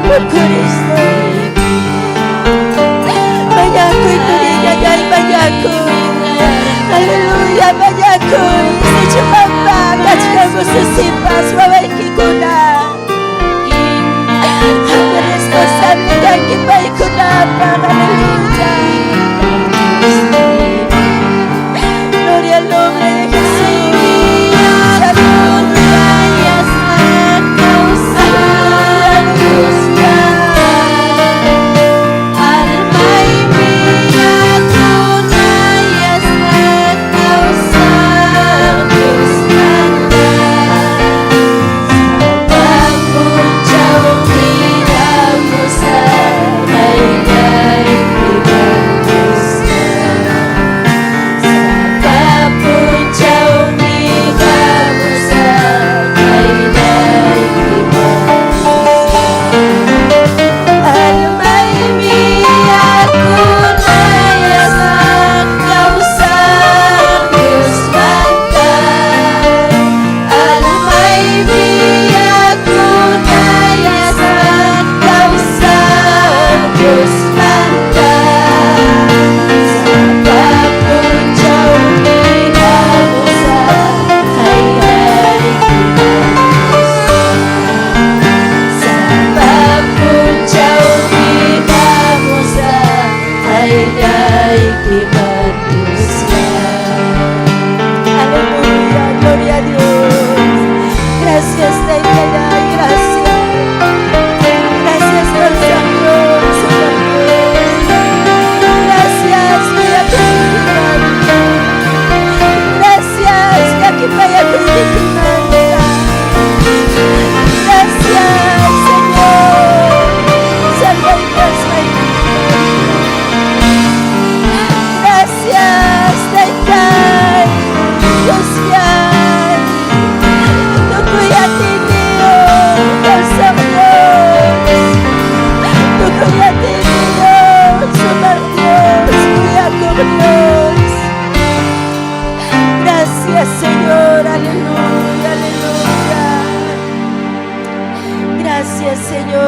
Mukurimuy. Mañakuy turiñañay, mañakuy. Aleluya, mañakuy. Sichu pampa, kachkan mozo sipas, wawaykikuna. Qammi responsable kanki paykunapaq, aleluya. Gloria al nombre de Jesús. Aleluya. Aleluya.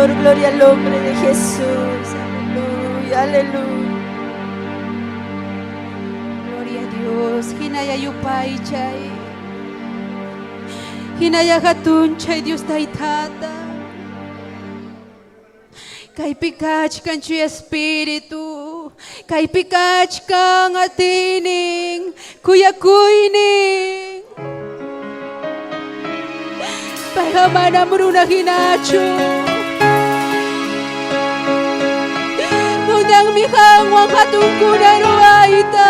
Señor, gloria al nombre de Jesús. Aleluya, aleluya. Gloria a Dios. Hinaya yupaychay. Hinaya hatunchay Dios taytata. Kaypi kachkan chuya espíritu. Kaypi kachkan atiynin. Kuyakuynin. Payqa manam runa hinachu. Munanmi qanwan hatunkuna ruwayta.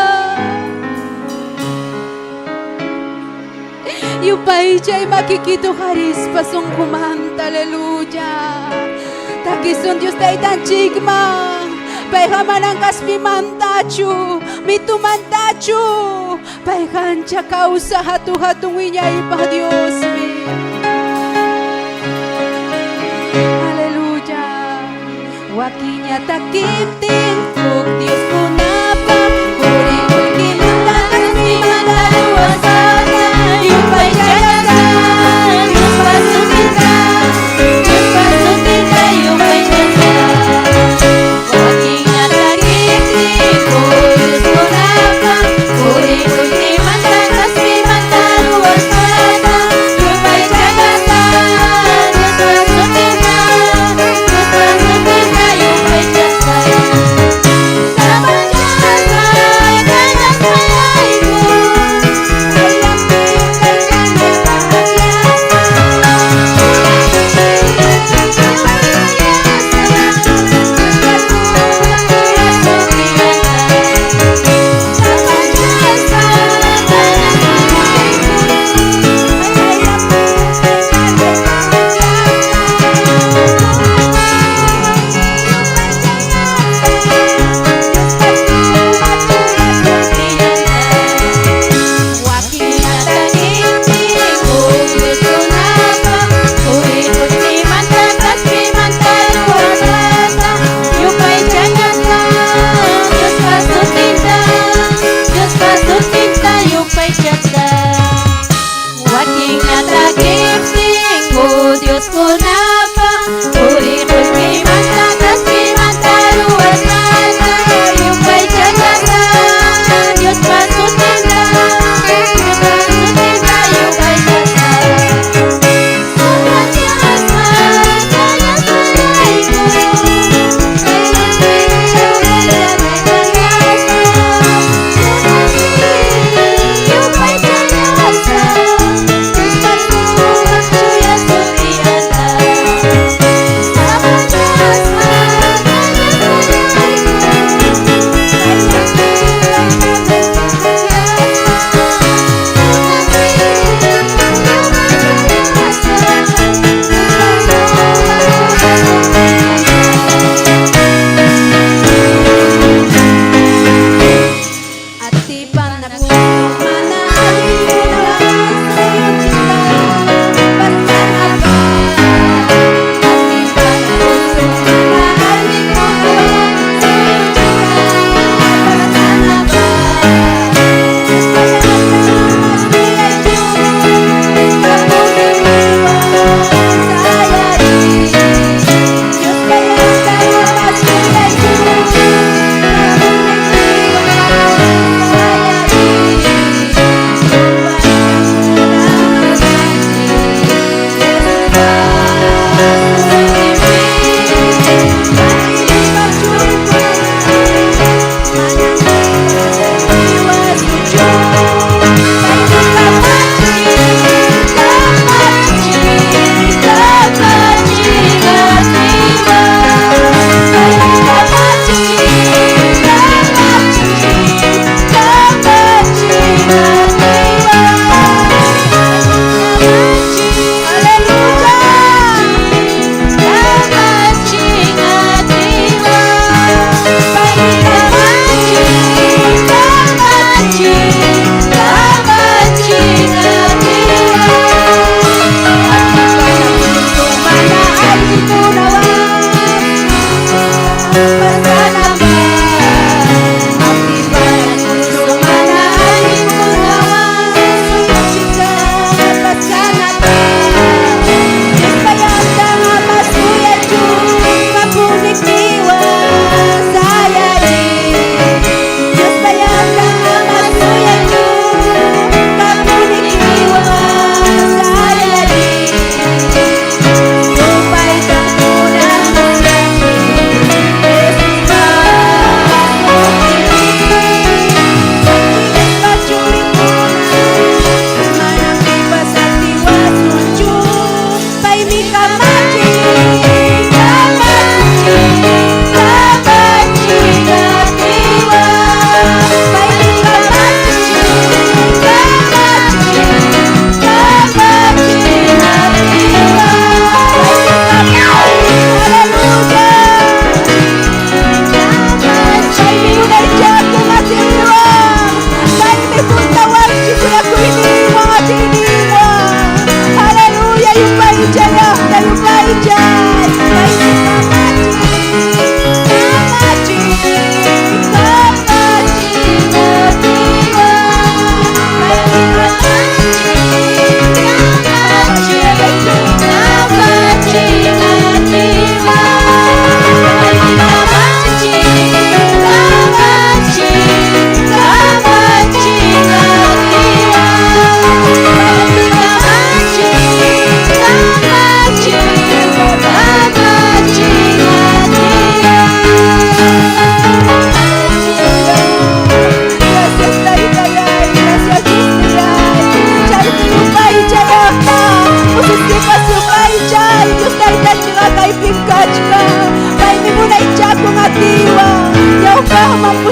Yupaychay makikita huqarispa sunqumanta, aleluya. Takisun Dios taytanchikman. Payqa manan kaspimantachu, mitumantachu. Payqa ancha kawsaq hatun hatun wiñaypaq Diosmi. Aleluya. Wakinña takiptin huk Dioskunapa quri qullqimanta kaspimanta ruwasqata yupaychasqa Diospa sutinta Diospa sutinta yupaychasqa Wakinña takiptin huk Dioskunapa quri qullqimanta kaspimanta ruwasqata yupaychasqa Diospa sutinta Diospa sutinta yupaychasqa.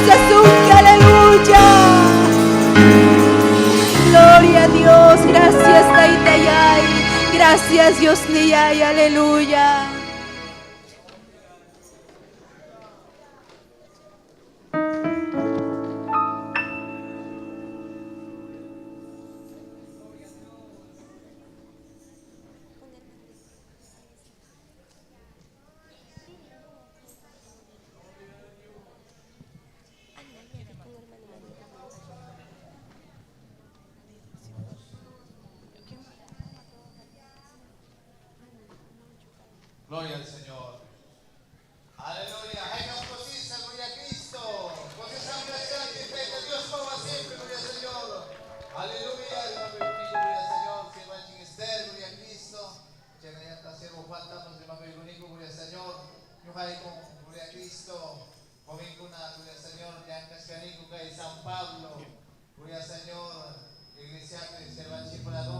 pusasunki, aleluya. Gloria a Dios, gracias Taytayay, gracias Dios niyay, aleluya. Gloria al Señor. Aleluya. Gloria a Cristo. Dios siempre, gloria al Señor. Aleluya. Gloria al Señor. Esther, gloria a Cristo. Gloria al Señor. Gloria a Cristo. Gloria al Señor. San Pablo. Gloria al Señor. Iglesia,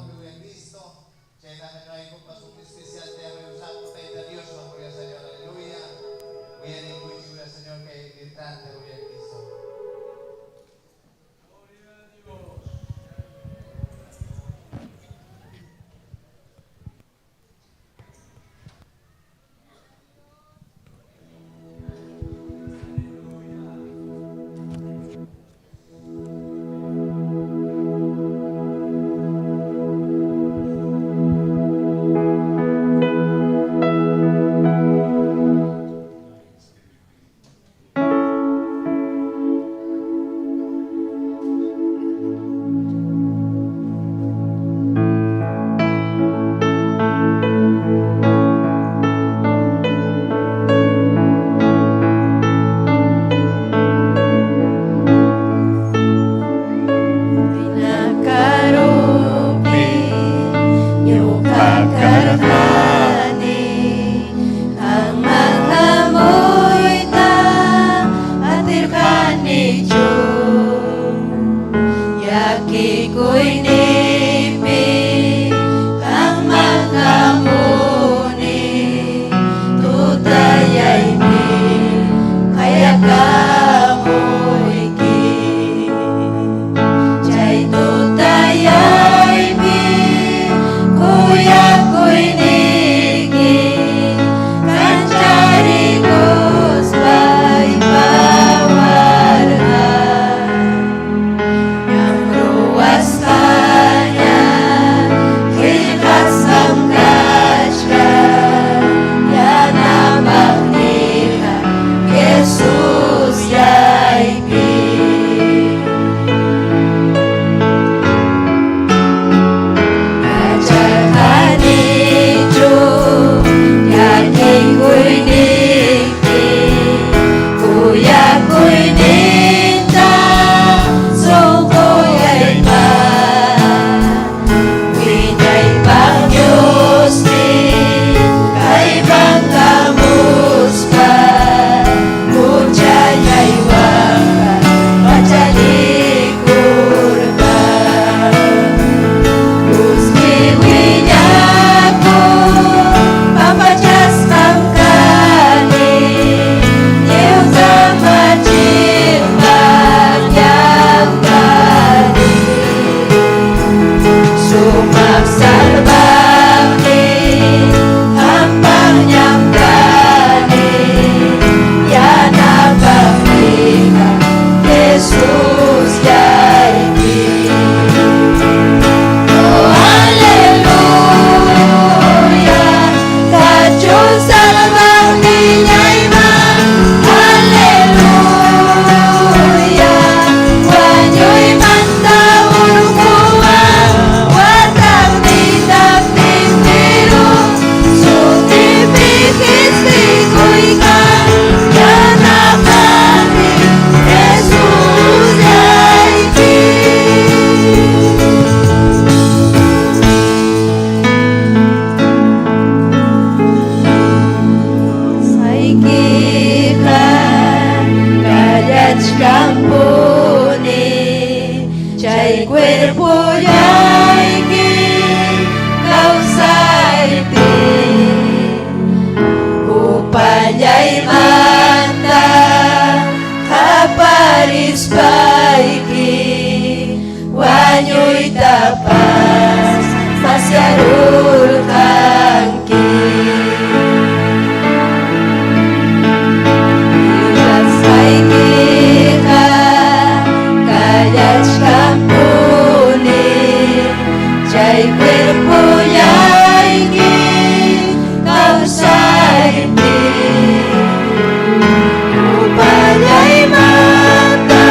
gloria a Cristo. Especial de Dios, gloria al Señor, aleluya. Gloria al Señor, que gloria a Cristo. Chay tutayaypi kuyakuynipi. Pasyarurqanki. Rurasqaykiqa kallachkanpuni, chay cuerpollayki kawsaypi. Upallaymanta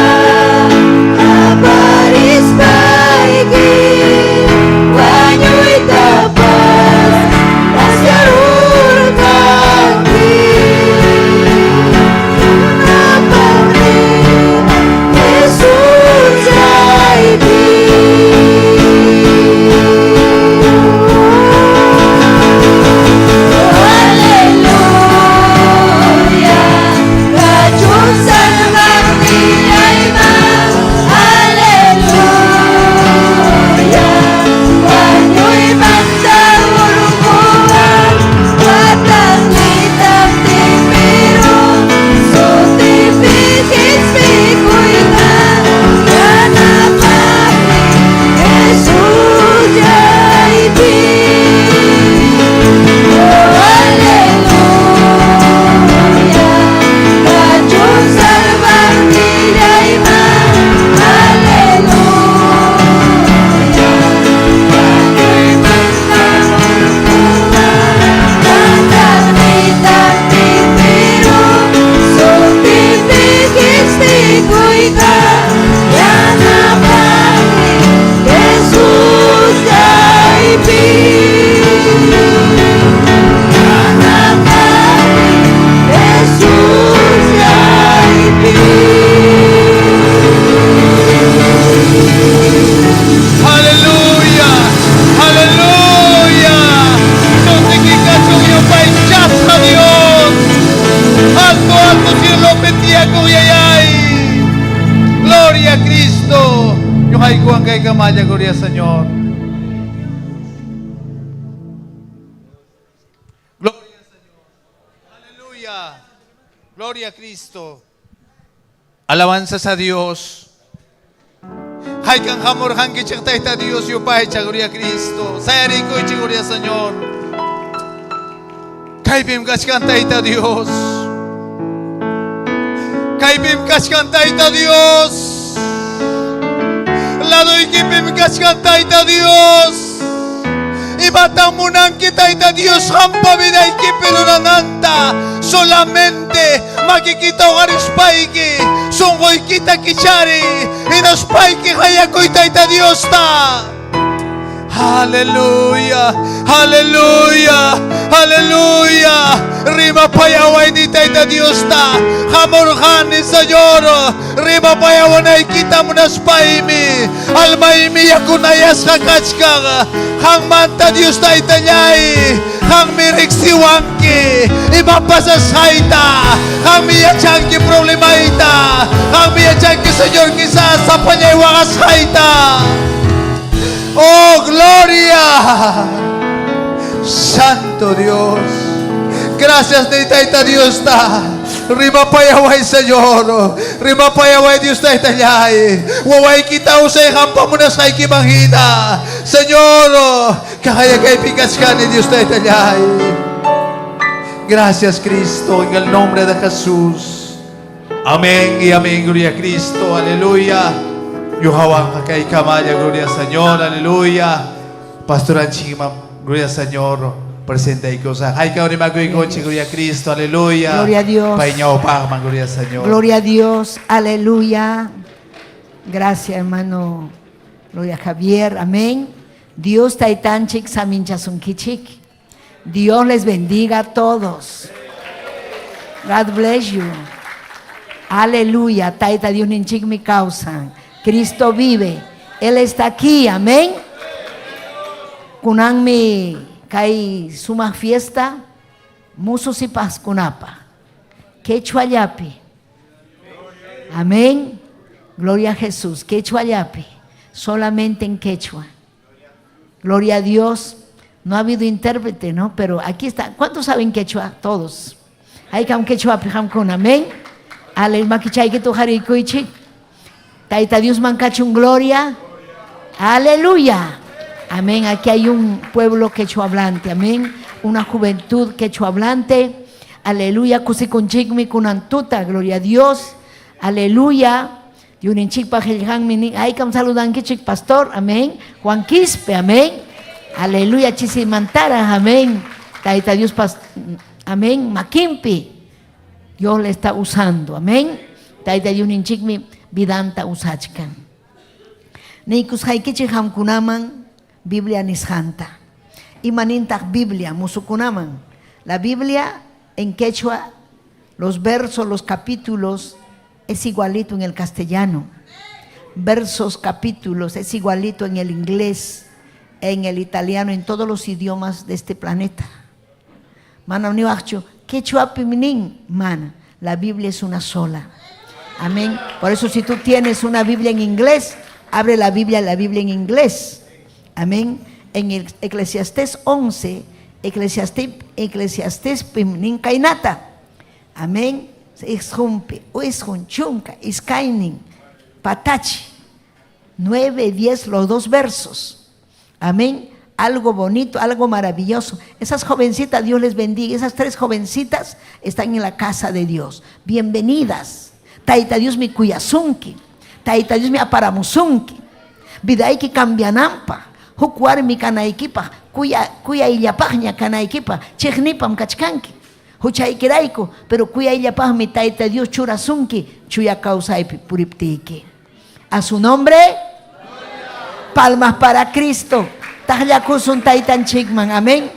qaparispayki, wañuytapas pasyarurqanki. Yanapaqnin Jesús chaypi. Aleluya, kachun salvaqnillayman. Aleluya, wañuymanta hurquwan, wataqnitam tipirun, sutiypi qispikuyta, yanapaqnin Jesús chaypi. Aleluya, kachun salvaqnillayman. Aleluya, wañuymanta hurquwan, wataqnitam tipirun, sutiypi qispikuyta, yanapaqnin Jesús chaypi. Yanapaqnin Jesús chaypi. Aleluya, aleluya. Sutiki kachun yupaychasqa Dios. Alto, alto cielo petiaku yayay. Gloria a Cristo. Ñuqaykuwan kaykamalla, gloria al Señor. Gloria al Señor. Aleluya. Gloria a Cristo. Alabanzas a Dios. Haykam hamurqankichik Tayta Dios yupaycha, gloria a Cristo. Sayarikuychik, gloria al Señor. Kaypim kachkan Tayta Dios. Kaypim kachkan Tayta Dios. Ladoykipim kachkan Tayta Dios. Imatam munanki Tayta Dios qampa vidaykipi rurananta. Solamente makikita uqarispayki sunquykita kichari hinaspayki qayakuy Tayta Diosta. Aleluya, aleluya, aleluya. Rimapayawayni Tayta Diosta. Hamurqani Señor. Rimapayawanaykita munaspaymi. Almaymi yakunayasqa kachkan. Qanmanta Dios Taytallay. Qanmi riqsiwanki. Ima pasasqayta. Qanmi yachanki problemayta. Qanmi yachanki Señor quizás sapallay waqasqayta. Oh, gloria. Santo Dios. Gracias, Tayta Dios ta. Rimapayaway, Señor. Rimapayaway, Dios Taytallay. Wawaykita usay qampa munasqaykiman hina. Señor, kakaya kaypi kachkani Dios Taytallay. Gracias, Cristo, en el nombre de Jesús. Amén y amén. Gloria a Cristo. Aleluya. Yuhawan kay kamaya. Gloria al Señor. Aleluya. Pastor Anchima, gloria al Señor. Presenta y cosa. Ay, gloria a Cristo. Aleluya. Gloria a Dios. Gloria al Señor. Gloria a Dios. Aleluya. Gracias, hermano. Gloria a Javier. Amén. Dios taytanchik saminchasunkichik. Dios les bendiga a todos. God bless you. Aleluya. Tayta Diosninchikmi kawsan. Cristo vive. Él está aquí. Amén. Kunanmi kay sumaq fiesta musu sipaskunapa. Quechuallapi. Amén. Gloria a Jesús. Quechuallapi. Solamente en quechua. Gloria a Dios. No ha habido intérprete, ¿no? Pero aquí está. ¿Cuántos saben quechua? Todos. Haykam quechua con amén. Ale makichaykita huqarikuychik. Tayta Diosman kachun gloria. Aleluya. Amén. Aquí hay un pueblo quechua hablante. Amén. Una juventud quechua hablante. Aleluya. Kusikunchikmi kunantuta. Gloria a Dios. Aleluya. Yuninchikpa qillqanmi nin. Haykam saludankichik pastor. Amén. Juan Quispe. Amén. Aleluya. Chisimantara. Amén. Taita Dios. Amén. Makimpi. Dios le está usando. Amén. Taita Yuninchikmi vidanta usachkan. Niykusqaykichik qamkunaman Biblia nisqanta. Imanintaq Biblia musukunaman. La Biblia en quechua, los versos, los capítulos, es igualito en el castellano. Versos, capítulos, es igualito en el inglés, en el italiano, en todos los idiomas de este planeta. Mana niwaqchu, quechuapim nin, mana. La Biblia es una sola. Amén. Por eso si tú tienes una Biblia en inglés, abre la Biblia en inglés. Amén. En el Eclesiastés 11, Eclesiastés pim nin kaynata. Amén. Isjumpi, isjun chunka, iskainin, patachi. 9, 10, los dos versos. Amén. Algo bonito, algo maravilloso. Esas jovencitas, Dios les bendiga. Esas tres jovencitas están en la casa de Dios. Bienvenidas. Taita Dios mi kuyasunki. Taita Dios mi aparamusunki. Vidaiki cambianampa. Huk warmi kanaykipaq, kuyayllapaqña kanaykipaq, chiqnipam kachkanki. Huchaykirayku, pero kuyayllapaqmi Taita Dios churasunki chuya kawsaypi puriptiyki. A su nombre, palmas para Cristo. Taqllakusun Taytanchikman, amén.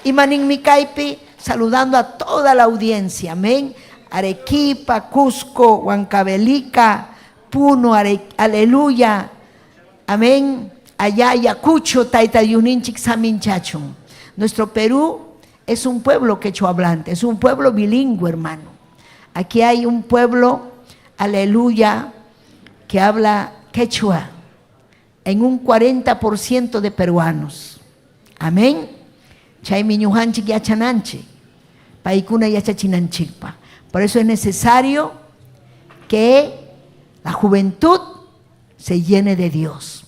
Imaninmi kaypi, saludando a toda la audiencia, amén. Arequipa, Cusco, Huancavelica, Puno, aleluya, amén. Allá Ayacucho, Taita Diosninchik Saminchachun. Nuestro Perú es un pueblo quechua hablante, es un pueblo bilingüe, hermano. Aquí hay un pueblo, aleluya, que habla quechua en un 40% de peruanos. Amén. Chaymi ñuqanchik yachananchik, paykuna yachachinanchikpa. Por eso es necesario que la juventud se llene de Dios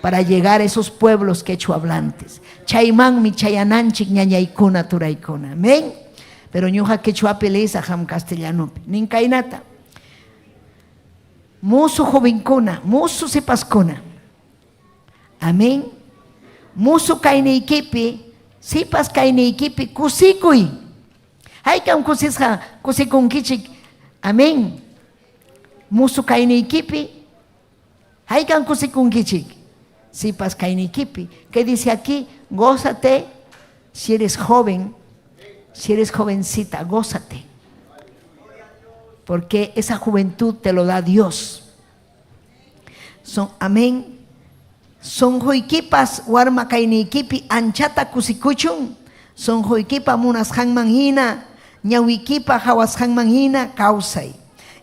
para llegar a esos pueblos quechua hablantes. Chaymanmi chayananchik ñañaykuna turaykuna. Amén. Pero ñuqa quechuapi leysaq ham castellanopi. Nin kaynata. Musu jovenkuna, musu sipaskuna. Amén. Musu kayniykipi, sipas kayniykipi kusikuy. Haykam kusisqa kusikunkichik. Amén. Musu kayniykipi, haykam kusikunkichik. Sipas kayniykipi. ¿Qué dice aquí? Gózate si eres joven, si eres jovencita, gózate. Porque esa juventud te lo da Dios. Son, amén. Sunquykipas warma kayniykipi anchata kusikuchun. Sunquykipa munasqanman hina, ñawikipa qhawasqanman hina kawsay.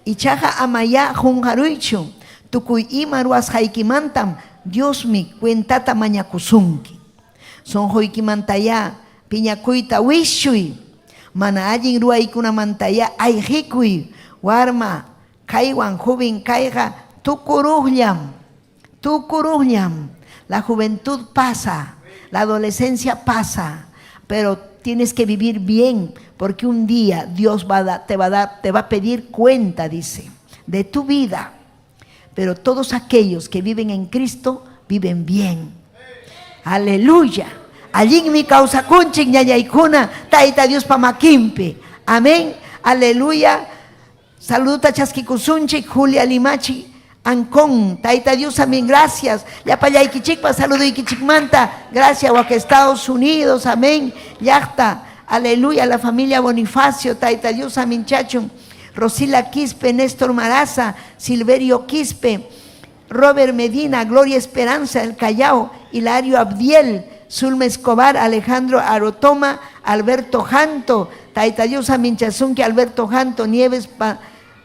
Ichaqa amayá qunqaruychu. Tukuy ima ruwasqaykimantam Diosmi cuentata mañakusunki. Sunquykimantayá piñakuyta wischuy. Mana allin ruwaykunamantayá ayqikuy. Warma kaywan joven kayqa tukuruqllam. Tukuruqllam. La juventud pasa, la adolescencia pasa, pero tienes que vivir bien, porque un día Dios te va a pedir cuenta, dice, de tu vida. Pero todos aquellos que viven en Cristo viven bien. Aleluya. Allinmi kawsakunchik ñañaykuna, Tayta Diospa makinpi. Amén. Aleluya. Saluda chaskikusunchik Julia Limachi Ancón. Tayta Dios, amén. Gracias. Llapallaykichikpa saluduykichikmanta. Gracias, Huaca, Estados Unidos. Amén. Llaqta. Aleluya. La familia Bonifacio. Tayta Dios, amén. Chachun. Rosila Quispe, Néstor Maraza, Silverio Quispe, Robert Medina, Gloria Esperanza, El Callao, Hilario Abdiel, Zulma Escobar, Alejandro Arotoma, Alberto Janto, Tayta Dios, amén. Chasunki, Alberto Janto, Nieves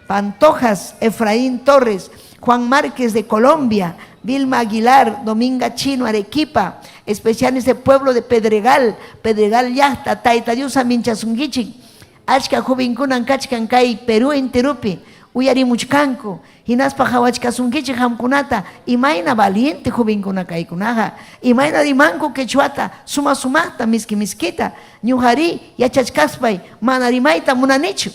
Pantojas, Efraín Torres, Juan Márquez de Colombia, Vilma Aguilar, Dominga Chino, Arequipa, especiales de pueblo de Pedregal, Pedregal Llaqta, Tayta Dios, amén. Chasunkichik, achka jovenkunan kachkan kay Perú enterupi, Uyarimuchkanku. Hinaspa qawachkasunkichik qamkunata imayna valiente jovenkuna kaykunaqa. Imayna rimanku quechuata suma sumaqta miski miskita. Ñuqarí yachachkaspay mana rimayta munanichu.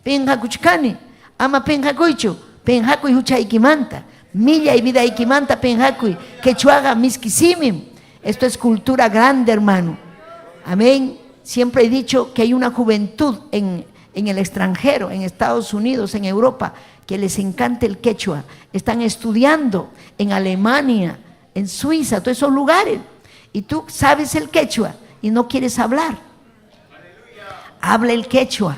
Pinqakuchkani. Ama pinqakuychu. Pinqakuy huchaykimanta. Millay vidaykimanta pinqakuy. Quechuaqa miski simim. Esto es cultura grande, hermano. Amén. Siempre he dicho que hay una juventud en, en el extranjero, en Estados Unidos, en Europa, que les encanta el quechua. Están estudiando en Alemania, en Suiza, todos esos lugares. Y tú sabes el quechua y no quieres hablar. Habla el quechua.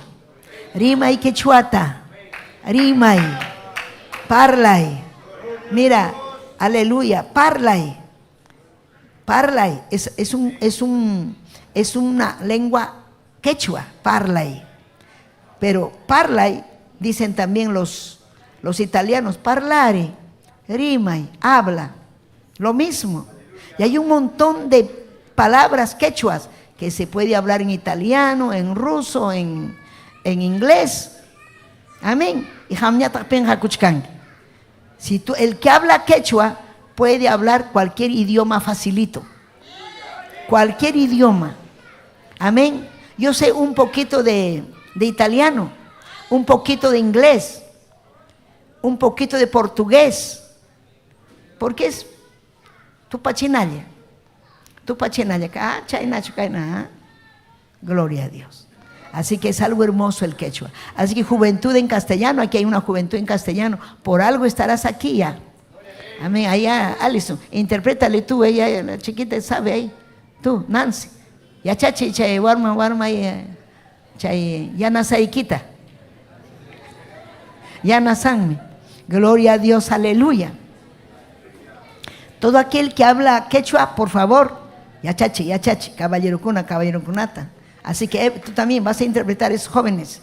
Rimay quechuata. Rimay. Parlay. Mira, aleluya. Parlay. Parlay. Es, es, un, es, un, es una lengua quechua. Parlay. Pero parlay, dicen también los, los italianos, parlare, rimay, habla. Lo mismo. Y hay un montón de palabras quechuas que se puede hablar en italiano, en ruso, en, en inglés. Amén. Y Si tú, el que habla quechua puede hablar cualquier idioma facilito. Cualquier idioma. Amén. Yo sé un poquito de, de italiano, un poquito de inglés, un poquito de portugués. Porque es tupachinalla. Tupachinalla. Ah, Gloria a Dios. Así que es algo hermoso el quechua. Así que juventud en castellano, aquí hay una juventud en castellano. Por algo estarás aquí ya. Amén. Allá, Alison, interprétale tú, ella, la chiquita sabe ahí. Tú, Nancy. Ya chachi, chay, warma, warma, chay, ya nasaikita. Ya nasanmi. Gloria a Dios, aleluya. Todo aquel que habla quechua, por favor, ya chachi, ya chachi, caballero cuna, caballero cunata. Así que tú también vas a interpretar a esos jóvenes.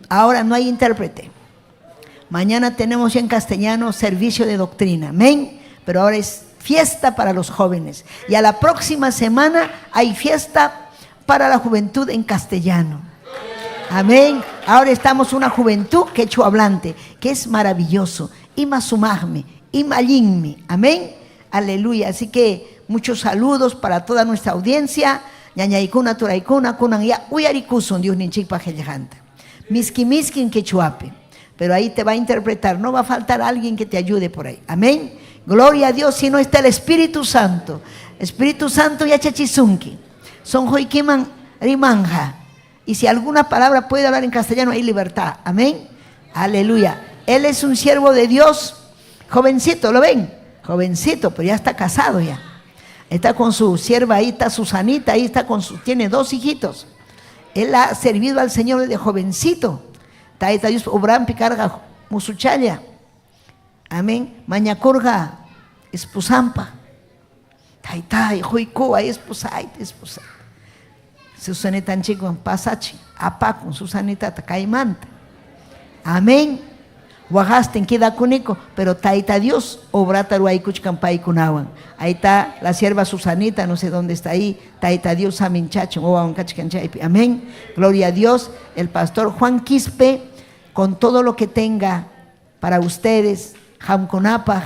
Ahora no hay intérprete. Mañana tenemos ya en castellano servicio de doctrina. Amén. Pero ahora es fiesta para los jóvenes. Y a la próxima semana hay fiesta para la juventud en castellano. Amén. Ahora estamos una juventud quechua hablante, que es maravilloso. Ima sumaqmi, ima allinmi. Amén. Aleluya. Así que muchos saludos para toda nuestra audiencia. Ñañaykuna, turaykuna, kunan ya uyarikusun Diosninchikpa qillqanta. Miski miskin quechuapi. Pero ahí te va a interpretar. No va a faltar alguien que te ayude por ahí. Amén. Gloria a Dios si no está el Espíritu Santo. Espíritu Santo yachachisunki. Sonquykiman rimanja. Y si alguna palabra puede hablar en castellano, hay libertad. Amén. Aleluya. Él es un siervo de Dios. Jovencito, ¿lo ven? Jovencito, pero ya está casado ya. Está con su sierva ahí, está Susanita, ahí está con su, tiene dos hijitos. Él ha servido al Señor desde jovencito. Tayta Dios obranpi karqa musuchalla. Amén. Mañakurqa esposampa. Taytay, quykuway esposayta, esposayta. Susanitanchikwan pasachi, apakun Susanitata kaymanta. Amén. Waqastin quedakuniku, pero Tayta Dios obrata ruwaykuchkan paykunawan. Ahí está la sierva Susanita, no sé dónde está ahí. Tayta Dios saminchachun, wawan kachkan chaypi. Amén. Gloria a Dios. El pastor Juan Quispe, con todo lo que tenga para ustedes, Jamconapa.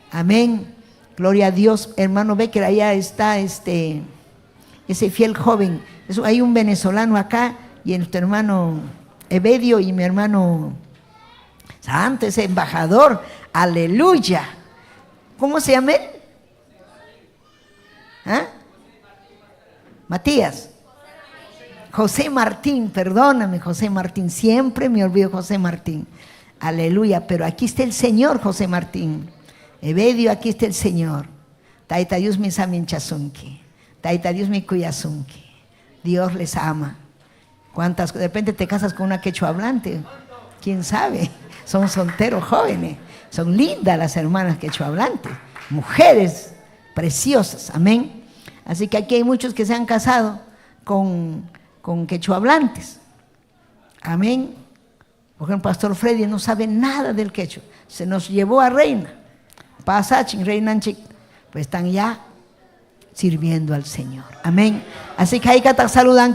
Amén. Gloria a Dios. Hermano Becker, allá está este, ese fiel joven. Hay un venezolano acá y nuestro hermano Evedio y mi hermano Santo, ese embajador. Aleluya. ¿Cómo se llama él? ¿Ah? Matías. José Martín, perdóname, José Martín. Siempre me olvido José Martín. Aleluya, pero aquí está el Señor, José Martín. Evedio, aquí está el Señor. Tayta Diosmi saminchasunki. Tayta Diosmi kuyasunki. Dios les ama. ¿Cuántas? De repente te casas con una quechua hablante. ¿Quién sabe? Son solteros jóvenes. Son lindas las hermanas quechua hablantes. Mujeres preciosas. Amén. Así que aquí hay muchos que se han casado con, con quechua hablantes. Amén. Por ejemplo, Pastor Freddy no sabe nada del quechua. Se nos llevó a Reina. Pasachin, Reina Pues están ya sirviendo al Señor. Amén. Así que hay que saludan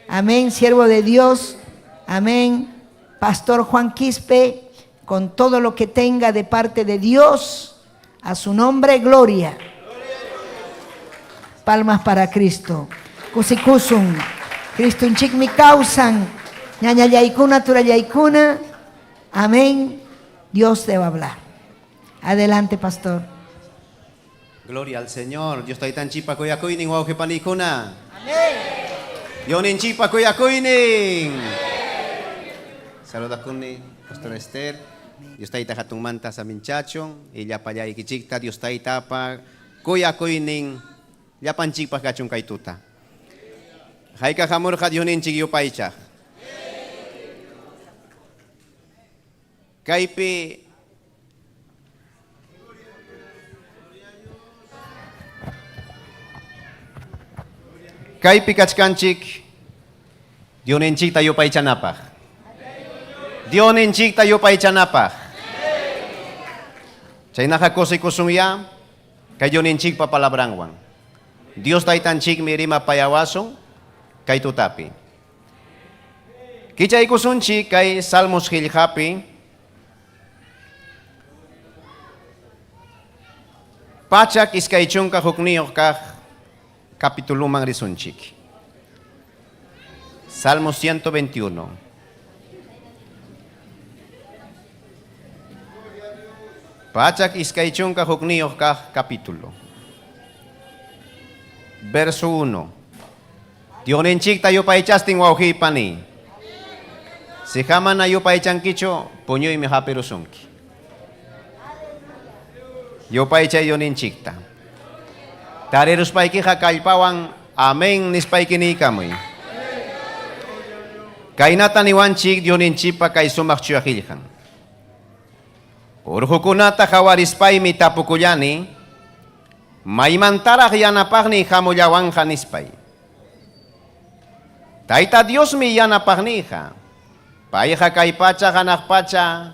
Amén. Siervo de Dios. Amén. Pastor Juan Quispe, con todo lo que tenga de parte de Dios, a su nombre, gloria. Palmas para Cristo. Kusikusun. Cristunchikmi kawsan. Ñañallaykuna, turallaykuna. Amén. Dios te va a hablar. Adelante, pastor. Gloria al Señor. Dios taytanchikpa kuyakuynin wawqi panikuna. Amén. Diosninchikpa kuyakuynin. Saludakuni, Pastor Esther. Dios tayta hatunmanta saminchachun y llapallaykichikta Dios taytapa kuyakuynin llapanchikpaq kachun kay tuta. Hayka hamurqa Diosninchik yupaychaq. Kaypi Kaypi kachkanchik Diosninchikta yupaychanapaq. Diosninchikta yupaychanapaq. Chaynaqa kusikusunya kay Diosninchikpa palabranwan. Dios taytanchikmi rimapayawasun kay tutapi. Kichaykusunchik kay Salmos qillqapi 121 kaq kapituluman risunchik. Salmo 121. 121 kaq capítulo. Verso 1. Diosninchikta yupaychastin wawqipani. Si hamana yupaychankichu, puñuymi hapirusunki. Yupaychay Diosninchikta. Tariruspaykiqa kallpawan amén nispayki niykamuy. Kaynata niwanchik Diosninchikpa kay sumaq chuya qillqan. Urqukunata qhawarispaymi tapukullani, maymantaraq yanapaqniy hamullawanqa nispay. Tayta Diosmi yanapaqniyqa, payqa kay pacha hanaq pacha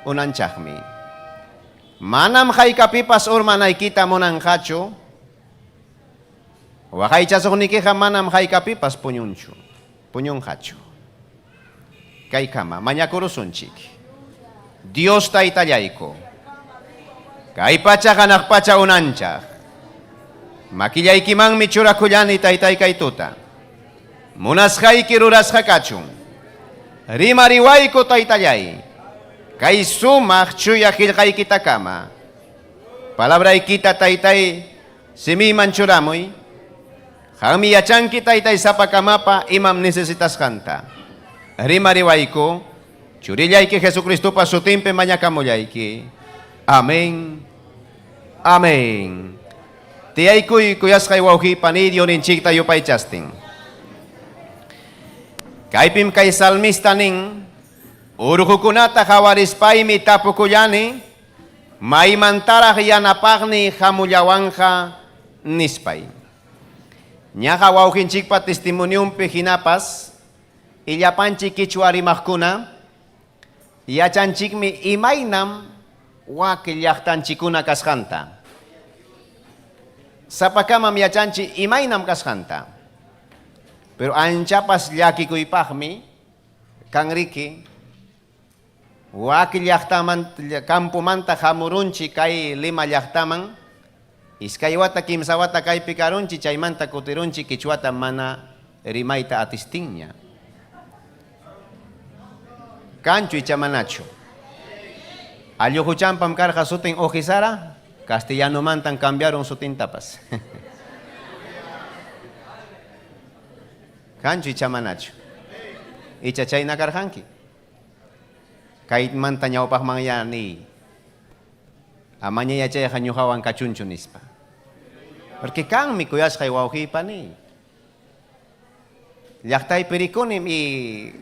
unanchaqmi. Manam haykapipas urmanaykita munanqachu, waqaychasuqnikiqa manam haykapipas puñunchu, puñunqachu. Kaykama mañakurusunchik. Dios taytallayku. Kay pacha hanaq pacha unanchaq. Makillaykimanmi churakullani taytay kay tuta. Munasqayki rurasqa kachun. Rimariwayku taytallay. Kay sumaq chuya qillqaykitakama. Palabraykita taytay simiyman churamuy. Qammi yachanki taytay sapakamapa imam necesitasqanta. Rimariwayku, churillayki Jesucristopa sutinpi mañakamullayki. Amén. Amén. Tiyaykuy kuyasqay wawqi pani Diosninchikta yupaychastin. Kaypim kay salmista nin, urqukunata qhawarispaymi tapukullani, maymantaraq yanapaqniy hamullawanqa nispay. Ñaqa wawqinchikpa testimoniumpi hinapas, illapanchik kichwa rimaqkuna, yachanchikmi imaynam wak llaqtanchikuna kasqanta. Sapakamam yachanchik imaynam kasqanta. Pero anchapas llakikuypaqmi kanriki wak llaqtaman campomanta hamurunchik kay Lima llaqtaman iskay wata kimsa wata kaypi karunchik chaymanta kutirunchik kichwata mana rimayta atistinña. Kanchu icha manachu. Alluquchampam karqa sutin Ojisara, castellanomantan cambiaron sutintapas. Kanchu icha manachu. Icha chayna karqanki. Kaymanta ñawpaqman ya niy. Amaña yachayqa ñuqawan kachunchu nispa. Porque kanmi kuyasqay wawqiypa niy. Llaqtaypi rikunim y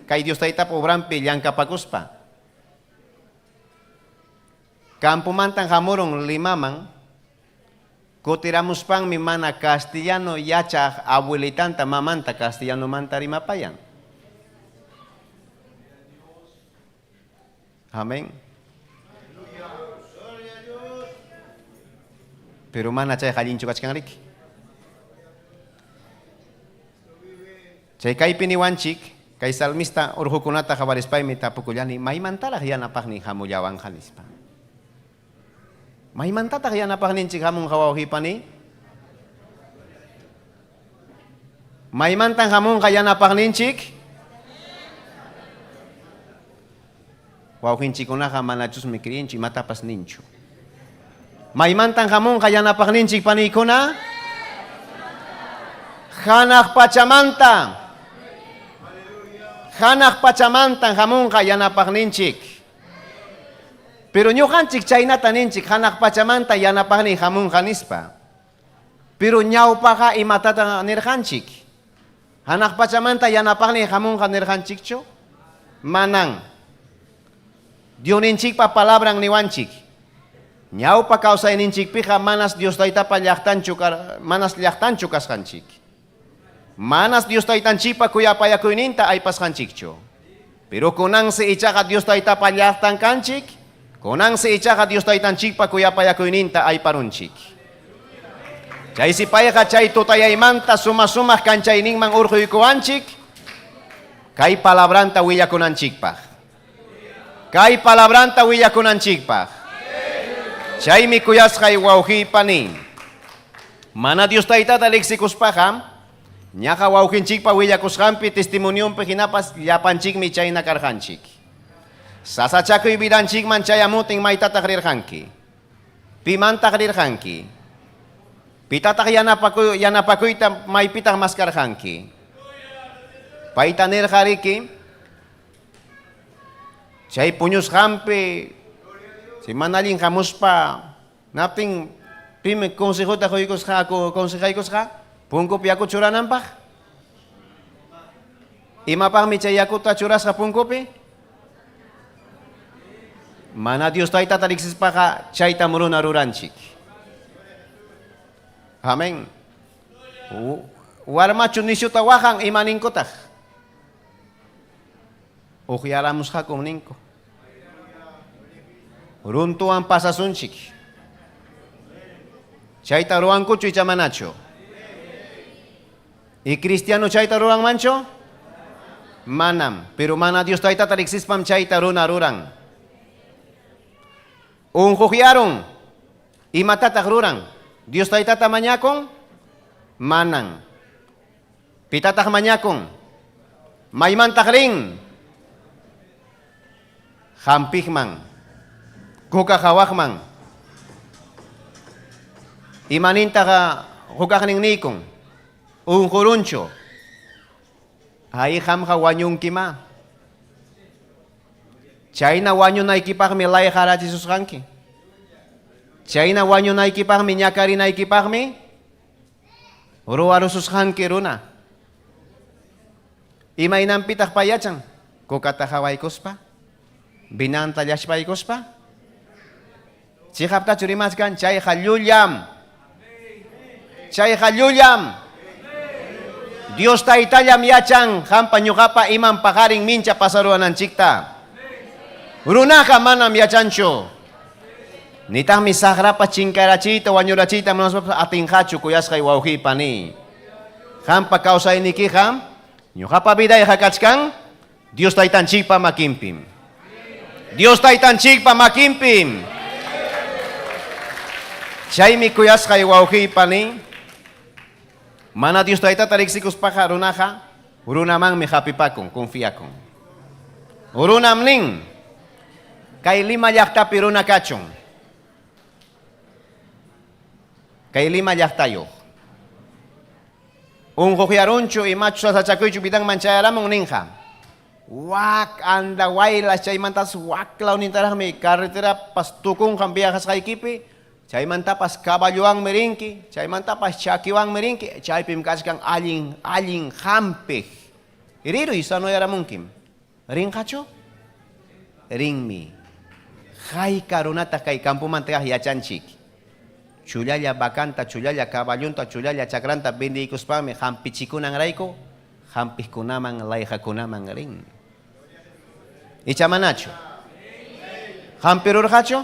kay Dios taytapa obranpi llankapakuspa. Campomantan hamurun Limaman, kutiramuspanmi mana castellano yachaq abuelitanta mamanta castellanomanta rimapayan. Amén. Pero mana chayqa allinchu kachkanriki. Chay kaypi niwanchik, Kay salmista urqukunata qawarispaymi tapukullani, Maymantaraq yanapaqniy hamullawanqa? nispa. Maymantataq yanapaqninchik hamunqa wawqiy paniy? Maymantan hamunqa yanapaqninchik? Wawqinchikkunaqa manachusmi creenchu imatapas ninchu. Maymantan hamunqa yanapaqninchik paniykuna? Hanaq pachamanta. Hanaq pachamantan hamunqa yanapaqninchik. Pero ñuqanchik chaynata ninchik hanaq pachamanta yanapaqnin hamunqa nispa. Pero ñawpaqa imatatan nirqanchik? Hanaq pachamanta yanapaqnin hamunqa nirqanchikchu? Manan. Diosninchikpa palabran niwanchik. Ñawpa kawsayninchikpiqa manas Dios Taytapa llaqtanchu manas llaqtanchu kasqanchik. Manas Dios Taytanchikpa kuyapayakuyninta aypasqanchikchu. Pero kunansi ichaqa Dios Taytapa llaqtan kanchik, kunansi ichaqa Dios Taytanchikpa kuyapayakuyninta ayparunchik. Chaysi payqa chay tutayaymanta suma-sumaq kanchayninman urquykuwanchik, kay palabranta willakunanchikpaq. Kay palabranta willakunanchikpaq. Chaymi kuyasqay wawqiypa nin. Mana Dios Taytata riqsikuspaqa, ñaqa wawqinchikpa willakusqanpi testimonionpi hinapas llapanchikmi chayna karqanchik. Sasachakuy vidanchikman chayamutin maytataq rirqanki? Pimantaq rirqanki? Pitataq yanapakuy, yanapakuyta maypitaq maskarqanki? Payta nirqa riki, Chay puñusqanpi, chay mana allin hamuspa, naptin pimi consejota quykusqa, consejaykusqa punkupi yaku churananpaq? Imapaqmi chay yakuta churasqa punkupi? Mana Dios Taytata riqsispaqa chaytam runa ruranchik. Amén. Warmachu nisyuta waqan ima ninkutaq? Uqyaramusqakum ninku. Runtuwan pasasunchik. Chayta ruwankuchu icha manachu? Y cristiano chayta ruranmanchu? Manam. Pero mana Dios Taytata riqsispam chayta runa ruran. Unquqyarun. Imatataq ruran? Dios Taytata mañakun? Manan. Pitataq mañakun? Maymantaq rin? Hampiqman. Kuka hawaqman. Imanintaq hukaqnin niykun? Unqurunchu. Ay qamqa wañunkimá. Chayna wañunaykipaqmi layqarachisusqanki. Chayna wañunaykipaqmi ñakarinaykipaqmi Ruwarususqanki runa. Imaynanpitaq pay yachan? Kukata hawaykuspa? Vinanta llachpaykuspa? Chiqaptachu rimachkan? Chayqa llullam. Chayqa llullam. Dios Taytallam yachan qampa ñuqapa iman paqarin mincha pasaruwananchikta. Runaqa manam yachanchu. Nitaqmi saqrapa chinkarachiyta, wañurachiyta munaspapas atinqachu, kuyasqay wawqiy paniy. Qampa kawsaynikiqa, ñuqapa vidayqa kachkan Dios Taytanchikpa makinpim. Dios Taytanchikpa makinpim. Chaymi kuyasqay wawqiy paniy, mana Dios Taytata riqsikuspaqa runaqa runamanmi hapipakun, confiakun. Runam nin, Kay Lima llaqtapi runa kachun. Kay Lima llaqtayuq. Unquqyarunchu imachu sasachakuychu vidanman chayaramun ninqa. Wak anda waylas chaymantas wak lawnintaraqmi carreterapas tukunqan viajasqaykipi, chaymantapas caballowanmi rinki, chaymantapas chakiwanmi rinki, chaypim kachkan allin allin hampiq. Riruy sanoyaramunkim. Rinqachu? Rinmi. Hayka runataq kay campomanta kaq yachanchik? Chullalla vacanta, chullalla caballonta, chullalla chakranta vendiykuspanmi hampichikunanrayku hampiqkunaman, layqakunaman rin. Icha manachu? Hampirurqachu?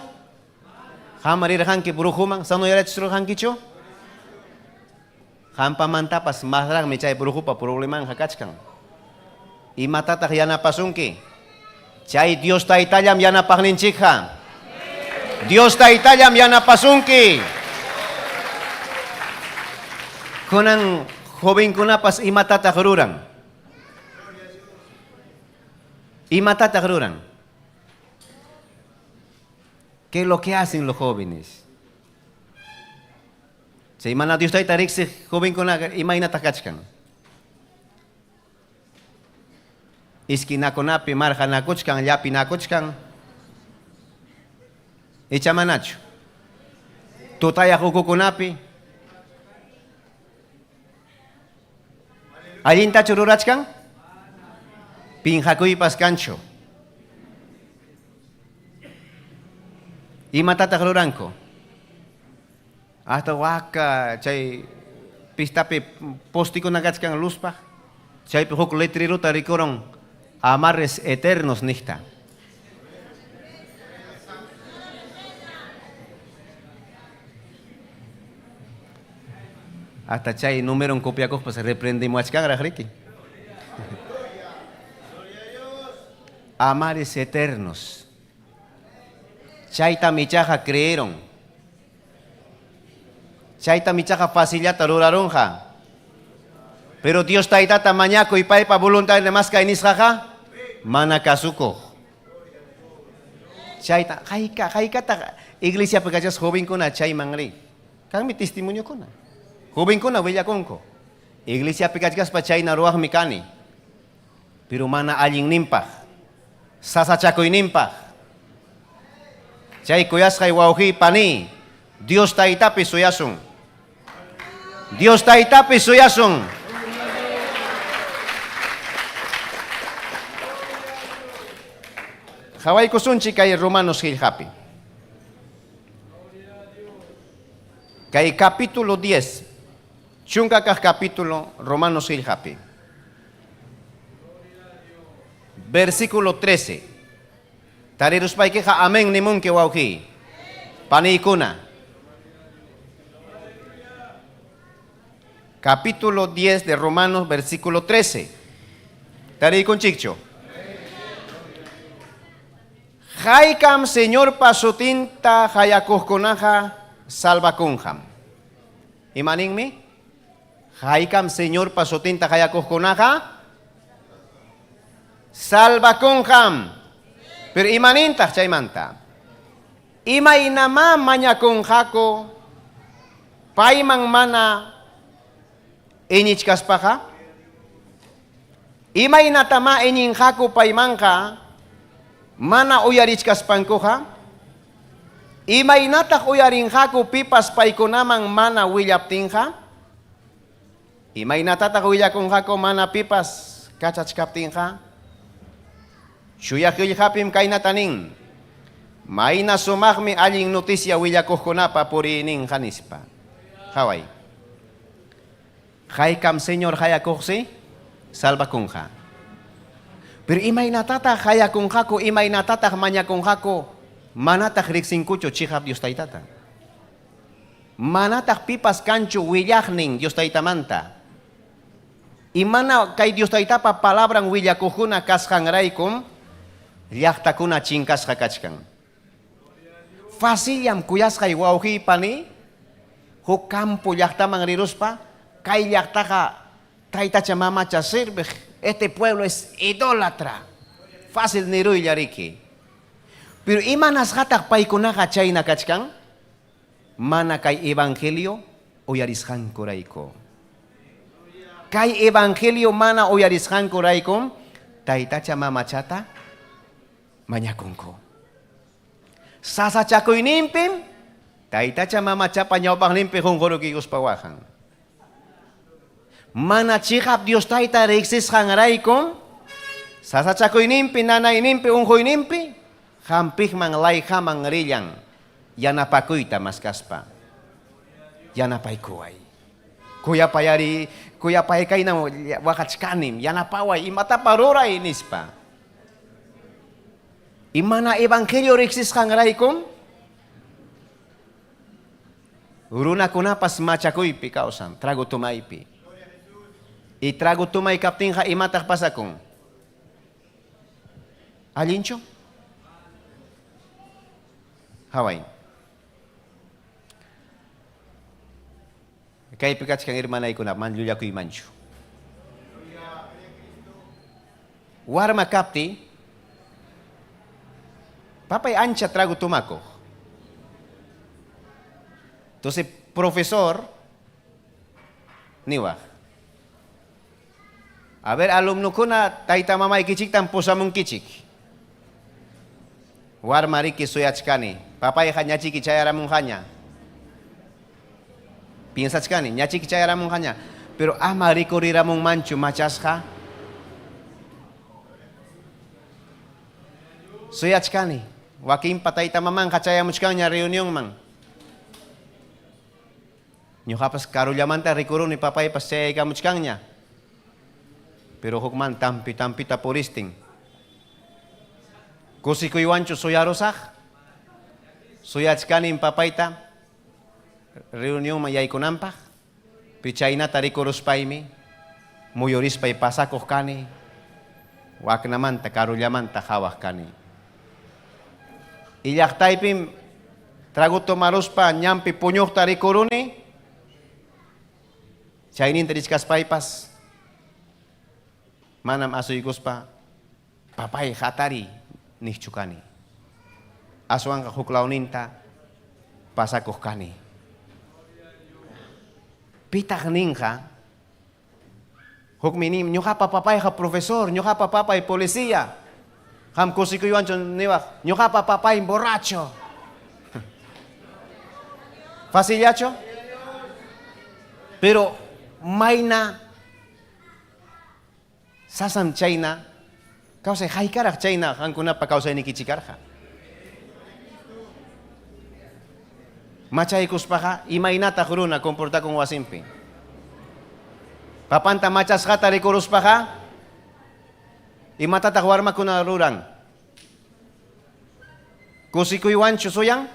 Qam rirqanki brujuman, sanoyarachisurqankichu? Qampamantapas masraqmi chay brujupa problemanqa kachkan. Imatataq yanapasunki? Chay Dios Taytallam yanapaqninchikqa. Dios Taytallam yanapasunki. Kunan jovenkunapas imatataq ruran? Imatataq ruran? ¿Qué es lo que hacen los jóvenes? Chay mana Dios Tayta riqsiq jovenkunaqa imaynataq kachkan? Esquinakunapi marqanakuchkan, llapinakuchkan. Icha manachu? Tutayaq ukukunapi. Allintachu rurachkan? Pinqakuypas kanchu? Imatataq ruranku? Hasta waka chay pistapi postikuna kachkan luzpaq, chaypi huk letrerota rikuron amarres eternos niqta. Hasta chay numeron copiakuqpas reprendimuachkanraq riki. Amares eternos. Chaytam ichaqa creeron. Chaytam ichaqa facillata rurarunqa. Pero Dios Taytata mañakuy paypa voluntadninta maskay nisqaqa mana kasukuq. Chayta hayka haykataq iglesiapi kachasqa jovenkuna chayman rin. Kanmi testimoniokuna. Jovenkuna willakunku. Iglesiapi kachkaspa chayna ruwaqmi kani. Pero mana allinninpaq, sasachakuyninpaq. Chay kuyasqay wawqiy paniy, Dios Taytapi suyasun. Dios Taytapi suyasun. Qhawaykusunchik kay Romanos qillqapi. Kay capítulo 10, chunka kaq capítulo Romanos qillqapi. Versículo 13. Tariruspaykiqa amén nimunki wawqiy, paniykuna. Capítulo 10 de Romanos, versículo 13. Tariykunchikchu? Haykam Señorpa sutinta qayakuqkunaqa salvakunqam. Imaninmi? Haykam Señorpa sutinta qayakuqkunaqa salvakunqam. Pero imanintaq chaymanta? Imaynamá mañakunqaku payman mana iñichkaspaqa? Imaynatamá iñinqaku paymanqa mana uyarichkaspankuqa? Imaynataq uyarinqaku pipas paykunaman mana willaptinqa? Imaynatataq willakunqaku mana pipas kachachkaptinqa? Chuya qillqapim kaynata nin, Mayna sumaqmi allin noticia willakuqkunapa puriyninqa, nispa. Qaway. Haykam Señor qayakuqsi salvakunqa. Pero imaynatataq qayakunqaku, imaynatataq mañakunqaku, manataq riqsinkuchu chiqap Dios Taytata? Manataq pipas kanchu willaqnin Dios Taytamanta. Y mana kay Dios Taytapa palabran willakuqkuna kasqanraykum llaqtakuna chinkasqa kachkan. Facillam kuyasqay wawqiy paniy huk campo llaqtaman riruspa kay llaqtaqa taytacha mamacha sirviq, este pueblo es idólatra. Fácil niruylla riki. Pero imanasqataq paykunaqa chayna kachkan? Mana kay evangelio uyarisqankurayku. Kay evangelio mana uyarisqankuraykum taytacha mamachata mañakunku. Sasachakuyninpim taytacha mamachapa ñawpaqninpi qunqurukiykuspa waqan. Mana chiqap Dios Tayta riqsisqanraykum sasachakuyninpi, nanayninpi, unquyninpi hampiqman layqaman rillan yanapakuyta maskaspa. Yanapaykuway. Kuyapayari, kuyapaykaynam waqachkanim, yanapaway, imatapa ruray, nispa. Y mana evangelio riqsisqanraykum runakunapas machakuypi kawsan, trago tomaypi. Y trago tomay kaptinqa imataq pasakun? Allinchu? Haway. Kaypi kachkan hermanaykuna, man llullakuymanchu. Warma kapti, papay ancha trago tumakuq. Entonces, profesor, niwaq. A ver, alumnukuna, tayta mamaykichiktan pusamunkichik. Warma riki suyachkani. Papayqa ñachiki chayaramunqaña. Piensachkani, ñachiki chayaramunqaña. Pero ama rikuriramunmanchu machasqa. Suyachkani. Wakinpa tayta mamanqa chayamuchkanña reunionman. Ñuqapas karullamanta rikuruni papaypas chayaykamuchkanña. Pero hukman tampi tampita puristin. Kusikuywanchu suyarusaq? Suyachkanin papayta reunionman yaykunanpaq. Pichaynata rikuruspaymi muyurispay pasakuq kani. Waknamanta karullamanta qhawaq kani. Illaqtaypim trago tomaruspa ñanpi puñuqta rikuruni. Chayninta richkaspaypas manam asuykuspa papay hatari niqchu kani. Aswanqa huklawninta pasakuq kani. Pitaq ninqa hukmi nin ñuqapa papayqa profesor, ñuqapa papay policía. Qam kusikuywanchu niwaq ñuqapa papay borracho. Facillacho? Pero mayna sasam chayna kawsay haykaraq chayna qamkunapa kawsaynikichikarqa. Machaykuspaqa imaynataq runa comportakun wasinpi. Papanta machasqata rikuruspaqa imatataq warmakuna ruran? Kusikuywanchu suyan?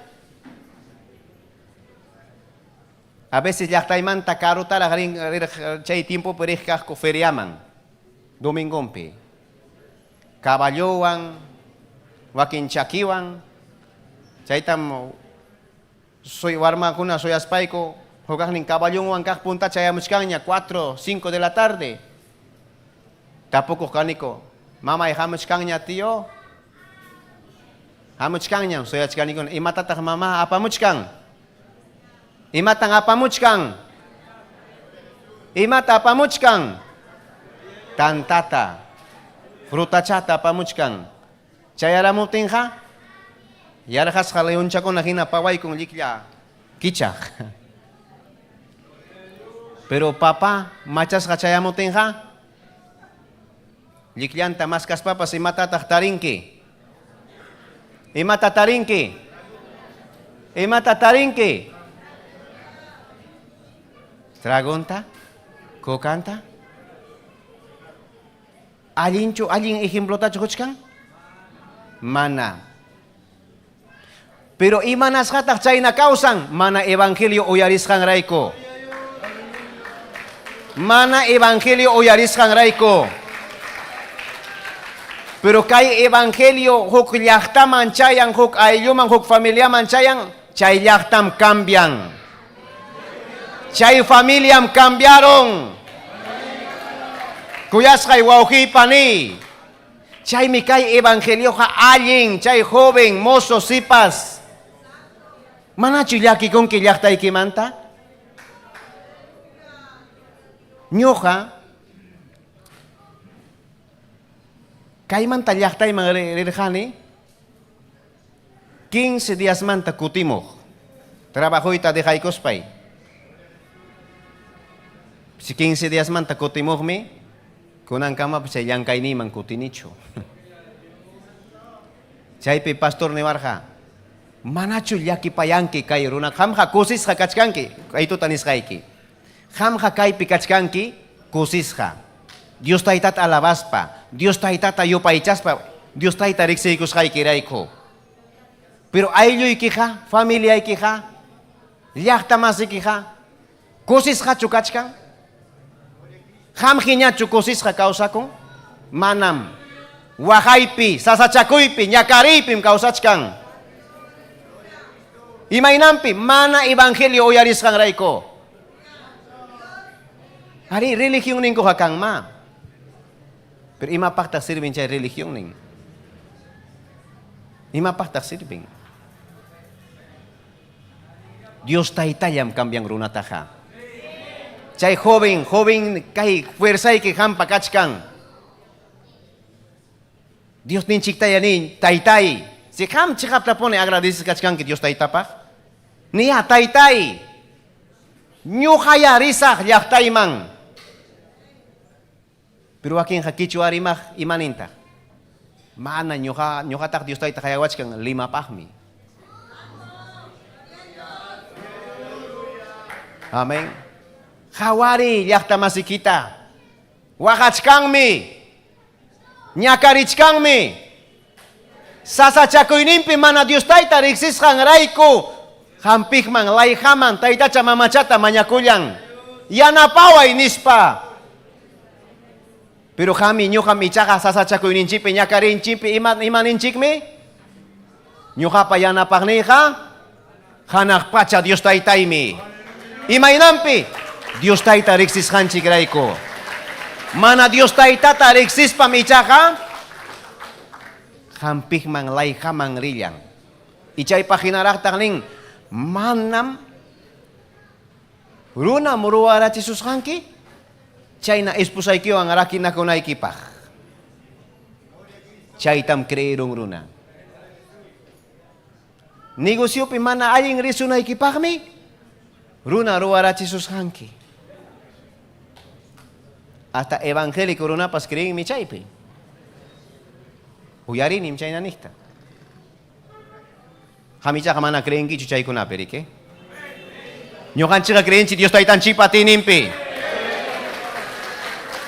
A veces llaqtaymanta karutaraq rin chay tiempopi riq kaqku feriaman, domingonpi. Caballowan, wakin chakiwan, chaytam soy warmakuna suyaspayku, hukaqnin caballonwan kaq punta chayamuchkanña 4, 5 de la tarde. Tapukuq kaniku, mamay hamuchkanña tío? Hamuchkanñam suyachkanikuna, imatataq mamá apamuchkan? Imatan apamuchkan? Imata apamuchkan? Tantata, frutachata apamuchkan. Chayaramuptinqa yarqasqa leonchakuna hina pawaykun lliklla kichaq. Pero papá machasqa chayamutinqa llikllanta maskaspapas imatataq tarinki? Imata tarinki? Imata tarinki? Tragonta? Kokanta? Allinchu allin ejemplotachu quchkan? Mana. Pero imanasqataq chayna kawsan? Mana evangelio uyarisqanrayku. Mana evangelio uyarisqanrayku. Pero kay evangelio huk llaqtaman chayan, huk aylluman, huk familiaman chayan, chay llaqtam cambian. Chay familiam cambiaron. Kuyasqay wawqiy pani. Chaymi kay evangelioqa allin, chay joven, mozo, sipas. Manachu llakikunki llaqtaykimanta? Ñuqa kaymanta llaqtayman rirqani 15 diasmanta kutimuq trabajoyta dejaykuspay. Si 15 diasmanta kutimuqmi kunankamapas chay llank'ayniyman kutinichu. Chaypi pastor niwarqa, manachu llakipayanki kay runa, qamqa kusisqa kachkanki, kaytuta nisqayki. Qamqa kaypi kachkanki kusisqa. Dios Taytata alabaspa, Dios Taytata yupaychaspa, Dios Tayta riqsiykusqaykirayku. Pero aylluykiqa, familiaykiqa, llaqta masikiqa, kusisqachu kachkan? Qam hinachu kusisqa kawsakun? Manam. Waqaypi, sasachakuypi, ñakariypim kawsachkan. Imaynanpi? Mana evangelio uyarisqanrayku. Arí, religionninkuqa kanmá. Pero imapaqtaq sirven chay religionnin? Imapaqtaq sirven? Dios Taytallam cambian runataqa. Chay joven, joven kay fuerzayki qampa kachkan. Dios ninchiktaya nin, Taytay, si qam chiqaptapuni agradeces kachkanki Dios Taytapaq, niya Taytay, ñuqaya risaq llaqtayman. Pero wakinqa quichua rimaq imanintaq? Mana ñuqa ñuqataq Dios Tayta qayawachkan Limapaqmi. Amén. Qhawariy llaqta masikita. Waqachkanmi. Ñakarichkanmi. Sasachakuyninpi mana Dios Tayta riqsisqanrayku hampiqman, layqaman, taytacha mamachata mañakullan. Yanapaway nispa. Pero qammi ñuqam ichaqa sasachakuyninchikpi ñakarinchikpi ima ima ninchikmi? Ñuqapa yanapaqniyqa hanaq pacha Dios Taytaymi. Imaynanpi? Dios Tayta riqsisqanchikrayku. Mana Dios Taytata riqsispam ichaqa hampiqman layqaman rillan. Y chaypaq hinaraqtaq nin, manam runam ruwarachisusqanki chayna esposaykiwan rakinakunaykipaq. Chaytam creerun runa. Negociopi mana allin risunaykipaqmi runa ruwarachisusqanki. Hasta evangélico runapas creenmi chaypi. Uyarinim chayna niqta. Qam ichaqa mana creenkichu chaykunapi, riki? Ñuqanchikqa creenchik Dios Taytanchikpa atiyninpi.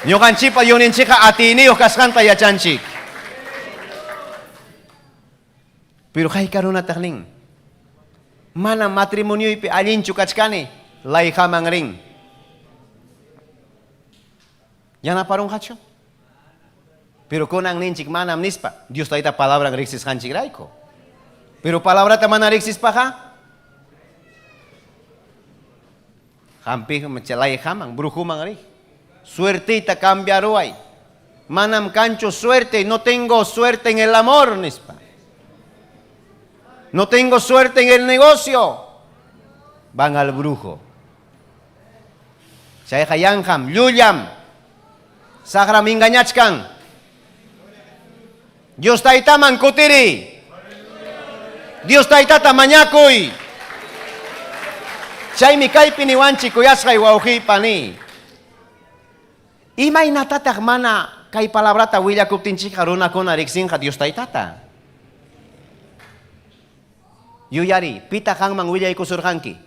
Ñuqanchikpa Diosninchikqa atiyniyuq kasqanta yachanchik. Pero hayka runataq nin, mana matrimonioypi allinchu kachkani, layqaman rin. Yanaparunqachu? Pero kunan ninchik manam nispa, Dios Tayta palabran riqsisqanchikrayku. Pero palabrata mana riqsispaqa, hampiqman, layqaman, brujuman riq. Suertita cambiaruway. Manam kanchu suerte, no tengo suerte en el amor, nispa. No tengo suerte en el negocio. Van al brujo. Chayqa yanqam, llullam. Saqram engañachkan. Dios Taytaman kutiriy. Dios Taytata mañakuy. Chaymi kaypi niwanchik kuyasqay wawqiy pani. Imaynatataq mana kay palabrata willakuptinchikqa runakuna riqsinqa Dios Taytata? Yuyariy, pitaq qanman willaykusurqanki?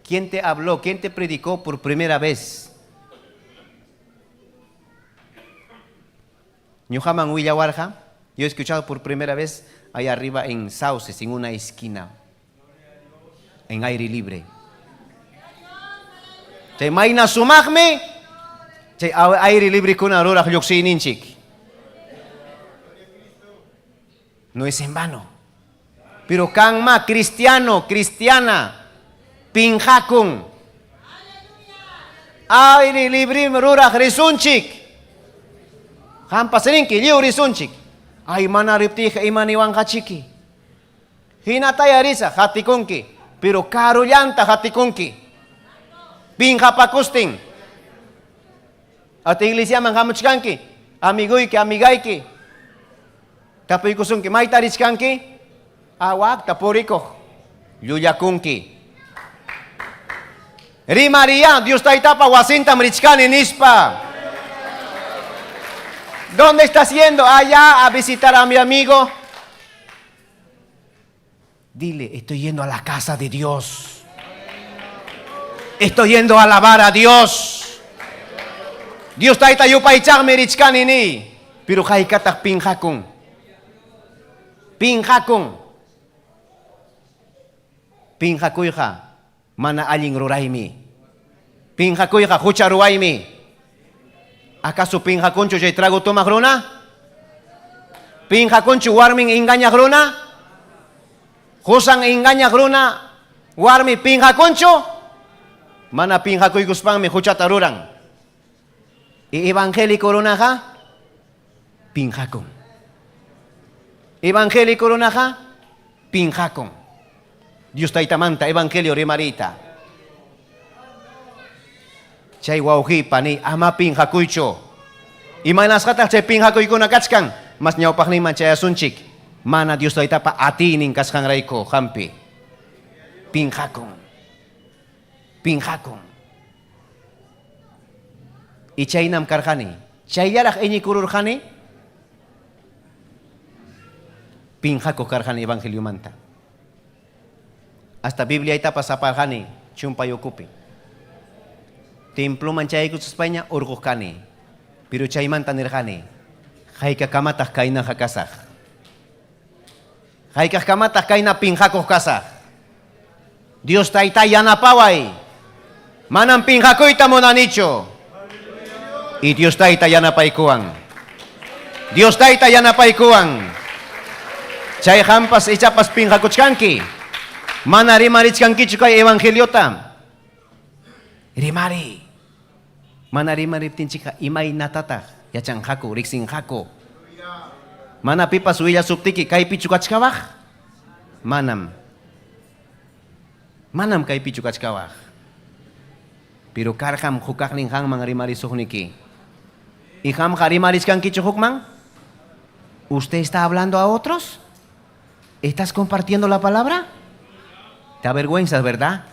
¿Quién te habló? ¿Quién te predicó por primera vez? Ñuqaman willawarqa, yo he escuchado por primera vez ahí arriba en Sauces, en una esquina, en aire libre. Chay mayna sumaqmi, chay aire libre kuna ruraq lluqsiyninchik. No es en vano. Pero kanma cristiano, cristiana, pinqakun. Aire libre ruraq risunchik. Qampas rinki, lliw risunchik. Ay, mana riptiyqa ima niwanqachiki. Hinataya risaq, hatikunki. Pero karullanta hatikunki. Pinqapakustin. Ata iglesiaman hamuchkanki, amiguyki, amigayki. Tapuykusunki, mayta richkanki? Ah, wakta purikuq. Llullakunki. Rimariya, Dios Taytapa wasintam richkani nispa. ¿Dónde estás yendo? Allá a visitar a mi amigo. Dile, estoy yendo a la casa de Dios. Estoy yendo a alabar a Dios. Dios Tayta yupaychaqmi richkani ni. Pero haykataq pinqakun. Pinqakun. Pinqakuyqa mana allin ruraymi. Pinqakuyqa hucha ruwaymi. Acaso pinqakunchu chay trago tomaq runa? Pinqakunchu warmin engañaq runa? Qusan engañaq runa warmi pinqakunchu? Mana pinqakuykuspanmi huchata ruran. Y evangélico runaqa pinqakun. Evangélico runaqa pinqakun. Dios taytamanta evangelio rimariyta. Chay wawqiy pani ama pinqakuychu. Imanasqataq chay pinqakuykuna kachkan? Mas ñawpaqninman chayasunchik. Mana Dios taytapa atiynin kasqanrayku qampi. Pinqakun. Pinqakun. Y chaynam karqani. Chayllaraq iñikururqani. Pinqakuq karqani evangeliomanta. Hasta Bibliaytapas aparqani chumpay ukupi. Temploman chayaykuchaspaña urquq kani. Pero chaymanta nirqani, haykakamataq kaynaqa kasaq? Haykaqkamataq kayna pinqakuq kasaq? Dios Tayta yanapaway. Manam pinqakuyta munanichu. Y Dios Tayta yanapaykuwan. Dios Tayta yanapaykuwan. Chay qampas ichapas pinqakuchkanki. Mana rimarichkankichu kay evangeliota. Rimari. Mana rimariptinchikqa imaynatataq yachanqaku, riqsinqaku. Mana pipas willasuptiki kaypichu kachkawaq? Manam. Manam kaypichu kachkawaq. Pero karqam hukaqnin qamman rimarisuqniki. Y qamqa rimarichkankichu hukman? ¿Usted está hablando a otros? ¿Estás compartiendo la palabra? Te avergüenzas, ¿verdad?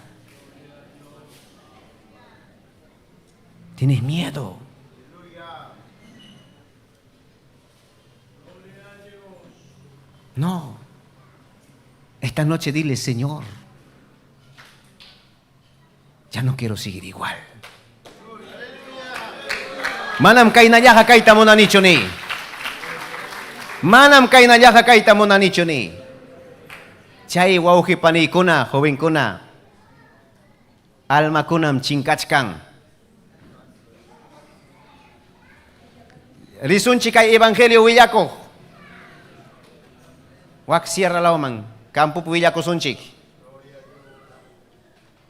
Tienes miedo. No. Esta noche dile, Señor, ya no quiero seguir igual. Manam kaynallaqa kayta munanichu ni. Manam kaynallaqa kayta munanichu ni. Chay wawqi paniykuna, jovenkuna, almakunam chinkachkan. Risunchik kay evangelio willakuq. Wak sierra lawman, campopi willakusunchik.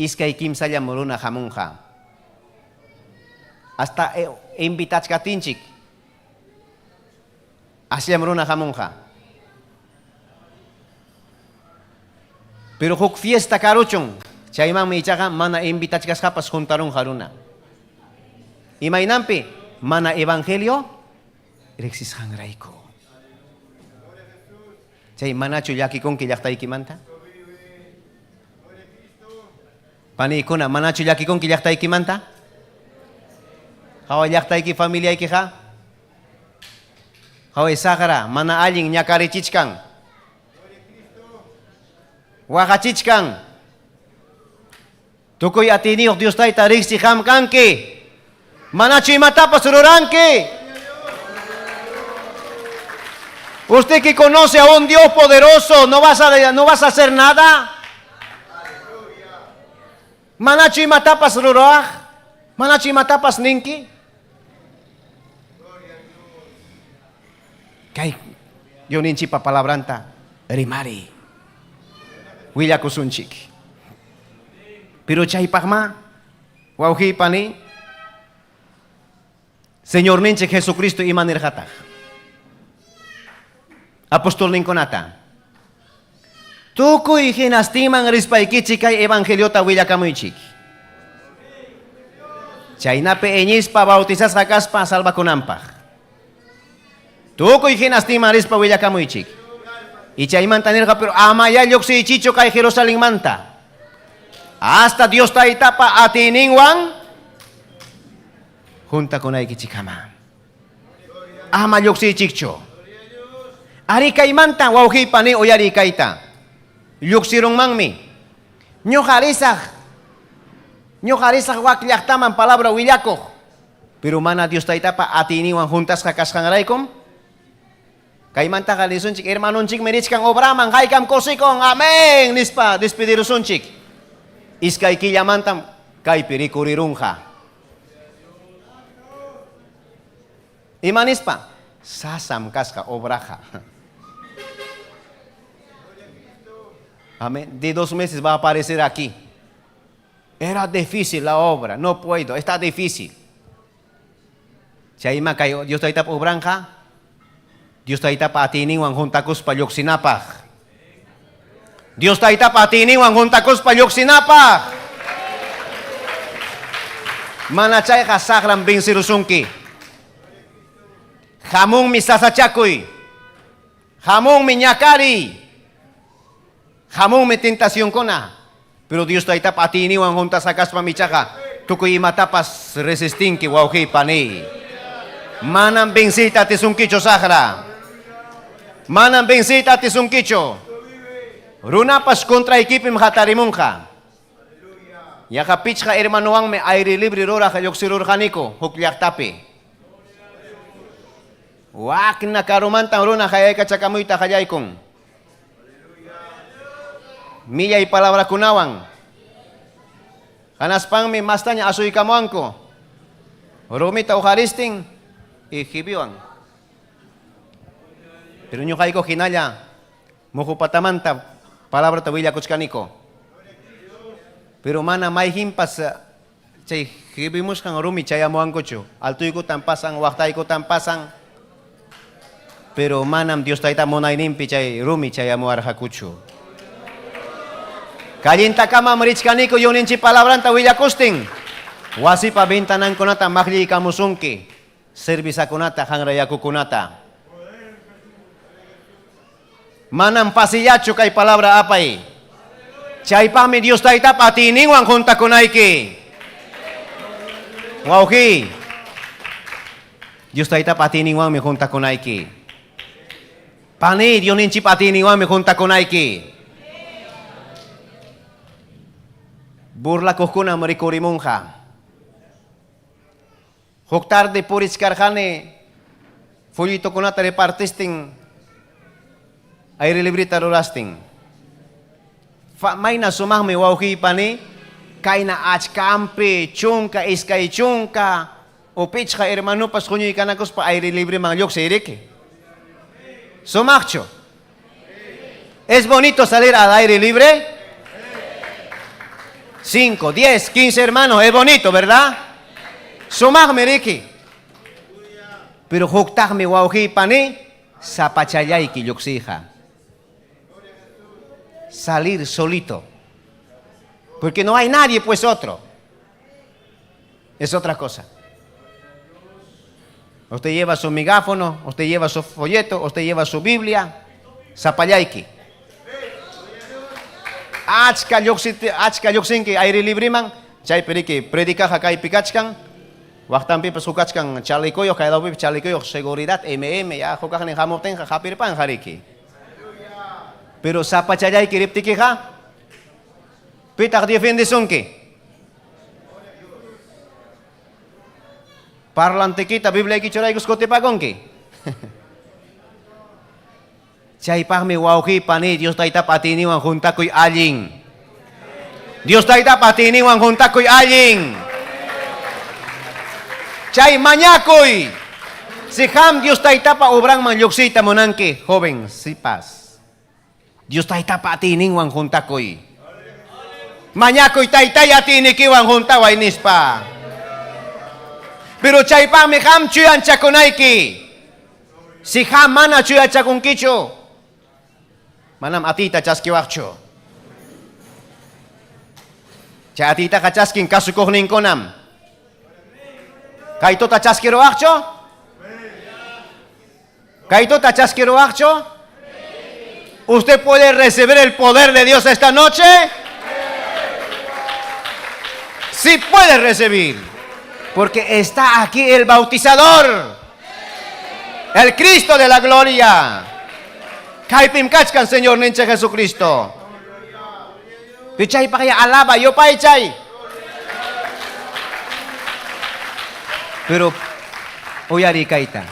Iskay kimsallam runa hamunqa. Hasta invitachkatinchik. Asllam runa hamunqa. Pero huk fiesta karuchun, chaymanmi ichaqa mana invitachkasqapas juntarunqa runa. Imaynanpi? Mana evangelio riqsisqanrayku. Chay manachu llakikunki llaqtaykimanta? Paniykuna, manachu llakikunki llaqtaykimanta? Hawa llaqtayki familiaykiqa? Haway saqra, mana allin ñakarichichkan. Waqachichkan. Tukuy atiyniyuq Dios Tayta riqsi qam kanki. Manachu imatapas ruranki? Usted que conoce a un Dios poderoso, ¿no vas a hacer nada? Manachu imatapas ruraq? Manachu imatapas ninki? Kay Diosninchikpa palabranta rimari. Willakusunchik. Pero chaypaqma, wawqiy pani, Señorninchik Jesucristo ima nirqataq? Apostolninkunata. Tukuy hinastinman rispaykichik kay evangeliota willakamuychik. Chaynapi iñispa bautizasqa kaspa salvakunanpaq. Tukuy hinastinman rispa willakamuychik. Y chaymanta nirqa, pero amayá lluqsiychichu kay Jerusalenmanta. Hasta Dios Taytapa atiyninwan juntakunaykichikkama. Ama lluqsiychikchu. Ari kaymanta wawqiypa ni uyariy kayta. Lluqsirunmanmi. Ñuqa risaq. Ñuqa risaq wak llaqtaman palabra willakuq. Pero mana Dios Taytapa atiyninwan juntasqa kasqanraykum. Kaymantaqa nisunchik, hermanonchikmi richkan obraman, haykam kusikun, amén, nispa despedirusunchik. Iskay killamantam kaypi rikurirunqa. Ima nispa? Sasam kasqa obraqa. Amén. De 2 meses va a aparecer aquí. Era difícil la obra, no puedo, está difícil. Chayma kay Dios taytapa obranqa, Dios taytapa atiyninwan juntakuspa lluqsinapaq. Dios taytapa atiyninwan juntakuspa lluqsinapaq. Mana chayqa saqram vencerusunki. Hamunmi sasachakuy. Hamunmi ñakariy. Hamunmi tentacionkuna. Pero Dios taytapa atiyninwan juntasakaspam ichaqa tukuy imatapas resistinki, wawqiy paniy. Manam venceyta atisunkichu saqra. Manam venceyta atisunkichu. Runapas contraykipim hatarimunqa. Yaqa pichqa hermanowanmi aire libre ruraq lluqsirurqaniku huk llaqtapi. Wakna karumantan runa hayaykachakamuyta qallaykun. Millay palabrakunawan. Hanaspanmi mastaña asuykamuwanku. Rumita uqaristin y jibiwan. Pero ñuqayku hinalla muhupatamanta palabrata willakuchkaniku. Pero mana mayhinpas chay jibimusqan rumi chayamuwankuchu. Altuykutan pasan, waqtaykutan pasan. Pero manam Dios tayta munayninpi chay rumi chayamuwarqakuchu. Kallintakamam richkaniku yuninchi palabranta willakustin. Wasipa ventanankunata maqlliykamusunki. Servisakunata, hanrayakukunata. Manam pasillachu kay palabra apay. Chaypaqmi Dios taytapa atiyninwan juntakunayki. Wawqi. Dios taytapa atiyninwanmi juntakunayki. Pani, Diosninchikpa atiyninwanmi juntakunayki. Burlakuqkunam rikurimunqa. Huk tarde purichkarqani folletokunata repartistin aire libreta rurastin. Mayna sumaqmi wawqiy pani kayna achkampi chunka iskay chunka o pichqa hermanopas huñuykanakuspa aire libreman lluqsiy riki. Sumaqchu? ¿Es bonito salir al aire libre? 5, 10, 15 hermanos, es bonito, ¿verdad? Sumaqmi riki. Pero huktaqmi wawqiy pani sapachallayki lluqsiyqa. Salir solito. Porque no hay nadie, pues otro. Es otra cosa. Usted lleva su megáfono, usted lleva su folleto, usted lleva su Biblia. Sapallayki. Achka lluqsinki aire libreman, chaypi riki predicaja kaypi kachkan, waqtanpipas hukachkan chalecoyuq, kay lawpipas chalecoyuq, seguridad, MM, ya hukaqnin hamuptinqa hapirpanja riki. Pero sapachallayki riptikiqa, pitaq defendesunki? Parlantikita Bibliayki churaykus kutipakunki. Chaypaqmi wawqiy pani Dios taytapa atiyninwan juntakuy allin. Dios taytapa atiyninwan juntakuy allin. Chay mañakuy. Si qam Dios taytapa obranman lluqsiyta munanki, joven sipas. Dios taytapa atiyninwan juntakuy. Mañakuy taytay atiynikiwan juntaway nispa. Pero chaypaqmi qam chuyanchakunayki. Si qam mana chuyanchakunkichu, manam atiyta chaskiwaqchu. Chay atiytaqa chaskin kasukuqninkunam. Kaytuta chaskiruwaqchu? Kaytuta chaskiruwaqchu? ¿Usted puede recibir el poder de Dios esta noche? Sí puede recibir, porque está aquí el bautizador, el Cristo de la gloria. Kaypim kachkan Señor ninchik Jesucristo. Pichaypaq ya alaba yupaychay. Pero uyariy kayta.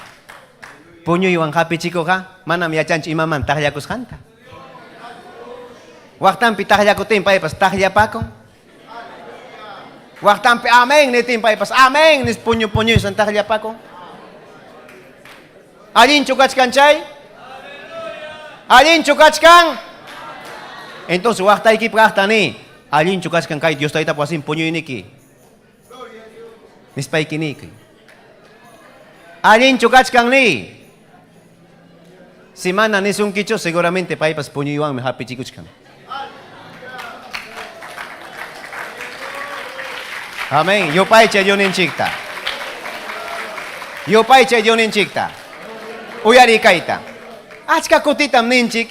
Puñuywan hapichikuqqa manam yachanchu imaman taqllakusqanta. Waqtanpi taqllakutin paypas taqllapakun. Waqtanpi amén nitin paypas amén nis puñu puñuysan taqllapakun. Allinchu kachkan chay? Allinchu kachkan? Entonces waqtaykipaq kaqta ni, allinchu kachkan kay Dios Taytapa wasin puñuyniki? Nispayki niykuy. Allinchu kachkan ni? Si mana nisunkichu, seguramente paypas puñuywanmi hapichikuchkan. Amén. Yupaychay Diosninchikta. Yupaychay Diosninchikta. Uyariy kayta. Achka kutitam ninchik,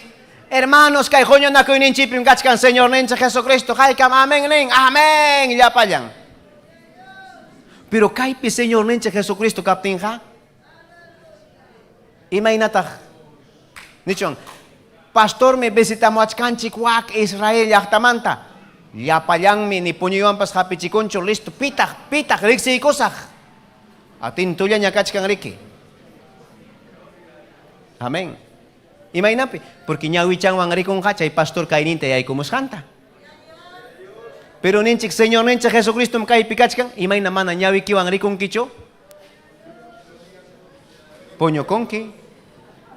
hermanos, kay huñunakuyninchikpim kachkan Señorninchik Jesucristo. Haykam amén nin, amén llapallan. Pero kaypi Señorninchik Jesucristo kaptinqa, imaynataq nichwan, pastormi visitamuwachkanchik wak Israel llaqtamanta. Llapallanmi ni puñuywanpas hapichikunchu, listo, pitaq, pitaq riqsiykusaq. Atintullaña kachkan riki. Amén. Imaynapi? Porque ñawichanwan rikunqa chay pastor kayninta yaykumusqanta. Pero ninchik Señorninchik Jesucristom kaypi kachkan, imayna mana ñawikiwan rikunkichu? Puñukunki,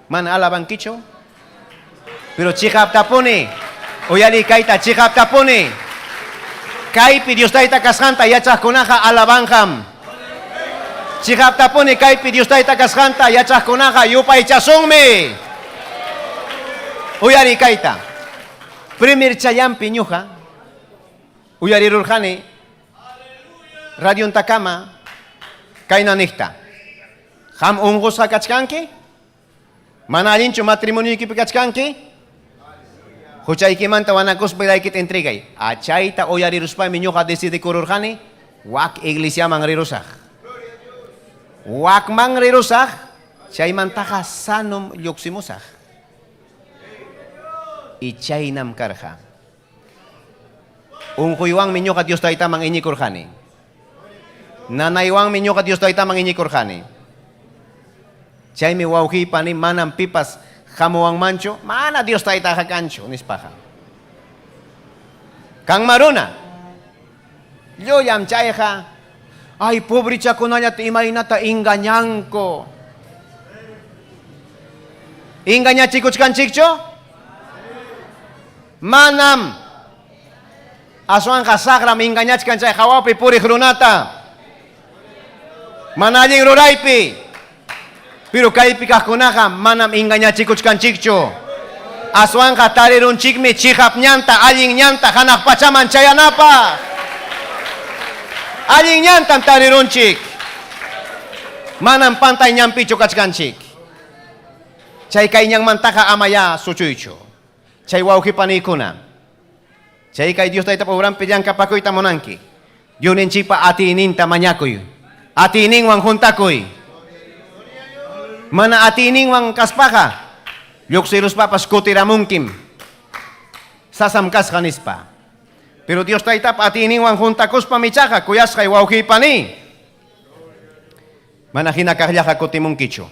mana alabankichu. Pero chiqaptapuni, uyariy kayta, chiqaptapuni. Kaypi Dios Tayta kasqanta yachaqkunaqa alabanqam. Chiqaptapuni kaypi Dios Tayta kasqanta yachaqkunaqa yupaychasunmi. Uyariy kayta. Primer challampi ñuqa uyarirurqani radiontakama kayna niqta. Qam unqusqa kachkanki? Mana allinchu matrimonioykipi kachkanki? Huchaykimanta wanakuspa vidaykita entregay. Achayta uyariruspaymi ñuqa decidikururqani wak iglesiaman rirusaq. Wakman rirusaq, chaymantaqa sanom lluqsimusaq. Y chaynam karqa. Unquywanmi ñuqa Dios Taytaman iñikurqani. Nanaywanmi ñuqa Dios Taytaman iñikurqani. Chaymi wawqiypa ni manam pipas hamuwanmanchu, mana Dios Taytaqa kanchu, nispaqa. Kanma runa. Llullam chayqa. Ay, pobrichakunallata imaynata engañanku. Engañachikuchkanchikchu? Manam. Aswanqa saqram engañachkan chay hawapi puriq runata. Mana allin ruraypi. Pero kaypi kaqkunaqa manam engañachikuchkanchikchu. Aswanqa tarirunchikmi chiqap ñanta, allin ñanta hanaq pachaman chayanapaq. Allin ñantam tarirunchik. Manam pantay ñanpichu kachkanchik. Chay kay ñanmantaqa amayá suchuychu. Chay wawqi paniykuna, chay kay Dios Taytapa obranpi llankapakuyta munanki, Diosninchikpa atiyninta mañakuy. Atiyninwan juntakuy. Mana atiyninwan kaspaqa, lluqsiruspapas kutiramunkim. Sasam kasqa nispa. Pero Dios Taytapa atiyninwan juntakuspam ichaqa kuyasqay wawqiy paniy. Mana hina kaqllaqa kutimunkichu.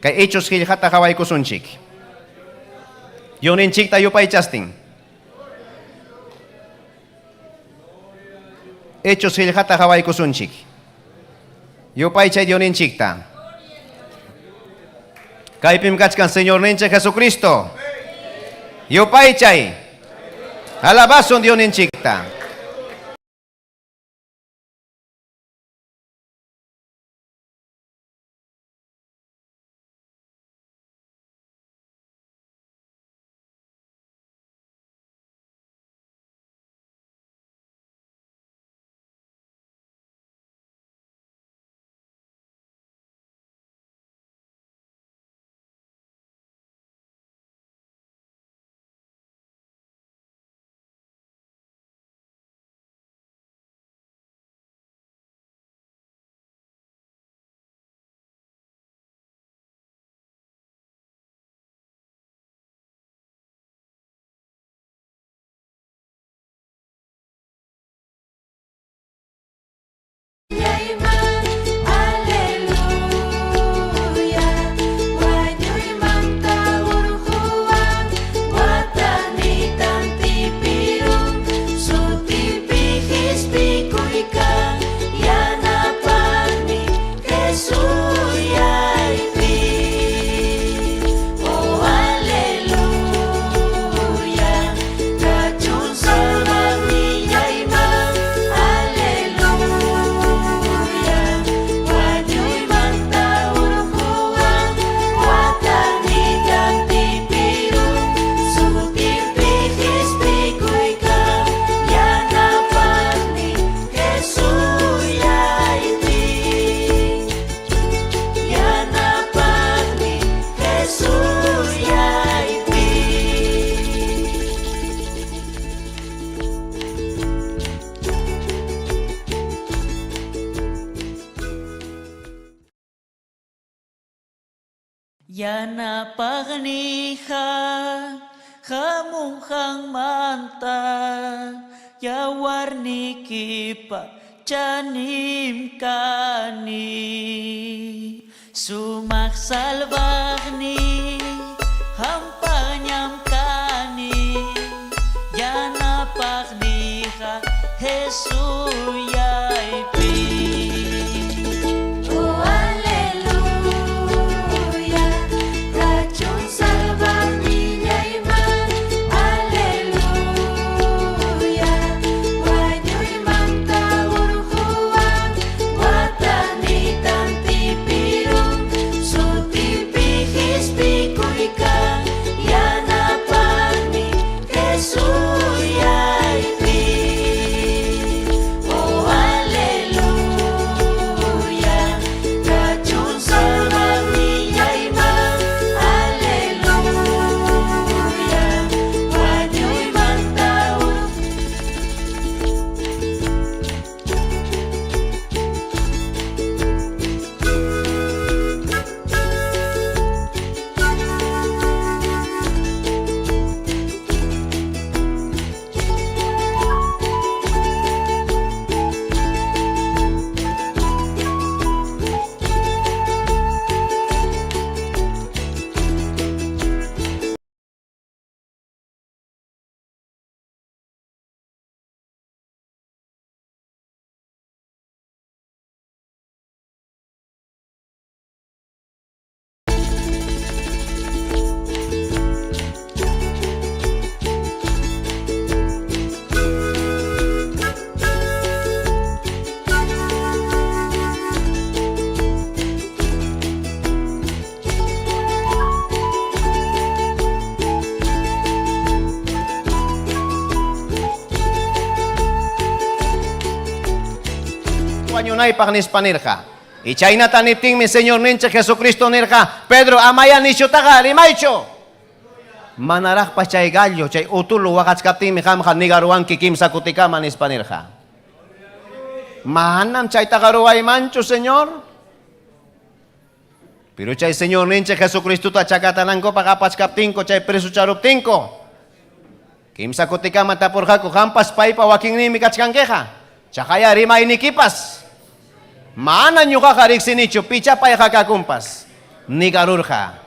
Kay Hechos qillqata qawaykusunchik. Diosninchikta yupaychastin. Hechos qillqata qawaykusunchik. Yupaychay Diosninchikta. Kaypim kachkan Señorninchik Jesucristo. Yupaychay. Alabasun Diosninchikta. Yanapaqniyqa hamun qanmanta, yawarniykipa chanin kani. Sumaq salvaqniy, qampaqñam kani, yanapaqniyqa Jesusllaypi. Oh aleluya, kachun salvaqnillayman, aleluya, wañuymanta hurquwan, watanitan tipirun, sutinpi qispikuykan, yanapaqniy Jesusllaypi. Oh aleluya, kachun salvaqnillayman, aleluya, wañuymanta Wañunaypaq nispa nirqa. Y chaynata niptinmi Señorninchik Jesucristo nirqa, Pedro, amaya nishutaqa rimaychu. Manaraqpas chay gallo, chay utulu waqachkaptinmi qamqa nigaruwanki kimsa kutikama nispa nirqa. Manam chaytaqa ruwaymanchu, Señor. Pero chay Señorninchik Jesucristota chakatanankupaq apachkaptinku, chay presucharuptinku, kimsa kutikama tapurqaku, qampas paypa wakinninmi kachkankiqa, chaqaya rimaynikipas. Mana ñuqaqa riqsinichu, picha payqa kakunpas. Nigarurqa.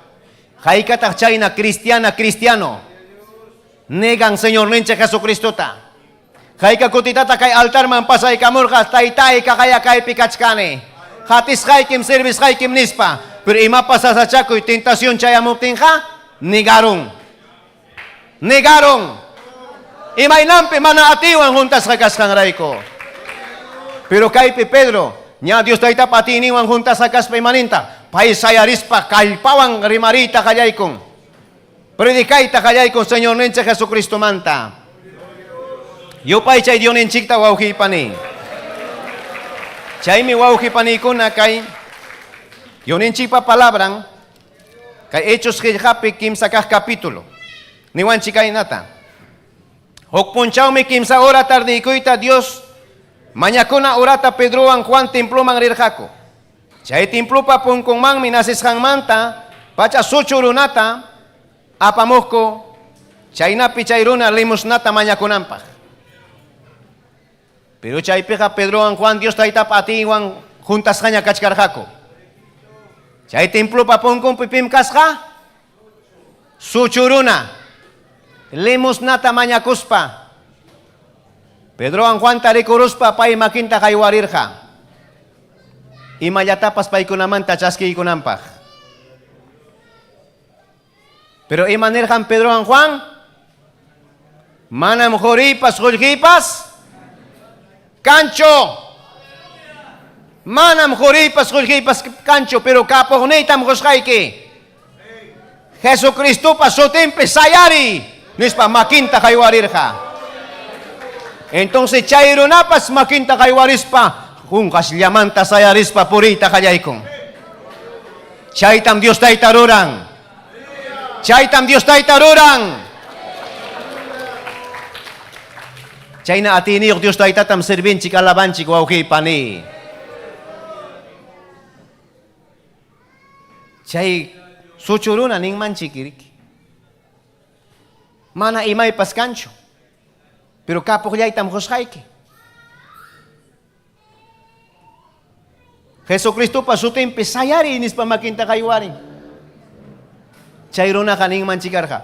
Haykataq chayna cristiana, cristiano. Negan Señorninchik Jesucristota. Hayka kutitata kay altarman pasaykamurqa, taytay kaqaya kaypi kachkani. Hatisqaykim, servisqaykim nispa. Pero imapas sasachakuy, tentación chayamuptinqa, negaron. Negaron. Imaynanpi mana atiwan juntasqa kasqanrayku. Pero kaypi Pedro, ña Dios taytapa atiyninwan juntasqa kaspa imaninta, pay sayarispa kallpawan rimariyta qallaykun. Predicayta qallaykun Señorninchik Jesucristomanta. Yupaychay Diosninchikta wawqiypani. Chaymi wawqipaniykuna kay Diosninchikpa palabran kay Hechos qillqapi kimsa kaq capítulo. Niwanchik kaynata. Huk punchawmi kimsa hora tardiykuyta Dios mañakuna horata Pedrowan Juan temploman rirqaku. Chay templopa punkunmanmi nacesqanmanta pacha suchu runata apamuqku, chaynapi chay runa limosnata mañakunanpaq. Pero chaypiqa Pedrowan Juan Dios taytapa atiywan juntasqaña kachkarqaku. Chay templopa punkunpi pim kasqa? Suchu runa limosnata mañakuspa Pedrowan Juanta rikuruspa pay makinta haywarirqa imallatapas paykunamanta chaskiykunanpaq. Pero ima nirqan Pedrowan Juan? Manam quriypas qullqiypas kanchu. Manam quriypas qullqiypas kanchu, pero kapuqniytam qusqayki. Jesucristopa sutinpi sayari nispa makinta haywarirqa. Entonces chay runapas makinta haywarispa qunqasllamanta sayarispa puriyta qallaykun. Chaytam Dios tayta ruran. Chaytam Dios tayta ruran. Chayna atiyniyuq Dios taytatam servinchik, alabanchik wawqiypani. Chay Suchu runa ninmanchik riki. Mana imaypas kanchu. Pero kapuqllaytam qusqayki. Jesucristopa sutinpi sayariy nispa makinta qaywarin. Chay runaqa ninmanchik karqa.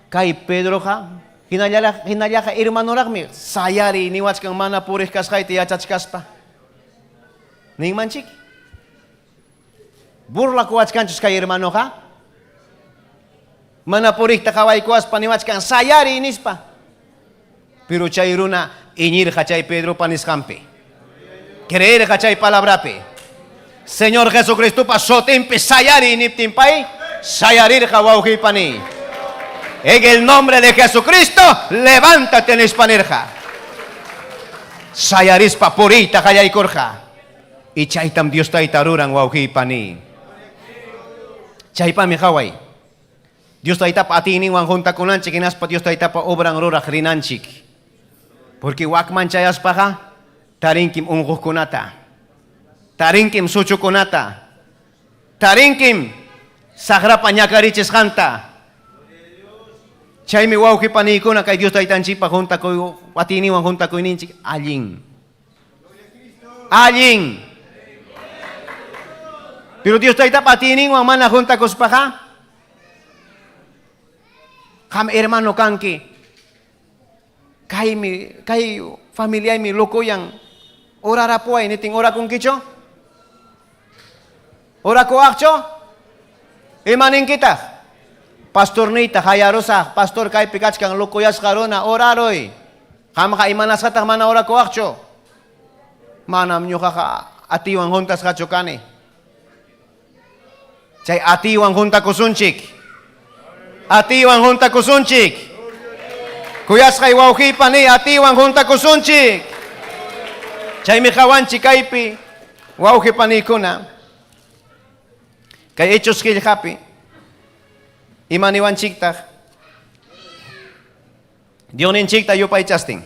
Kay Pedroqa hinallaraq hinallaqa hermanoraqmi sayariy niwachkan mana puriq kasqayta yachachkaspa. Ninmanchik. Burlakuwachkanchus kay hermanoqa? Mana puriqta qawaykuwaspa niwachkan sayariy nispa. Pero chay runa iñirqa chay Pedropa nisqanpi. Creerqa chay palabrapi. Señor Jesucristopa sutinpi sayariy niptin pay sayarirqa wawqiypa niy. En el nombre de Jesucristo, levántate nispa nirqa. Sayarispa puriyta qallaykurqa. Y chaytam Dios Tayta ruran wawqiypa niy. Chaypami qaway. Dios Taytapa atiyninwan juntakunanchik hinaspa Dios Taytapa obran ruraq rinanchik. Porque wakman chayaspaqa tarinkim unquqkunata, tarinkim suchukunata, tarinkim saqrapa ñakarichisqanta. Chaymi wawqi paniykuna kay Dios Taytanchikpa juntakuy atiyninwan juntakuyninchik allin. Allin. Pero Dios Taytapa atiyninwan mana juntakuspaqa qam hermano kanki. Kaymi, kay familiaymi locoyan. Orarapuway nitin orakunkichu? Orakuwaqchu? Ima ninkitaq? Pastorniyta hayarusaq, pastor kaypi kachkan locoyasqa runa, oraruy. Qamqa imanasqataq mana orakuwaqchu? Manam ñuqaqa atiywan juntasqachu kani. Chay atiywan juntakusunchik. Atiywan juntakusunchik. Kuyasqay wawqiypa niy atiywan juntakusunchik. Chaymi qawanchik kaypi wawqi paniykuna. Kay Hechos qillqapi ima niwanchiktaq? Diosninchikta yupaychastin.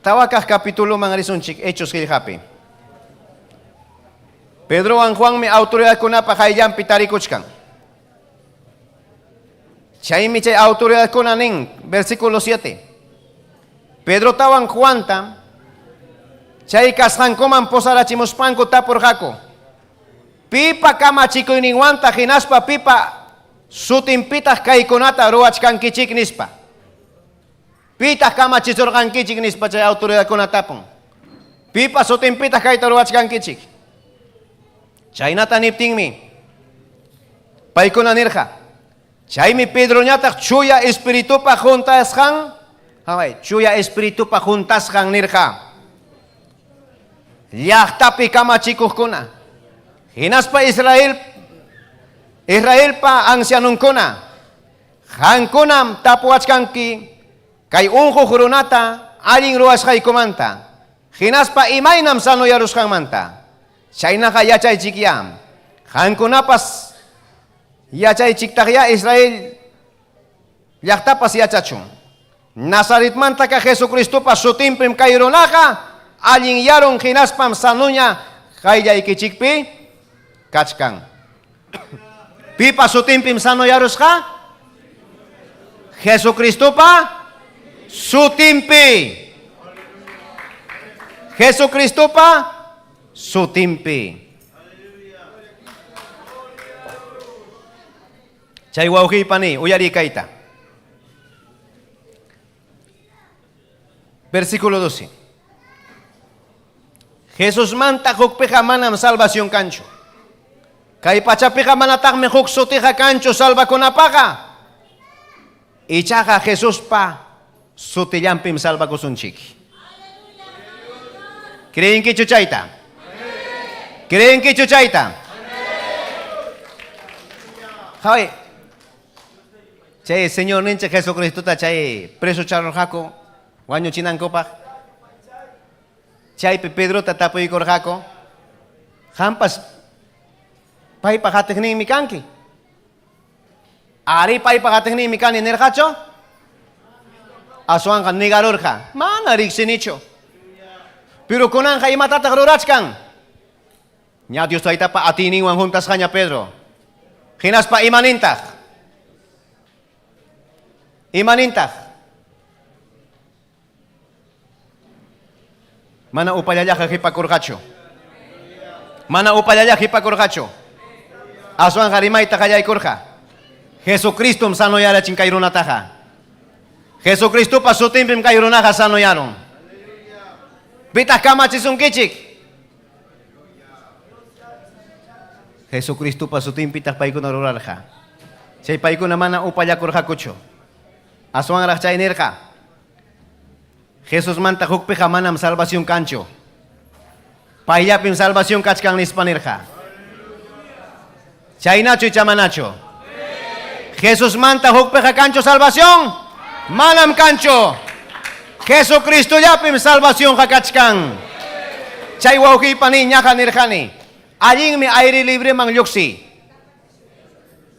Tawa kaq capituloman risunchik Hechos qillqapi. Pedrowan Juanmi autoridadkunapa qayllanpi tarikuchkan. Chaymi chay autoridadkuna nin, versículo 7. Pedrotawan Juanta chay kasqankuman posarachimuspanku tapurqaku. Pipa kamachikuyninwantaq hinaspa pipa sutinpitaq kaykunata ruwachkankichik nispa. Pitaq kamachisurqankichik nispa chay autoridadkuna tapun. Pipa sutinpitaq kayta ruwachkankichik. Chaynata niptinmi paykuna nirqa. Chaymi Pedroñataq chuya espiritupa juntasqan, haway, chuya espiritupa juntasqan nirqa. Llaqtapi kamachikuqkuna, hinaspa Israel Israelpa ancianonkuna, qamkunam tapuwachkanki kay unquq runata allin ruwasqaykumanta, hinaspa imaynam sanoyarusqanmanta. Chaynaqa yachaychikyá, qamkunapas yachaychiktaqyá Israel llaqtapas yachachun. Nazaretmanta kaq Jesucristopa sutinpim kay runaqa allinyarun hinaspam sanuña qayllaykichikpi kachkan. Pipa sutinpim sanoyarusqa? Jesucristopa sutinpi. Jesucristopa sutinpi. Chay wawqiypa niy, uyariy kayta. Versículo 12. Jesusmanta hukpiqa manam salvación kanchu. Kay pachapiqa manataqmi huk sutiqa kanchu salvakunapaqa. Ichaqa Jesuspa sutillanpim salvakusunchik. Creenkichu chayta? Creenkichu chayta? Qaway. Chay Señorninchik Jesucristota chay presocharurqaku wañuchinankupaq. Chaypi Pedrota tapuykurqaku, qampas paypa qatiqninmi kanki. Arí, paypa qatiqninmi kani nirqachu? Aswanqa negarurqa, mana riqsinichu. Pero kunanqa imatataq rurachkan? Ña Dios Taytapa atiyninwan huntasqaña Pedro. Hinaspa imanintaq? Imanintaq? Mana upallallaqa qipakurqachu. Mana upallalla qipakurqachu. Aswanqa rimayta qallaykurqa. Jesucristom sanoyarachin kay runataqa. Jesucristopa sutinpim kay runaqa sanoyarun. Pitaq kamachisunkichik? Jesucristopa sutinpitaq paykuna rurarqa. Chay paykuna mana upallakurqakuchu. Aswanraq chay nirqa, Jesusmanta hukpiqa manam salvación kanchu. Payllapim salvación kachkan nispa nirqa. Chaynachu icha manachu? Jesusmanta hukpiqa kanchu salvación? Manam kanchu. Jesucristollapim salvacionqa kachkan. Chay wawqiypa niñaqa nirqani, allinmi aire libreman lluqsiy.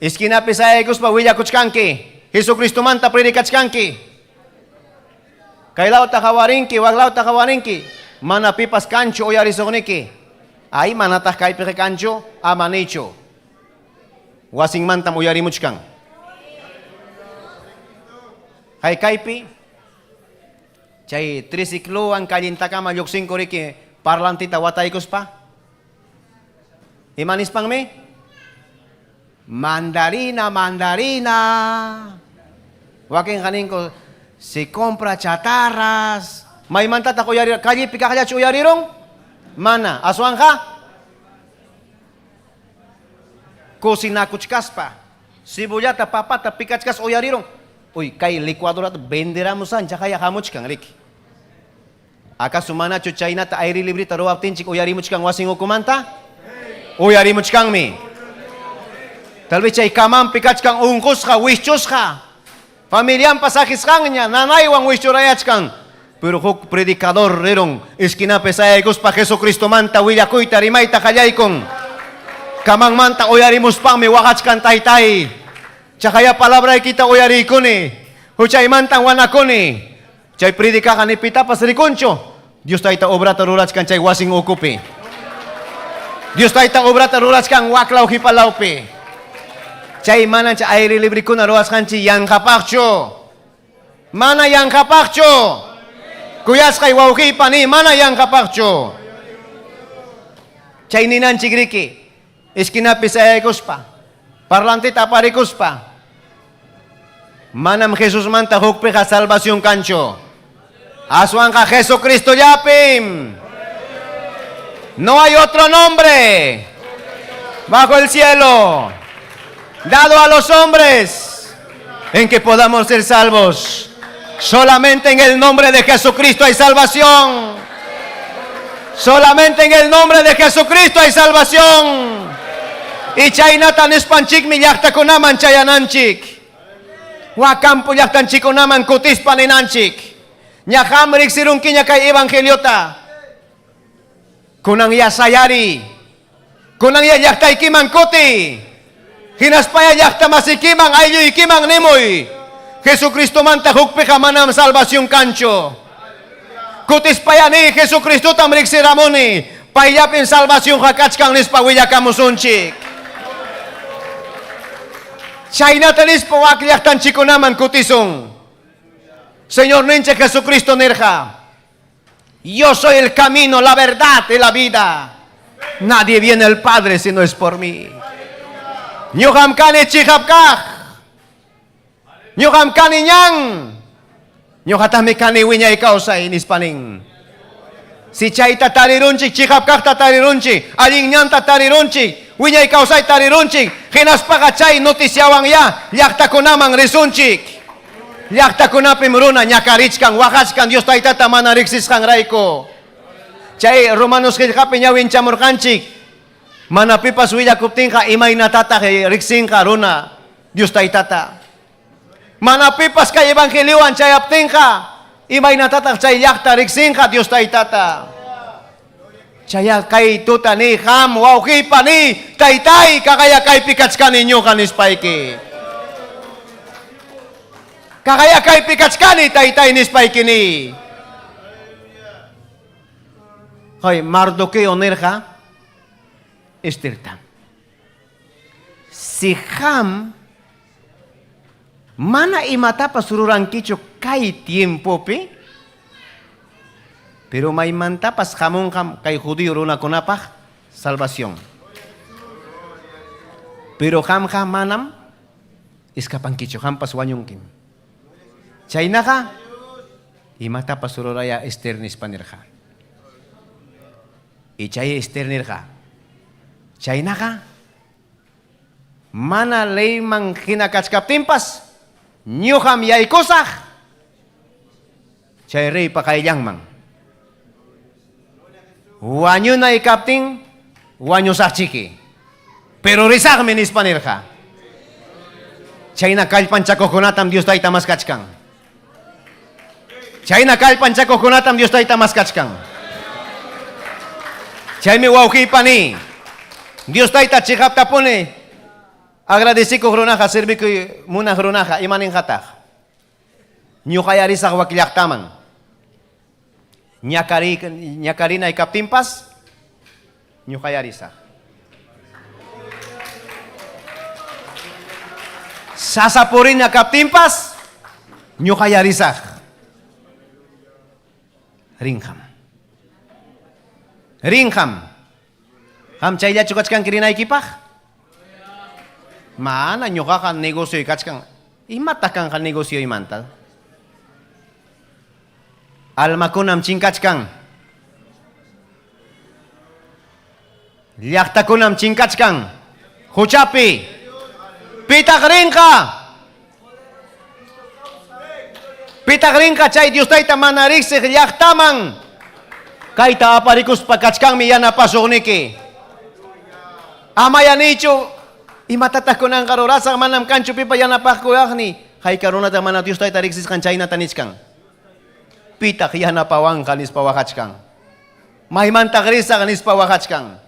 Esquinapi sayaykuspa willakuchkanki, Jesucristomanta predicachkanki. Kay lawta qawarinki, wak lawta qawarinki, mana pipas kanchu uyarisuqniki. Ay, manataq kaypiqa kanchu, ama niychu. Wasinmantam uyarimuchkan. Hay kaypi chay triciclowan callentakama lluqsinku riki parlantita wataykuspa. Ima nispanmi? Mandarina, mandarina. Wakinqa ninku, se compra chatarras. Maymantataq uyarirun? Callepi kaqllachu uyarirun? Mana. Aswanqa cocinakuchkaspa, cebollata, papata pikachkaspa uyarirun. Uy, kay licuadorata venderamusan chaqaya hamuchkan riki. Acaso manachu chaynata aire libreta ruwaptinchik uyarimuchkan wasin ukumanta? Uyarimuchkanmi. Tal vez chay kamanpi kachkan unqusqa, wischusqa. Familianpa saqisqanña, nanaywan wischurayachkan. Pero huk predicador rirun, esquinapi sayaykuspa Jesucristomanta willakuyta rimayta qallaykun. Kamanmanta uyarimuspanmi waqachkan taytay. Chaqaya palabraykita uyariykuni. Huchaymantan wanakuni. Chay predicaqa ni pitapas rikunchu. Dios Tayta obrata rurachkan chay wasin ukupi. Dios Tayta obrata rurachkan waklaw hipalawpi. Chay mana chay aire librikuna ruwasqanchik yanqapaqchu. Mana yanqapaqchu. Kuyasqay wawqiypa ni mana yanqapaqchu. Chay ninanchik riki esquinapi sayaykuspa, parlantita aparikuspa, manam Jesusmanta hukpiqa salvación kanchu. Aswanqa Jesucristollapim. No hay otro nombre bajo el cielo dado a los hombres en que podamos ser salvos. Solamente en el nombre de Jesucristo hay salvación. Solamente en el nombre de Jesucristo hay salvación. Y chaynata nispanchikmi llaqtakunaman chayananchik. Wak campo llaqtanchikkunaman kutispa ninanchik. Ña qam riqsirunkiña kay evangeliota. Kunan ya sayari. Kunan ya llaqtaykiman kuti. Hinaspaya llaqta masikiman aylluykiman nimuy. Jesucristomanta hukpiqa manam salvación kanchu. Kutispaya ni Jesucristotam riqsiramuni. Payllapim salvacionqa kachkan nispa willakamusunchik. Chaynata nispa wak llaqtanchikkunaman kutisun. Señorninchik Jesucristo nirqa, Yo soy el camino, la verdad y la vida. Nadie viene al Padre si no es por mí. Ñuqam kani chiqap kaq. Ñuqam kani ñan. Ñuqataqmi kani wiñay kawsay nispa nin. Si chayta tarirunchik, chiqap kaqta tarirunchik, allin ñanta tarirunchik, wiñay kawsay tarirunchik, hinaspaqa chay noticiawan ya llaqtakunaman risunchik. Llaqtakunapim runa ñakarichkan, waqachkan Dios Taytata mana riqsisqanrayku. Chay Romanos qillqapi ñawinchamurqanchik, mana pipas willakuptinqa imaynatataq riqsinqa runa Dios Taytata. Mana pipas kay evangeliowan chayaptinqa imaynatataq chay llaqta riqsinqa Dios Taytata. Chaya kay tuta ni qam wawqiypa ni taytay kaqaya kaypi kachkani ñuqa nispayki. Kaqaya kaypi kachkani taytay nispayki ni. Hay Mardoqueo nirqa. Esterta. Si qam mana imatapas rurankichu kay tiempopi, pero maymantapas hamunqam kay judío runakunapaq salvación. Pero qamqa manam escapankichu, qampas wañunkim. Chaynaqa imatapas ruraya Ester nispa nirqa. Y chay Ester nirqa, chaynaqa mana leyman hina kachkaptinpas ñuqam yaykusaq chay reypa qayllanman. Wañunay kaptin wañusaqchiki. Pero risaqmi nispa nirqa. Chayna kallpanchakuqkunatam Dios Tayta maskachkan. Chayna kallpanchakuqkunatam Dios Tayta maskachkan. Chaymi wawqiypani Dios Tayta chiqaptapuni agradecikuq runaqa servikuy munaq runaqa imaninqataq? Ñuqaya risaq wak llaqtaman. Ñakari ñakarinay kaptinpas ñuqaya risaq. Sasa purina kaptinpas ñuqaya risaq. Rinqam. Rinqam. Qam chayllachu kachkanki rinaykipaq? Mana ñuqaqa negocioy kachkan. Imataq kanqa negocioymanta? Almakunam chinkachkan. Llaqtakunam chinkachkan. Huchapi. Pitaq rinqa? Pitaq rinqa chay Dios Tayta mana riqsiq llaqtaman? Kayta aparikuspa kachkanmi yanapasuqniki. Amaya niychu, imatataq kunanqa rurasaq, manam kanchu pipa yanapaqkuwaqni. Hayka runataq mana Dios Tayta riqsisqan chaynata nichkan. Pitaq yanapawanqa nispa waqachkan. Maymantaq risaq nispa waqachkan.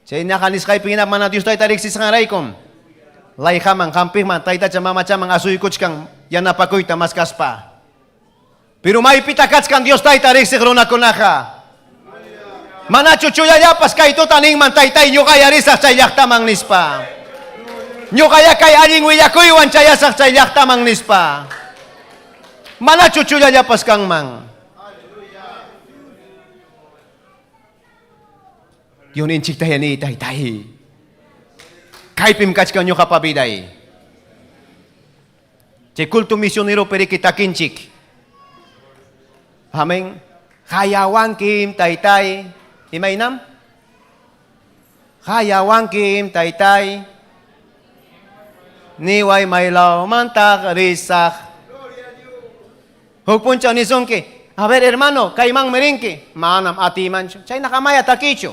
Chaynaqa nisqaypi hina mana Dios Tayta riqsisqanraykum layqaman, hampiqman, taytacha mamachaman asuykuchkan yanapakuyta maskaspa. Pero maypitaq kachkan Dios Tayta riqsiq runakunaqa? Manachu chullallapas kay tuta ninman taytay ñuqaya risaq chay llaqtaman nispa. Ñuqaya kay allin willakuywan chayasaq chay llaqtaman nispa. Manachu chullallapas kanman? Diosninchikta yani taytay. Kaypim kachkan ñuqapa viday. Chay culto misionero periki takinchik. Amén. Hayawankim taytay. Imaynam? Hayawankim taytay. Niway maylawmantaq risaq. Huk punchaw nisunki, a ver hermano, kaymanmi rinki. Manam atiymanchu. Chaynaqa amaya takichu.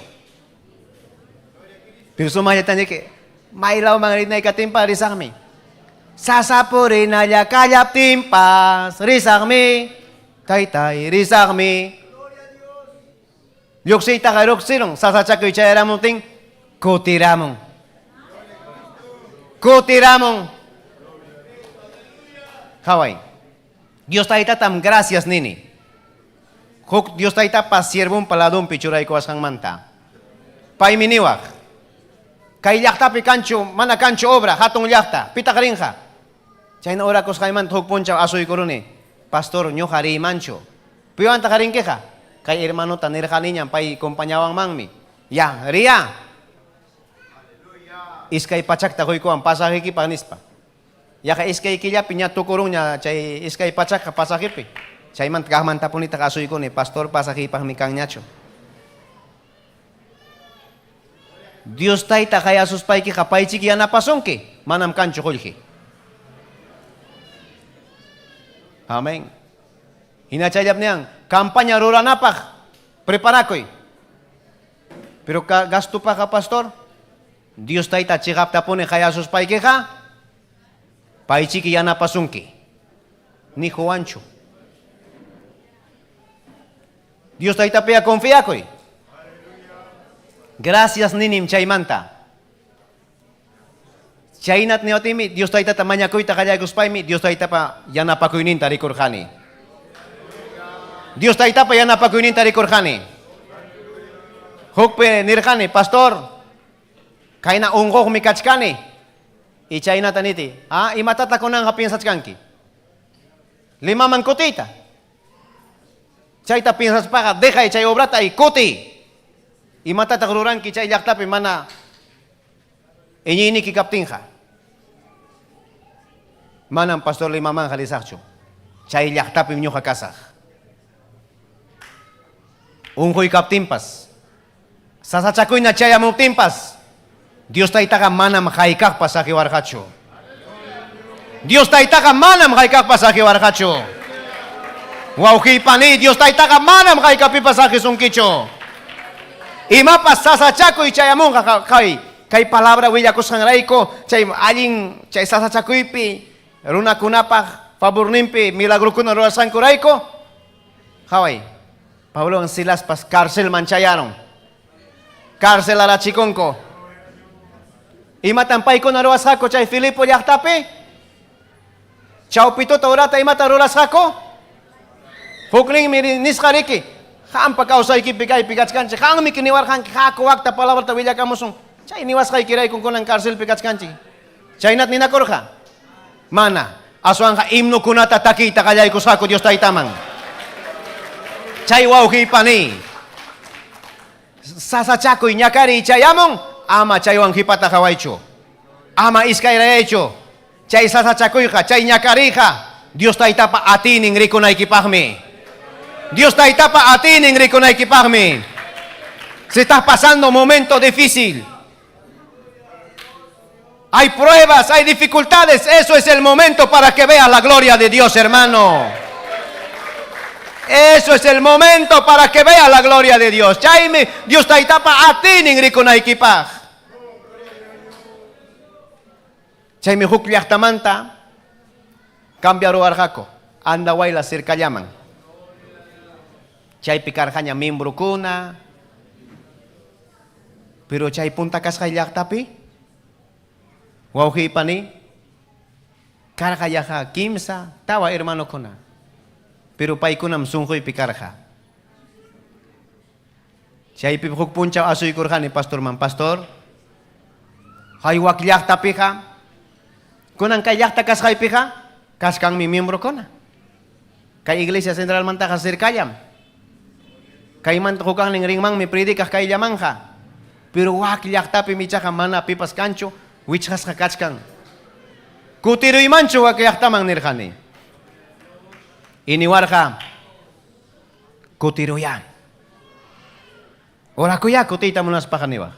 Pero sumaqllata niki, maylawman rinay katinpas risaqmi. Sasa purinalla kallaptinpas risaqmi. Taytay risaqmi. Lluqsiytaqa lluqsirun, sasachakuy chayaramuptin kutiramun. Kutiramun. Qhaway. Dios Taytatam gracias nini. Huk Dios Taytapa siervonpa ladonpi churaykuwasqanmanta. Paymi niwaq, Kay llaqtapi kanchu, mana kanchu obra, hatun llaqta, pitaq rinqa? Chayna orakusqaymanta huk punchaw asuykuruni, Pastor, ñuqa riymanchu. Piwantaq rinkiqa? Kay hermanota nirqaniñam pay compañawanmanmi. Ya, riya. Iskay pachakta quykuwan pasajeykipaq nispa. Yaqa iskay killapi ña tukurunña chay iskay pachakqa pasajepi. Chaymanta kaqmantapunitaq asuykuni, pastor pasajeypaqmi kanñachu. Dios Tayta qayasuspaykiqa paychiki yanapasunki, manam kanchu qullqi. Amén. Hina chayllap niyan, campaña ruranapaq preparakuy. Pero gastupaqa, pastor, Dios Tayta chiqaptapuni qayasuspaykiqa, paychiki yanapasunki. Ni Juanchu. Dios Taytapiya confiakuy. Gracias ninim chaymanta. Chaynat niwatimi Dios Taytata mañakuyta qallaykuspaymi Dios Taytapa yanapakuyninta rikurqani. Dios Taytapa yanapakuyninta rikurqani. Hukpi nirqani, pastor, Kayna unquqmi kachkani. Y chaynata niti, ah, imatataq kunanqa piensachkanki? Limaman kutiyta. Chayta piensaspaqa dejay chay obrata y kutiy. Imatataq ruranki chay llaqtapi mana iñiyniki kaptinqa? Manam pastor Limamanqa risaqchu. Chay llaqtapim ñuqa kasaq. Unquy kaptinpas, sasachakuyna chayamuptinpas, Dios Taytaqa manam haykaqpas saqiwarqachu. Dios Taytaqa manam haykaqpas saqiwarqachu. Wawqiy paniy, Dios Taytaqa manam haykapipas saqisunkichu. Imapas sasachakuy chayamunqa kay kay palabra willakusqanrayku chay allin chay sasachakuypi runakunapaq favorninpi milagrokuna rurasqankurayku qaway Pablowan Silaspas carcelman chayarun. Carcelarachikunku. Imatan paykuna ruwasqaku chay Filipo llaqtapi? Chawpi tuta horata imatan rurasqaku? Hukninmi nisqa riki, qampa kawsaykipi kaypi kachkanchik, qanmi niwarqanki haku wakta palabrata willakamusun. Chay niwasqaykiraykun kunan carcelpi kachkanchik. Chaynata ninakurqa? Mana. Aswanqa himnokunata takiyta qallaykusqaku Dios Taytaman. Chay wawqiy paniy, sasachakuy ñakariy chayamun, ama chaywan qipata qawaychu. Ama iskayrayaychu. Chay sasachakuyqa, chay ñakariyqa Dios Taytapa atiynin rikunaykipaqmi. Dios Taytapa atiynin rikunaykipaqmi. Si estás pasando un momento difícil, hay pruebas, hay dificultades, eso es el momento para que veas la gloria de Dios, hermano. Eso es el momento para que veas la gloria de Dios. Chaymi Dios Taytapa atiynin rikunaykipaq. Chaymi huk llaqtamanta cambiaruwarqaku Andahuayla cercallaman. Chaypi karqaña miembrokuna. Pero chay punta kasqay llaqtapi wawqiy pani karqa yaqa kimsa tawa hermanokuna. Pero paykunam sunquypi karqa. Chaypi huk punchaw asuykurqani pastorman, pastor, haywak llaqtapiqa, kunan kay llaqta kasqaypiqa, kachkanmi miembrokuna. Kay iglesia centralmantaqa cercallam. Kaymanta hukaqnin rinmanmi predicaq kayllamanqa. Pero wak llaqtapim ichaqa mana pipas kanchu, wichqasqa kachkan. Kutiruymanchu wak llaqtaman nirqani. Iniwarqa, Kutiruyá. Orakuyá kutiyta munaspaqa niwaq.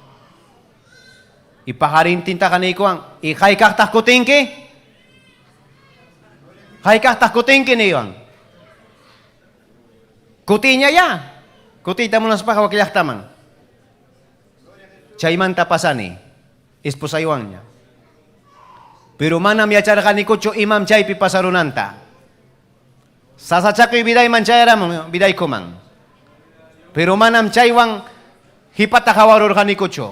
Y paqarintintaqa niykuwan, y hayk'aqtaq kutinki? Hayk'aqtaq kutinki niwan. Kutiyñayá. Kutiyta munaspaqa wak llaqtaman. Chaymanta pasani esposaywanña. Pero manam yacharqanikuchu imam chaypi pasarunanta. Sasachakuy vidayman chayaramun vidaykuman. Pero manam chaywan qipata qawarurqanikuchu.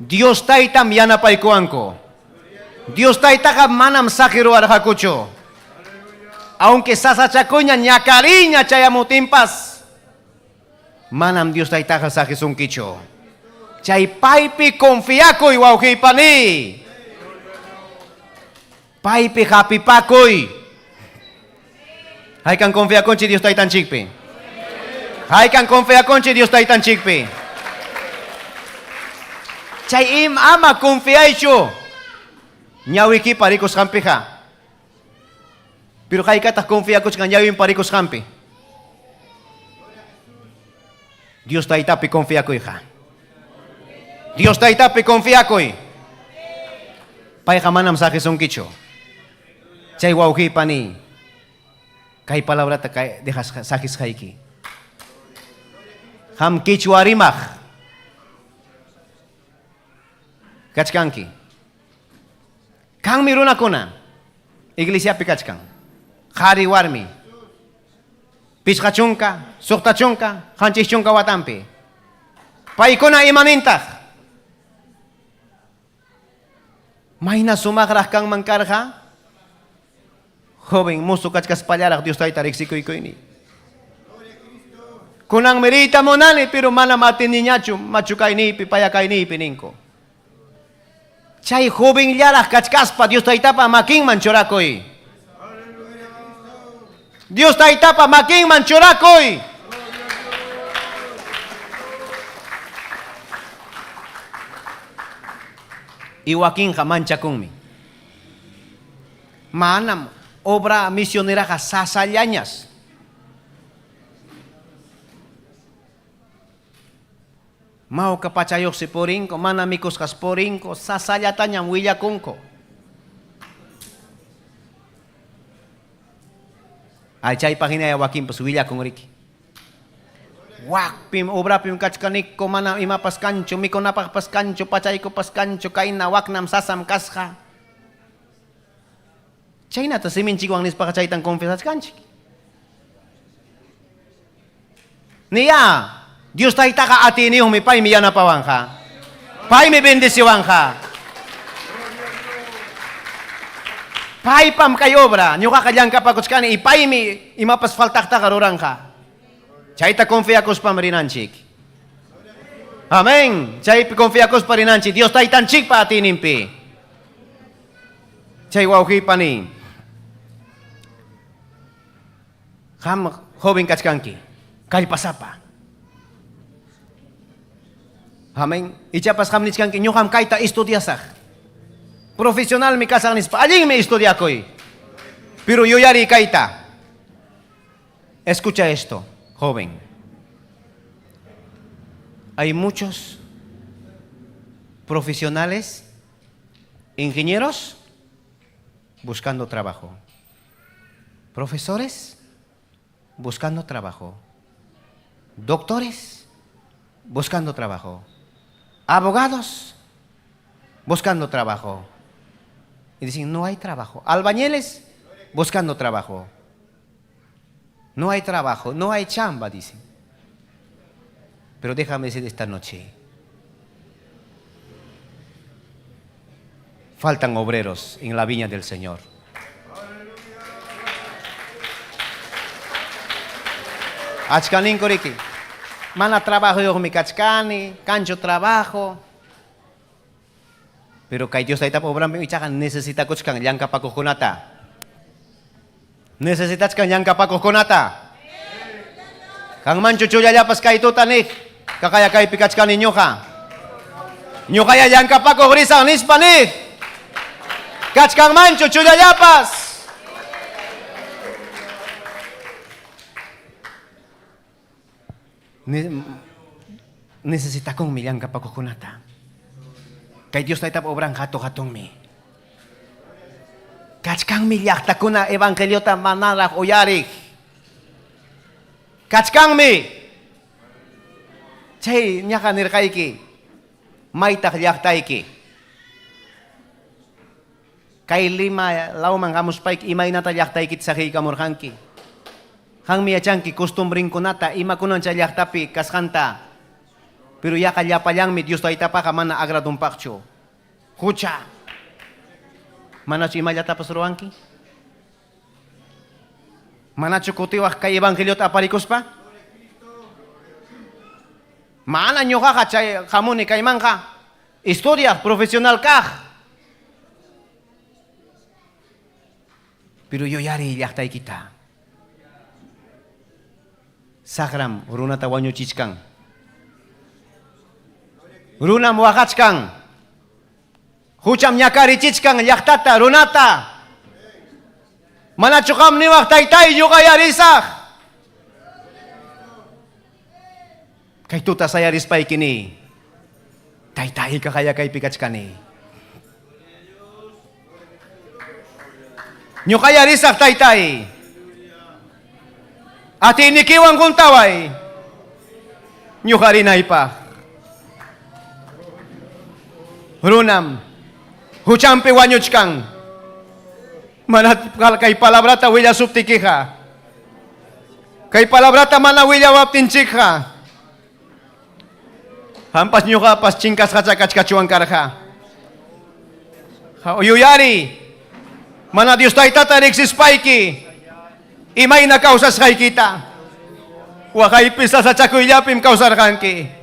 Dios Taytam yanapaykuwanku. Dios Taytaqa manam saqiruwarqakuchu. Aunque sasachakuyña ñakariña chayamutinpas, manam Dios Taytaqa saqisunkichu. Chay paypi confiakuy, wawqiy paniy. Paypi hapipakuy. Haykan confiakunchik Dios Taytanchikpi. Haykan confiakunchik Dios Taytanchikpi. Chay im ama confiaychu. Ñawikipa rikusqanpiqa. Pero haykataq confiakuchkan ñawinpa rikusqanpi. Dios Taytapi confiakuyqa. Dios Taytapi confiakuy. Payqa manam saqisunkichu. Chay wawqiy paniy, kay palabrata kay dejasqa saqisqayki. Qam quichua rimaq kachkanki. Kanmi runakuna iglesiapi kachkan. Qhari warmi. 50, 60, 70 watanpi. Paykuna imanintaq? Mayna sumaqraq kanman karqa? Joven mozo kachkaspallaraq Dios Tayta riqsikuykuyni. Kunanmi riyta munani, pero manam atiniñachu machu kayniypi, paya kayniypi ninku. Chay jovenllaraq kachkaspa Dios Taytapa makinman churakuy. Dios Taytapa makinman churakuy. Y wakinqa manchakunmi. Manam obra misioneraqa sasallañas. Mawka pachayuqsi purinku, mana mikusqas purinku, sasallatañam willakunku. Ay, chaypaq hinaya wakinpas willakun riki. Wakpim, obrapim kachkaniku, mana imapas kanchu, mikunapaqpas kanchu, pachaykupas kanchu, kayna waknam sasam kasqa. Chaynata siminchikwan nispaqa chaytan confesachkanchik. Niya, Dios Taytaqa atiyniyuqmi, paymi yanapawanqa. Paymi bendeciwanqa. Paypam kay obra, ñuqaqa llankapakuchkani y paymi imapas faltaqtaqa ruranqa. Chayta confiakuspam rinanchik. Amén. Chaypi confiakuspa rinanchik Dios Taytanchikpa atiyninpi. Chay wawqiypa nin. Qam joven kachkanki, kallpasapa. Amén. Ichapas qam nichkanki, ñuqam kayta estudiasaq. Profesionalmi kasaq nispa, allinmi estudiakuy. Pero yuyariy kayta. Escucha esto, joven. Hay muchos profesionales, ingenieros, buscando trabajo. Profesores, buscando trabajo. Doctores, buscando trabajo. Abogados, buscando trabajo. Y dicen, no hay trabajo. Albañiles, buscando trabajo. No hay trabajo, no hay chamba, dicen. Pero déjame decir esta noche, faltan obreros en la viña del Señor. Achkaninku riki. Mana trabajoyuqmi kachkani, kanchu trabajo. Pero kay Dios Taytapa obranpim ichaqa necesitakuchkan llankapakuqkunata. Necesitachkan llankapakuqkunata. Kanmanchu chullallapas kay tuta niq, kaqaya kaypi kachkani ñuqa. Ñuqaya llankapakuq risaq nispa niq. Kachkanmanchu chullallapas. Necesitakunmi llankapakuqkunata. Kay Dios Taytapa obran hatu-hatunmi. Kachkanmi llaqtakuna evangeliota manaraq uyariq. Kachkanmi. Chay ñaqa nirqayki, maytaq llaqtayki? Kay Lima lawman hamuspayki imaynata llaqtaykita saqiykamurqanki? Qanmi yachanki costumbrenkunata, imakunan chay llaqtapi kasqanta. Pero yaqa llapallanmi Dios Taytapaqa mana agradonpaqchu. Hucha. Manachu imallatapas ruwanki? Manachu kutiwaq kay evangeliota aparikuspa? Mana ñuqaqa chay hamuni kaymanqa estudiaq profesional kaq. Pero yuyariy llaqtaykita. Saqram runata wañuchichkan. Runam waqachkan. Hucham ñakarichichkan llaqtata, runata. Manachu qam niwaq taytay ñuqa yarisaq? Kay tuta sayarispayki niy. Taytay kaqaya kaypi kachkani. Ñuqaya risaq taytay. Atiynikiwan juntaway. Ñuqa rinaypaq. Runam huchampi wañuchkan. Mana kay palabrata willasuptikiqa. Kay palabrata mana willawaptinchikqa. Qampas ñuqapas chinkasqacha kachkachuwan karqa. Yuyari, mana Dios Taytata riqsispayki, imayna kawsasqaykita. Waqaypi sasachakuyllapim kawsarqanki.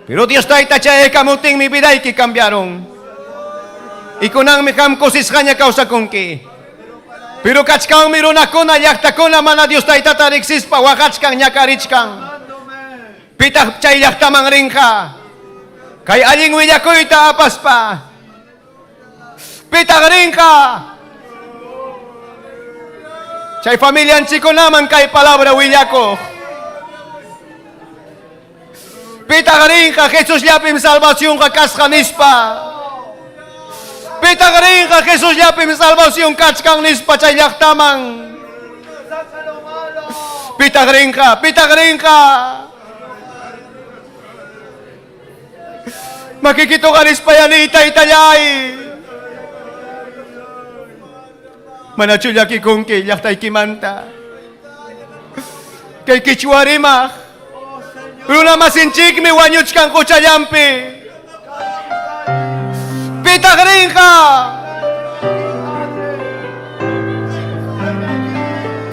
Pero Dios Tayta chayaykamuptinmi vidayki cambiaron. Y kunanmi qam kusisqaña kawsakunki. Pero kachkanmi runakuna llaqtakuna mana Dios taytata riqsispa waqachkan ñakarichkan. Pitaq chay llaqtaman rinqa. Kay allin willakuyta apaspa. Pitaq rinqa. Chay familianchikunaman kay palabra willakuq. Pitaq rinqa Jesusllapim salvacionqa kasqa nispa. Pitaq rinqa Jesusllapim salvación kachkan nispa chay llaqtaman. Pitaq rinqa, pitaq rinqa. Makikito qarispayani taytallay. Manachu llakikunki llaqtaykimanta. Kay kichwa rimaq. Runa masinchikmi wañuchkan quchallampi. Pitaq rinqa.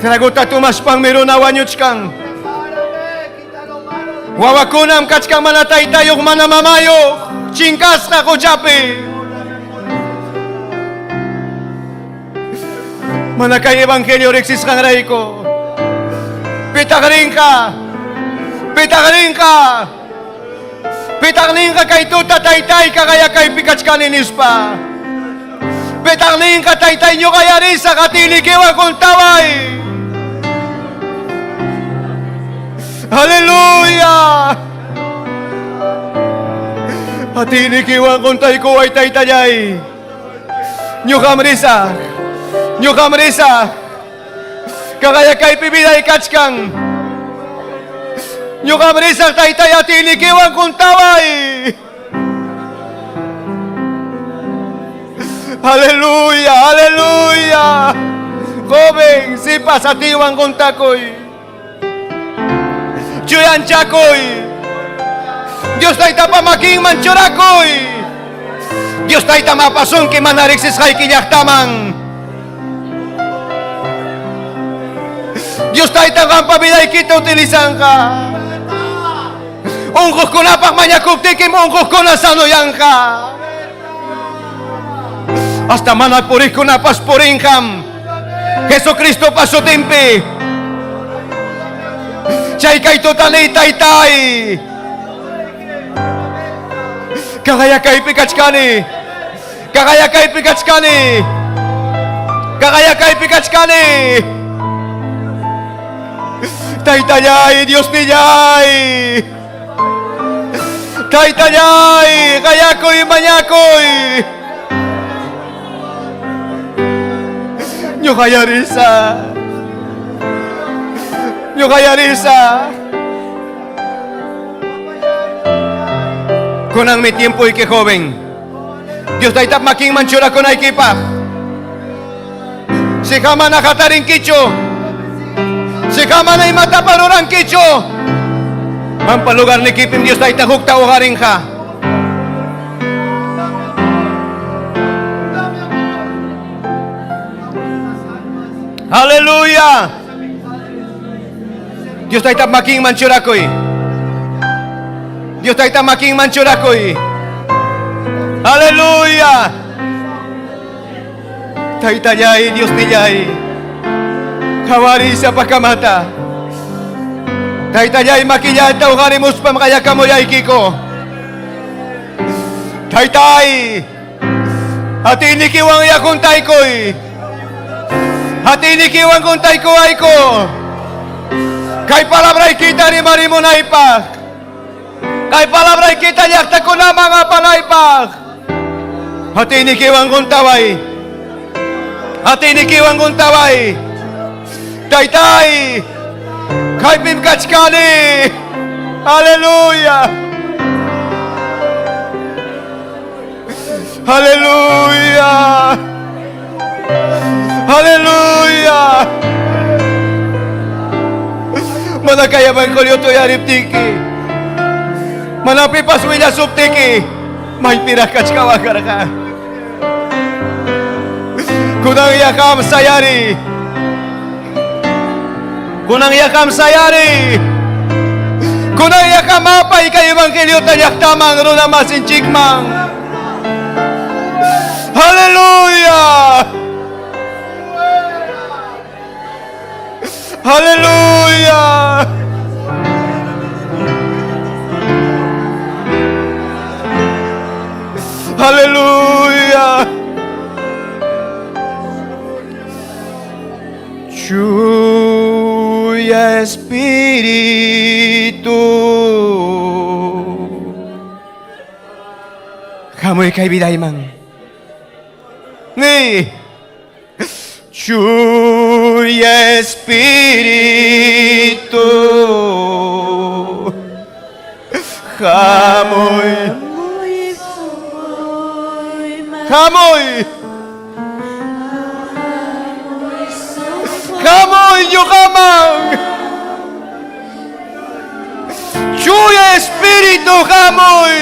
Traguta tumaspanmi runa wañuchkan. Wawakunam kachkan mana taytayuq mana mamayuq chinkasqa quchapi. Mana kay evangelio riqsisqanrayku. Pitaq rinqa. Pitaq rinqa. Pitaq ninqa kay tuta taytay kaqaya kaypi kachkani nispa. Pitaq ninqa taytay ñuqaya risaq atiynikiwan huntaway. Aleluya. Atiynikiwan huntaykuway taytallay. Ñuqam risaq. Ñuqam risaq. Kaqaya kaypi viday kachkan. Ñuqam risaq taytay atiynikiwan huntaway. Aleluya, aleluya. Joven, sipas atiwan huntakuy. Chuyanchakuy. Dios taytapa makinman churakuy. Dios tayta mapasunki mana riqsisqayki llaqtaman. Dios tayta qampa vidaykita utilizanqa. Unquqkunapaq mañakuptikim unquqkuna sanoyanqa. Hasta mana puriqkunapas purinqam. Jesucristopa sutinpi. Chay kay tutani taytay. Kaqaya kaypi kachkani. Kaqaya kaypi kachkani. Kaqaya kaypi kachkani. Taytallay, Diosnillay. Taytallay, qayakuy mañakuy. Ñuqaya risaq. Ñuqaya risaq. Kunanmi tiempoyki joven. Dios taytap makinman churakunaykipaq. Si mana hatarinkichu. Si mana imatapas rurankichu. Qampa lugarnikipim Dios tayta hukta uqarinqa. Aleluya. Dios tayta makinman churakuy. Dios tayta makinman churakuy. Aleluya. Taytallay, Diosnillay. Qhawariy sapakamata. Taytallay makillata uqarimuspam qayakamullaykiku. Taytay, atiynikiwan huntaykuy. Atiynikiwan huntaykuwayku. Kay palabraykita rimarimunaypaq. Kay palabraykita llaqtakunaman apanaypaq. Atiynikiwan huntaway. Atiynikiwan huntaway. Taytay, kaypim kachkani. Aleluya. Aleluya. Aleluya. Mana kay evangelio uyariptiki. Mana pipas willasuptiki. Maypiraq kachkawaq karqa. Kunan qam sayari. Kunan qam sayari. Kunan qam apay kay evangeliota llaqtaman runa masinchikman. Aleluya. Aleluya. Aleluya. Chuya Espíritu. Hamuy kay bidayman. Ni. Chuya Espíritu. Hamuy. Hamuy. Hamuy ñuqaman. Chuya Espíritu hamuy.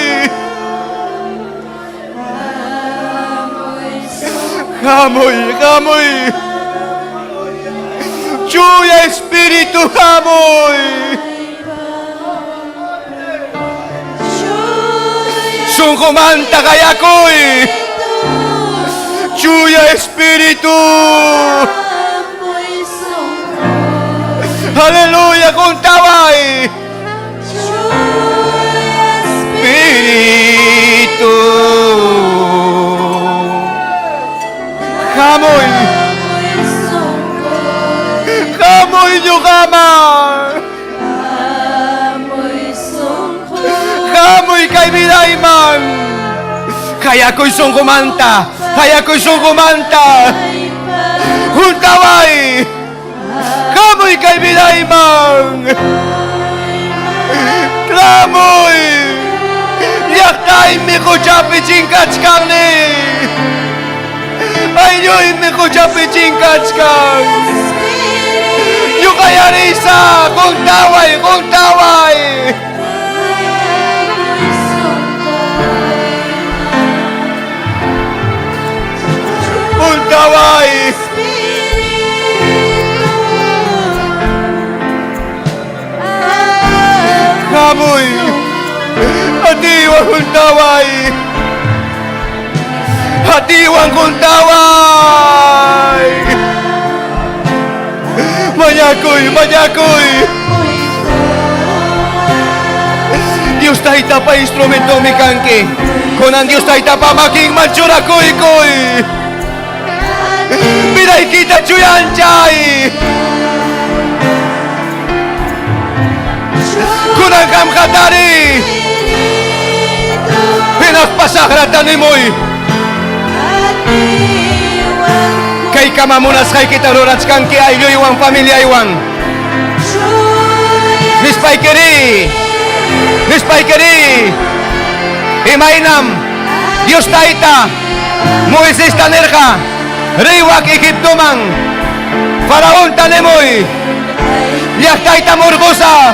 Hamuy, hamuy. Chuya Espíritu hamuy. Sunqumanta qayakuy. Chuya Espíritu. Aleluya, huntaway. Espíritu. Hamuy. Hamuy ñuqaman. Hamuy kay bidayman. Qayakuy sunqumanta. Qayakuy sunqumanta. Huntaway. Hamuy kay bidayman. Hamuy. Llaqtaymi quchapi chinkachkani. Aylluymi quchapi chinkachkan. Ñuqaya risaq, huntaway, huntaway. Huntaway. Hamuy. Atiywan huntaway. Atiywan huntaway. Mañakuy, mañakuy. Dios taytapa instrumentomi kanki. Kunan Dios taytapa makinman churakuykuy. Vidaykita chuyanchay. Kunan qam hatariy. Hinaspa saqrata nimuy. Kaykama munasqaykita rurachkanki aylluywan familiaywan. Nispaykiri. Nispaykiri. Imaynam Dios tayta Moisesta nirqa riy wak Egiptoman Faraonta nimuy llaqtayta hurqusaq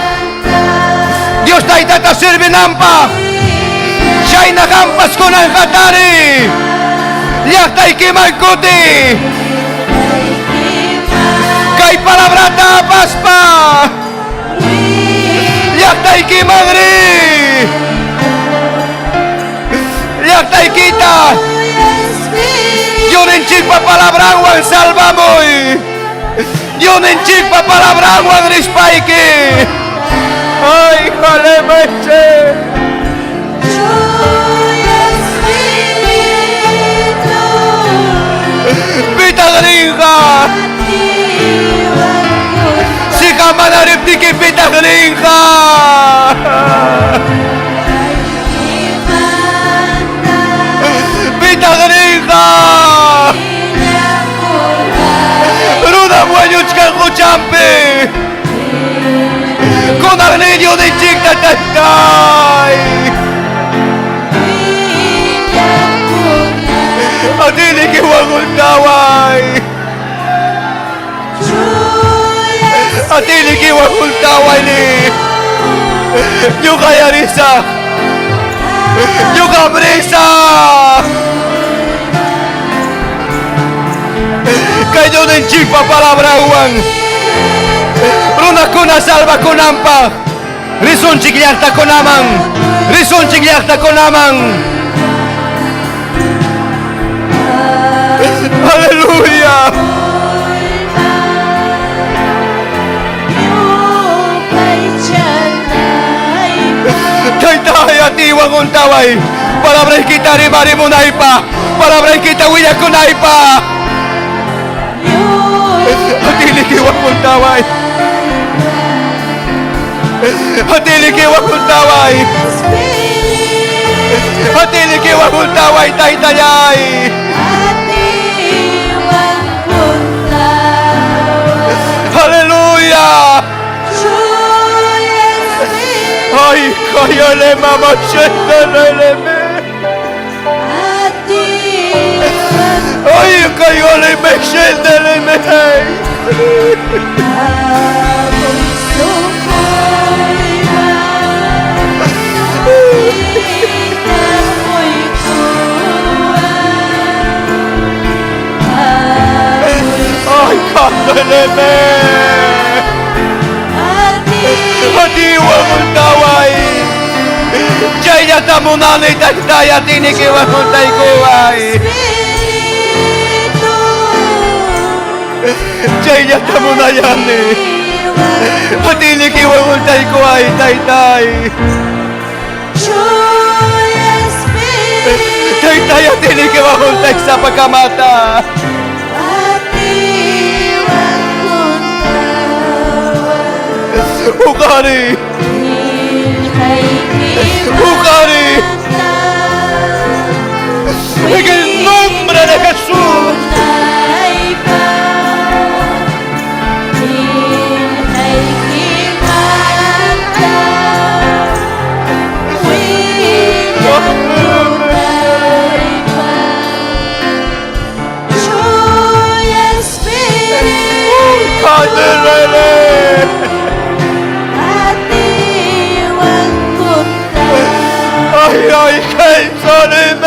Dios taytata servinanpaq chayna qampas kunan hatariy llaqtaykiman kutiy kay palabrata apaspa llaqtaykiman riy llaqtaykita Diosninchikpa palabranwan salvamuy Diosninchikpa palabranwan rispayki ay jalemeche Pitaq rinqa Siqa mana riptiki pitaq rinqa Pitaq rinqa Runam wañuchkan quchampi Kunan niy Diosninchikta taytay Atiynikiwan huntaway Atiynikiwan huntaway ni Ñuqaya risaq Ñuqam risaq Kay Diosninchikpa palabranwan runakuna salvakunanpaq risunchik llaqtakunaman risunchik llaqtakunaman. Aleluya. Taytay atiwan untaway. Palabraykita rimarimunaypa. Palabraykita willakunaypa. Atilikiwan untaway. Atilikiwan untaway. Atilikiwan untaway taytayay. Aleluya. Ay, kayale mama chendeleleme. Ay, kayale me chendeleme. Ay, kandeleme. Atiwan untaway. Chayllata munani taytay atinikiwan untaykuway. Chayllata munayani. Atinikiwan untaykuway taytay. Taytay atinikiwan untay sa pagkamata. Ukari. Ukari. En el nombre de Jesús. Candelele. Ay, ay, Jerusalén.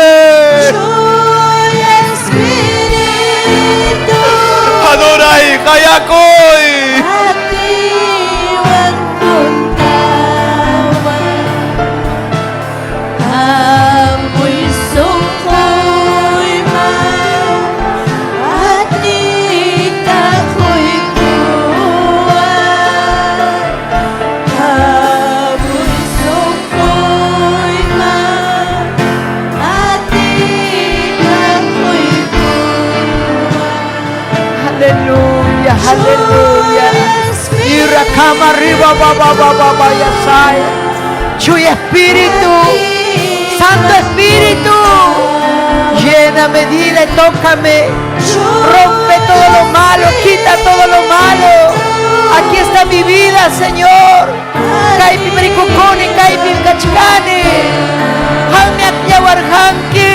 Adorai, Hayakoy. Aleluya, aleluya. Irakama arriba, ba, ba, ba, ba, ba, yasaya. Chuy Espíritu, Santo Espíritu, lléname, dile, tócame, rompe todo lo malo, quita todo lo malo. Aquí está mi vida, Señor. Kaypi marikukuni, kaypi kachkani. Qammi akllawarqanki.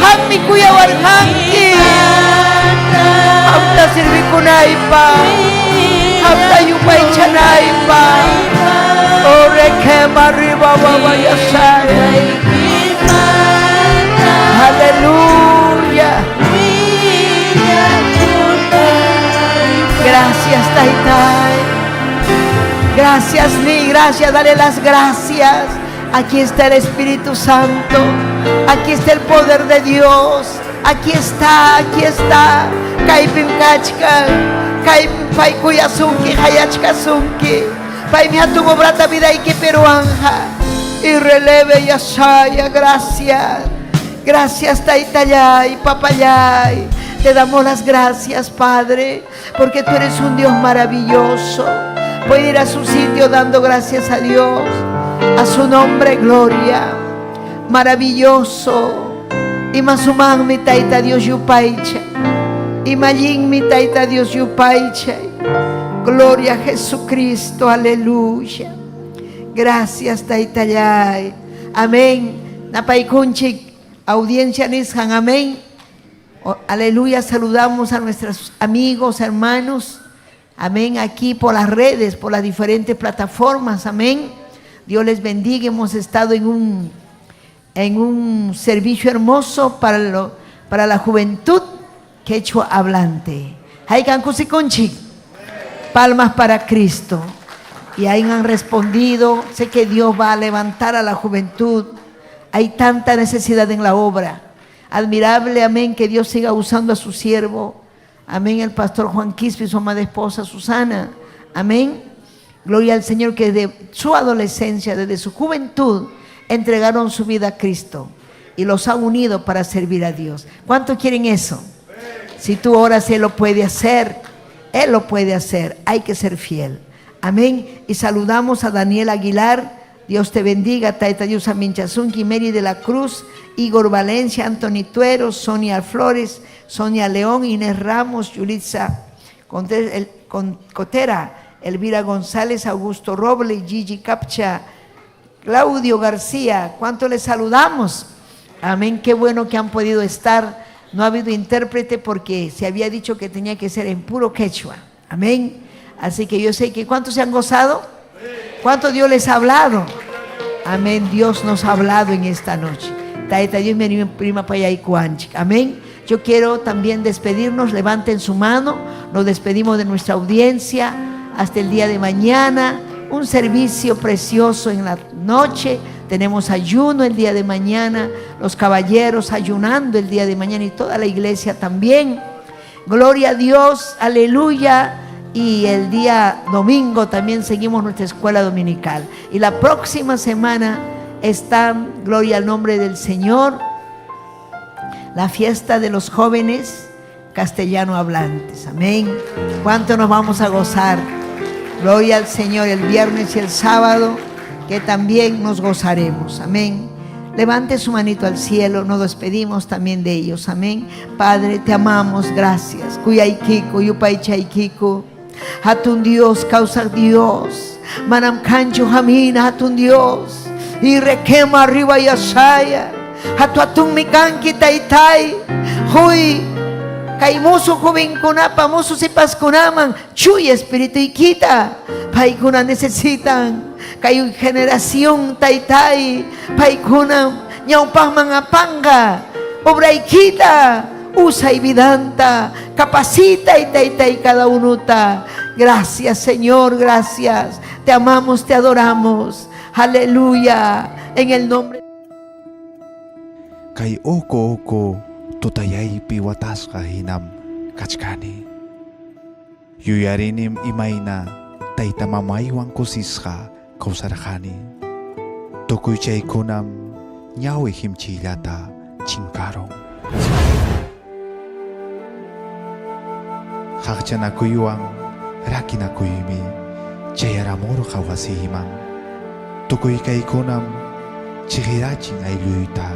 Qammi kuyawarqanki. Qamta sirvikunaypaq. Qamta yupaychanaypaq. Oh, rekema arriba, baba, yasaya. Aleluya. Gracias, Taytay. Gracias, Ni. Gracias, dale las gracias. Aquí está el Espíritu Santo. Aquí está el poder de Dios. Aquí está, aquí está. Kaypim kachkan. Kaypim pay kuyasunki, qayachkasunki. Paymi hatun obrata vidayki ruwanqa. Y releve yasaya, gracias. Gracias, Taytallay, Papallay. Te damos las gracias, Padre, porque tú eres un Dios maravilloso. Puede ir a su sitio dando gracias a Dios. A su nombre, gloria. Maravilloso. Ima sumaqmi Tayta Dios yupaychay. Ima allinmi Tayta Dios yupaychay. Gloria a Jesucristo, aleluya. Gracias, Taytallay. Amén. Napaykunchik, audiencia nisqan, amén. Oh, aleluya, saludamos a nuestros amigos, hermanos. Amén, aquí por las redes, por las diferentes plataformas. Amén. Dios les bendiga. Hemos estado en un servicio hermoso para la juventud quechua hablante. Haykam kusikunchik. Palmas para Cristo. Y ahí han respondido. Sé que Dios va a levantar a la juventud. Hay tanta necesidad en la obra. Admirable, amén, que Dios siga usando a su siervo. Amén, el pastor Juan Quispe y su amada esposa Susana. Amén. Gloria al Señor que desde su adolescencia, desde su juventud, entregaron su vida a Cristo y los ha unido para servir a Dios. ¿Cuánto quieren eso? Si tú oras, Él lo puede hacer. Él lo puede hacer. Hay que ser fiel. Amén. Y saludamos a Daniel Aguilar. Dios te bendiga. Taita Dios Aminchasunki, Mary de la Cruz, Igor Valencia, Anthony Tuero, Sonia Flores, Sonia León, Inés Ramos, Yulitza Cotera, Elvira González, Augusto Roble, Gigi Capcha, Claudio García. ¿Cuánto les saludamos? Amén. Qué bueno que han podido estar. No ha habido intérprete porque se había dicho que tenía que ser en puro quechua. Amén. Así que yo sé que ¿cuántos se han gozado? ¿Cuánto Dios les ha hablado? Amén. Dios nos ha hablado en esta noche. Taita Dios me prima Amén. Yo quiero también despedirnos. Levanten su mano. Nos despedimos de nuestra audiencia hasta el día de mañana. Un servicio precioso en la noche. Tenemos ayuno el día de mañana. Los caballeros ayunando el día de mañana y toda la iglesia también. Gloria a Dios. Aleluya. Y el día domingo también seguimos nuestra escuela dominical. Y la próxima semana está, gloria al nombre del Señor, la fiesta de los jóvenes castellano hablantes. Amén. ¿Cuánto nos vamos a gozar? Gloria al Señor el viernes y el sábado, que también nos gozaremos. Amén. Levante su manito al cielo, nos despedimos también de ellos. Amén. Padre, te amamos, gracias. Cuyaikiko, yupaychaykiko. Hatun Dios, causa Dios. Manam kancho hamina, hatun Dios. Y requema arriba y asaya. Hatu atun mikanki taytay. Huy. Kay musu jovenkunapa, musu sipaskunaman, chuy espíritu ikita. Paykuna necesitan. Kay generación taytay. Paykuna ñawpaqman apanqa. Obraykita. Usa y vidanta, capacita y taytay cada unuta. Gracias, Señor, gracias. Te amamos, te adoramos. Aleluya. En el nombre. Kay uku uku tutayaypi watasqa hinam kachkani. Yuyarinim imayna tayta mamaywan kusisqa kawsarqani. Tukuy chaykunam ñawi himchillata chinkarun. Qaqchanakuywan rakinakuymi chayaramurqa wasiyman. Tukuy kaykunam chiqirachin aylluyta.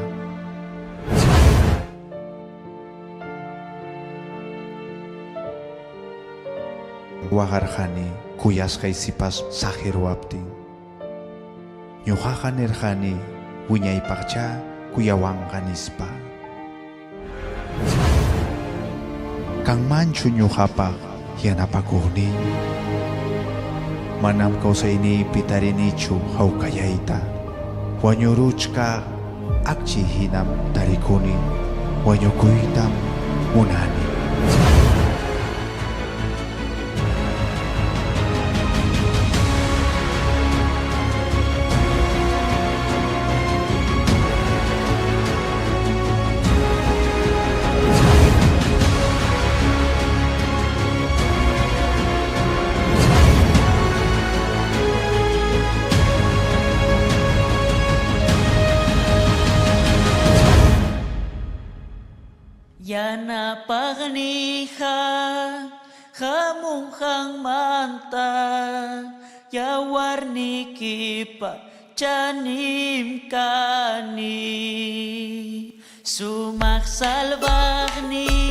Waqarqani kuyasqay sipas saqirwaptin. Ñuqaqa nirqani wiñaypaqcha kuyawanqa nispa. Kanmanchu ñuqapaq yanapakuqniy. Manam kawsayniypi tarinichu hawkayayta. Wañuruchkaq akchi hinam tarikuni. Wañukuytam munani. Yanapaqniqa hamunqanmanta yawarnikipa chanim kani. Sumaq salvaqni.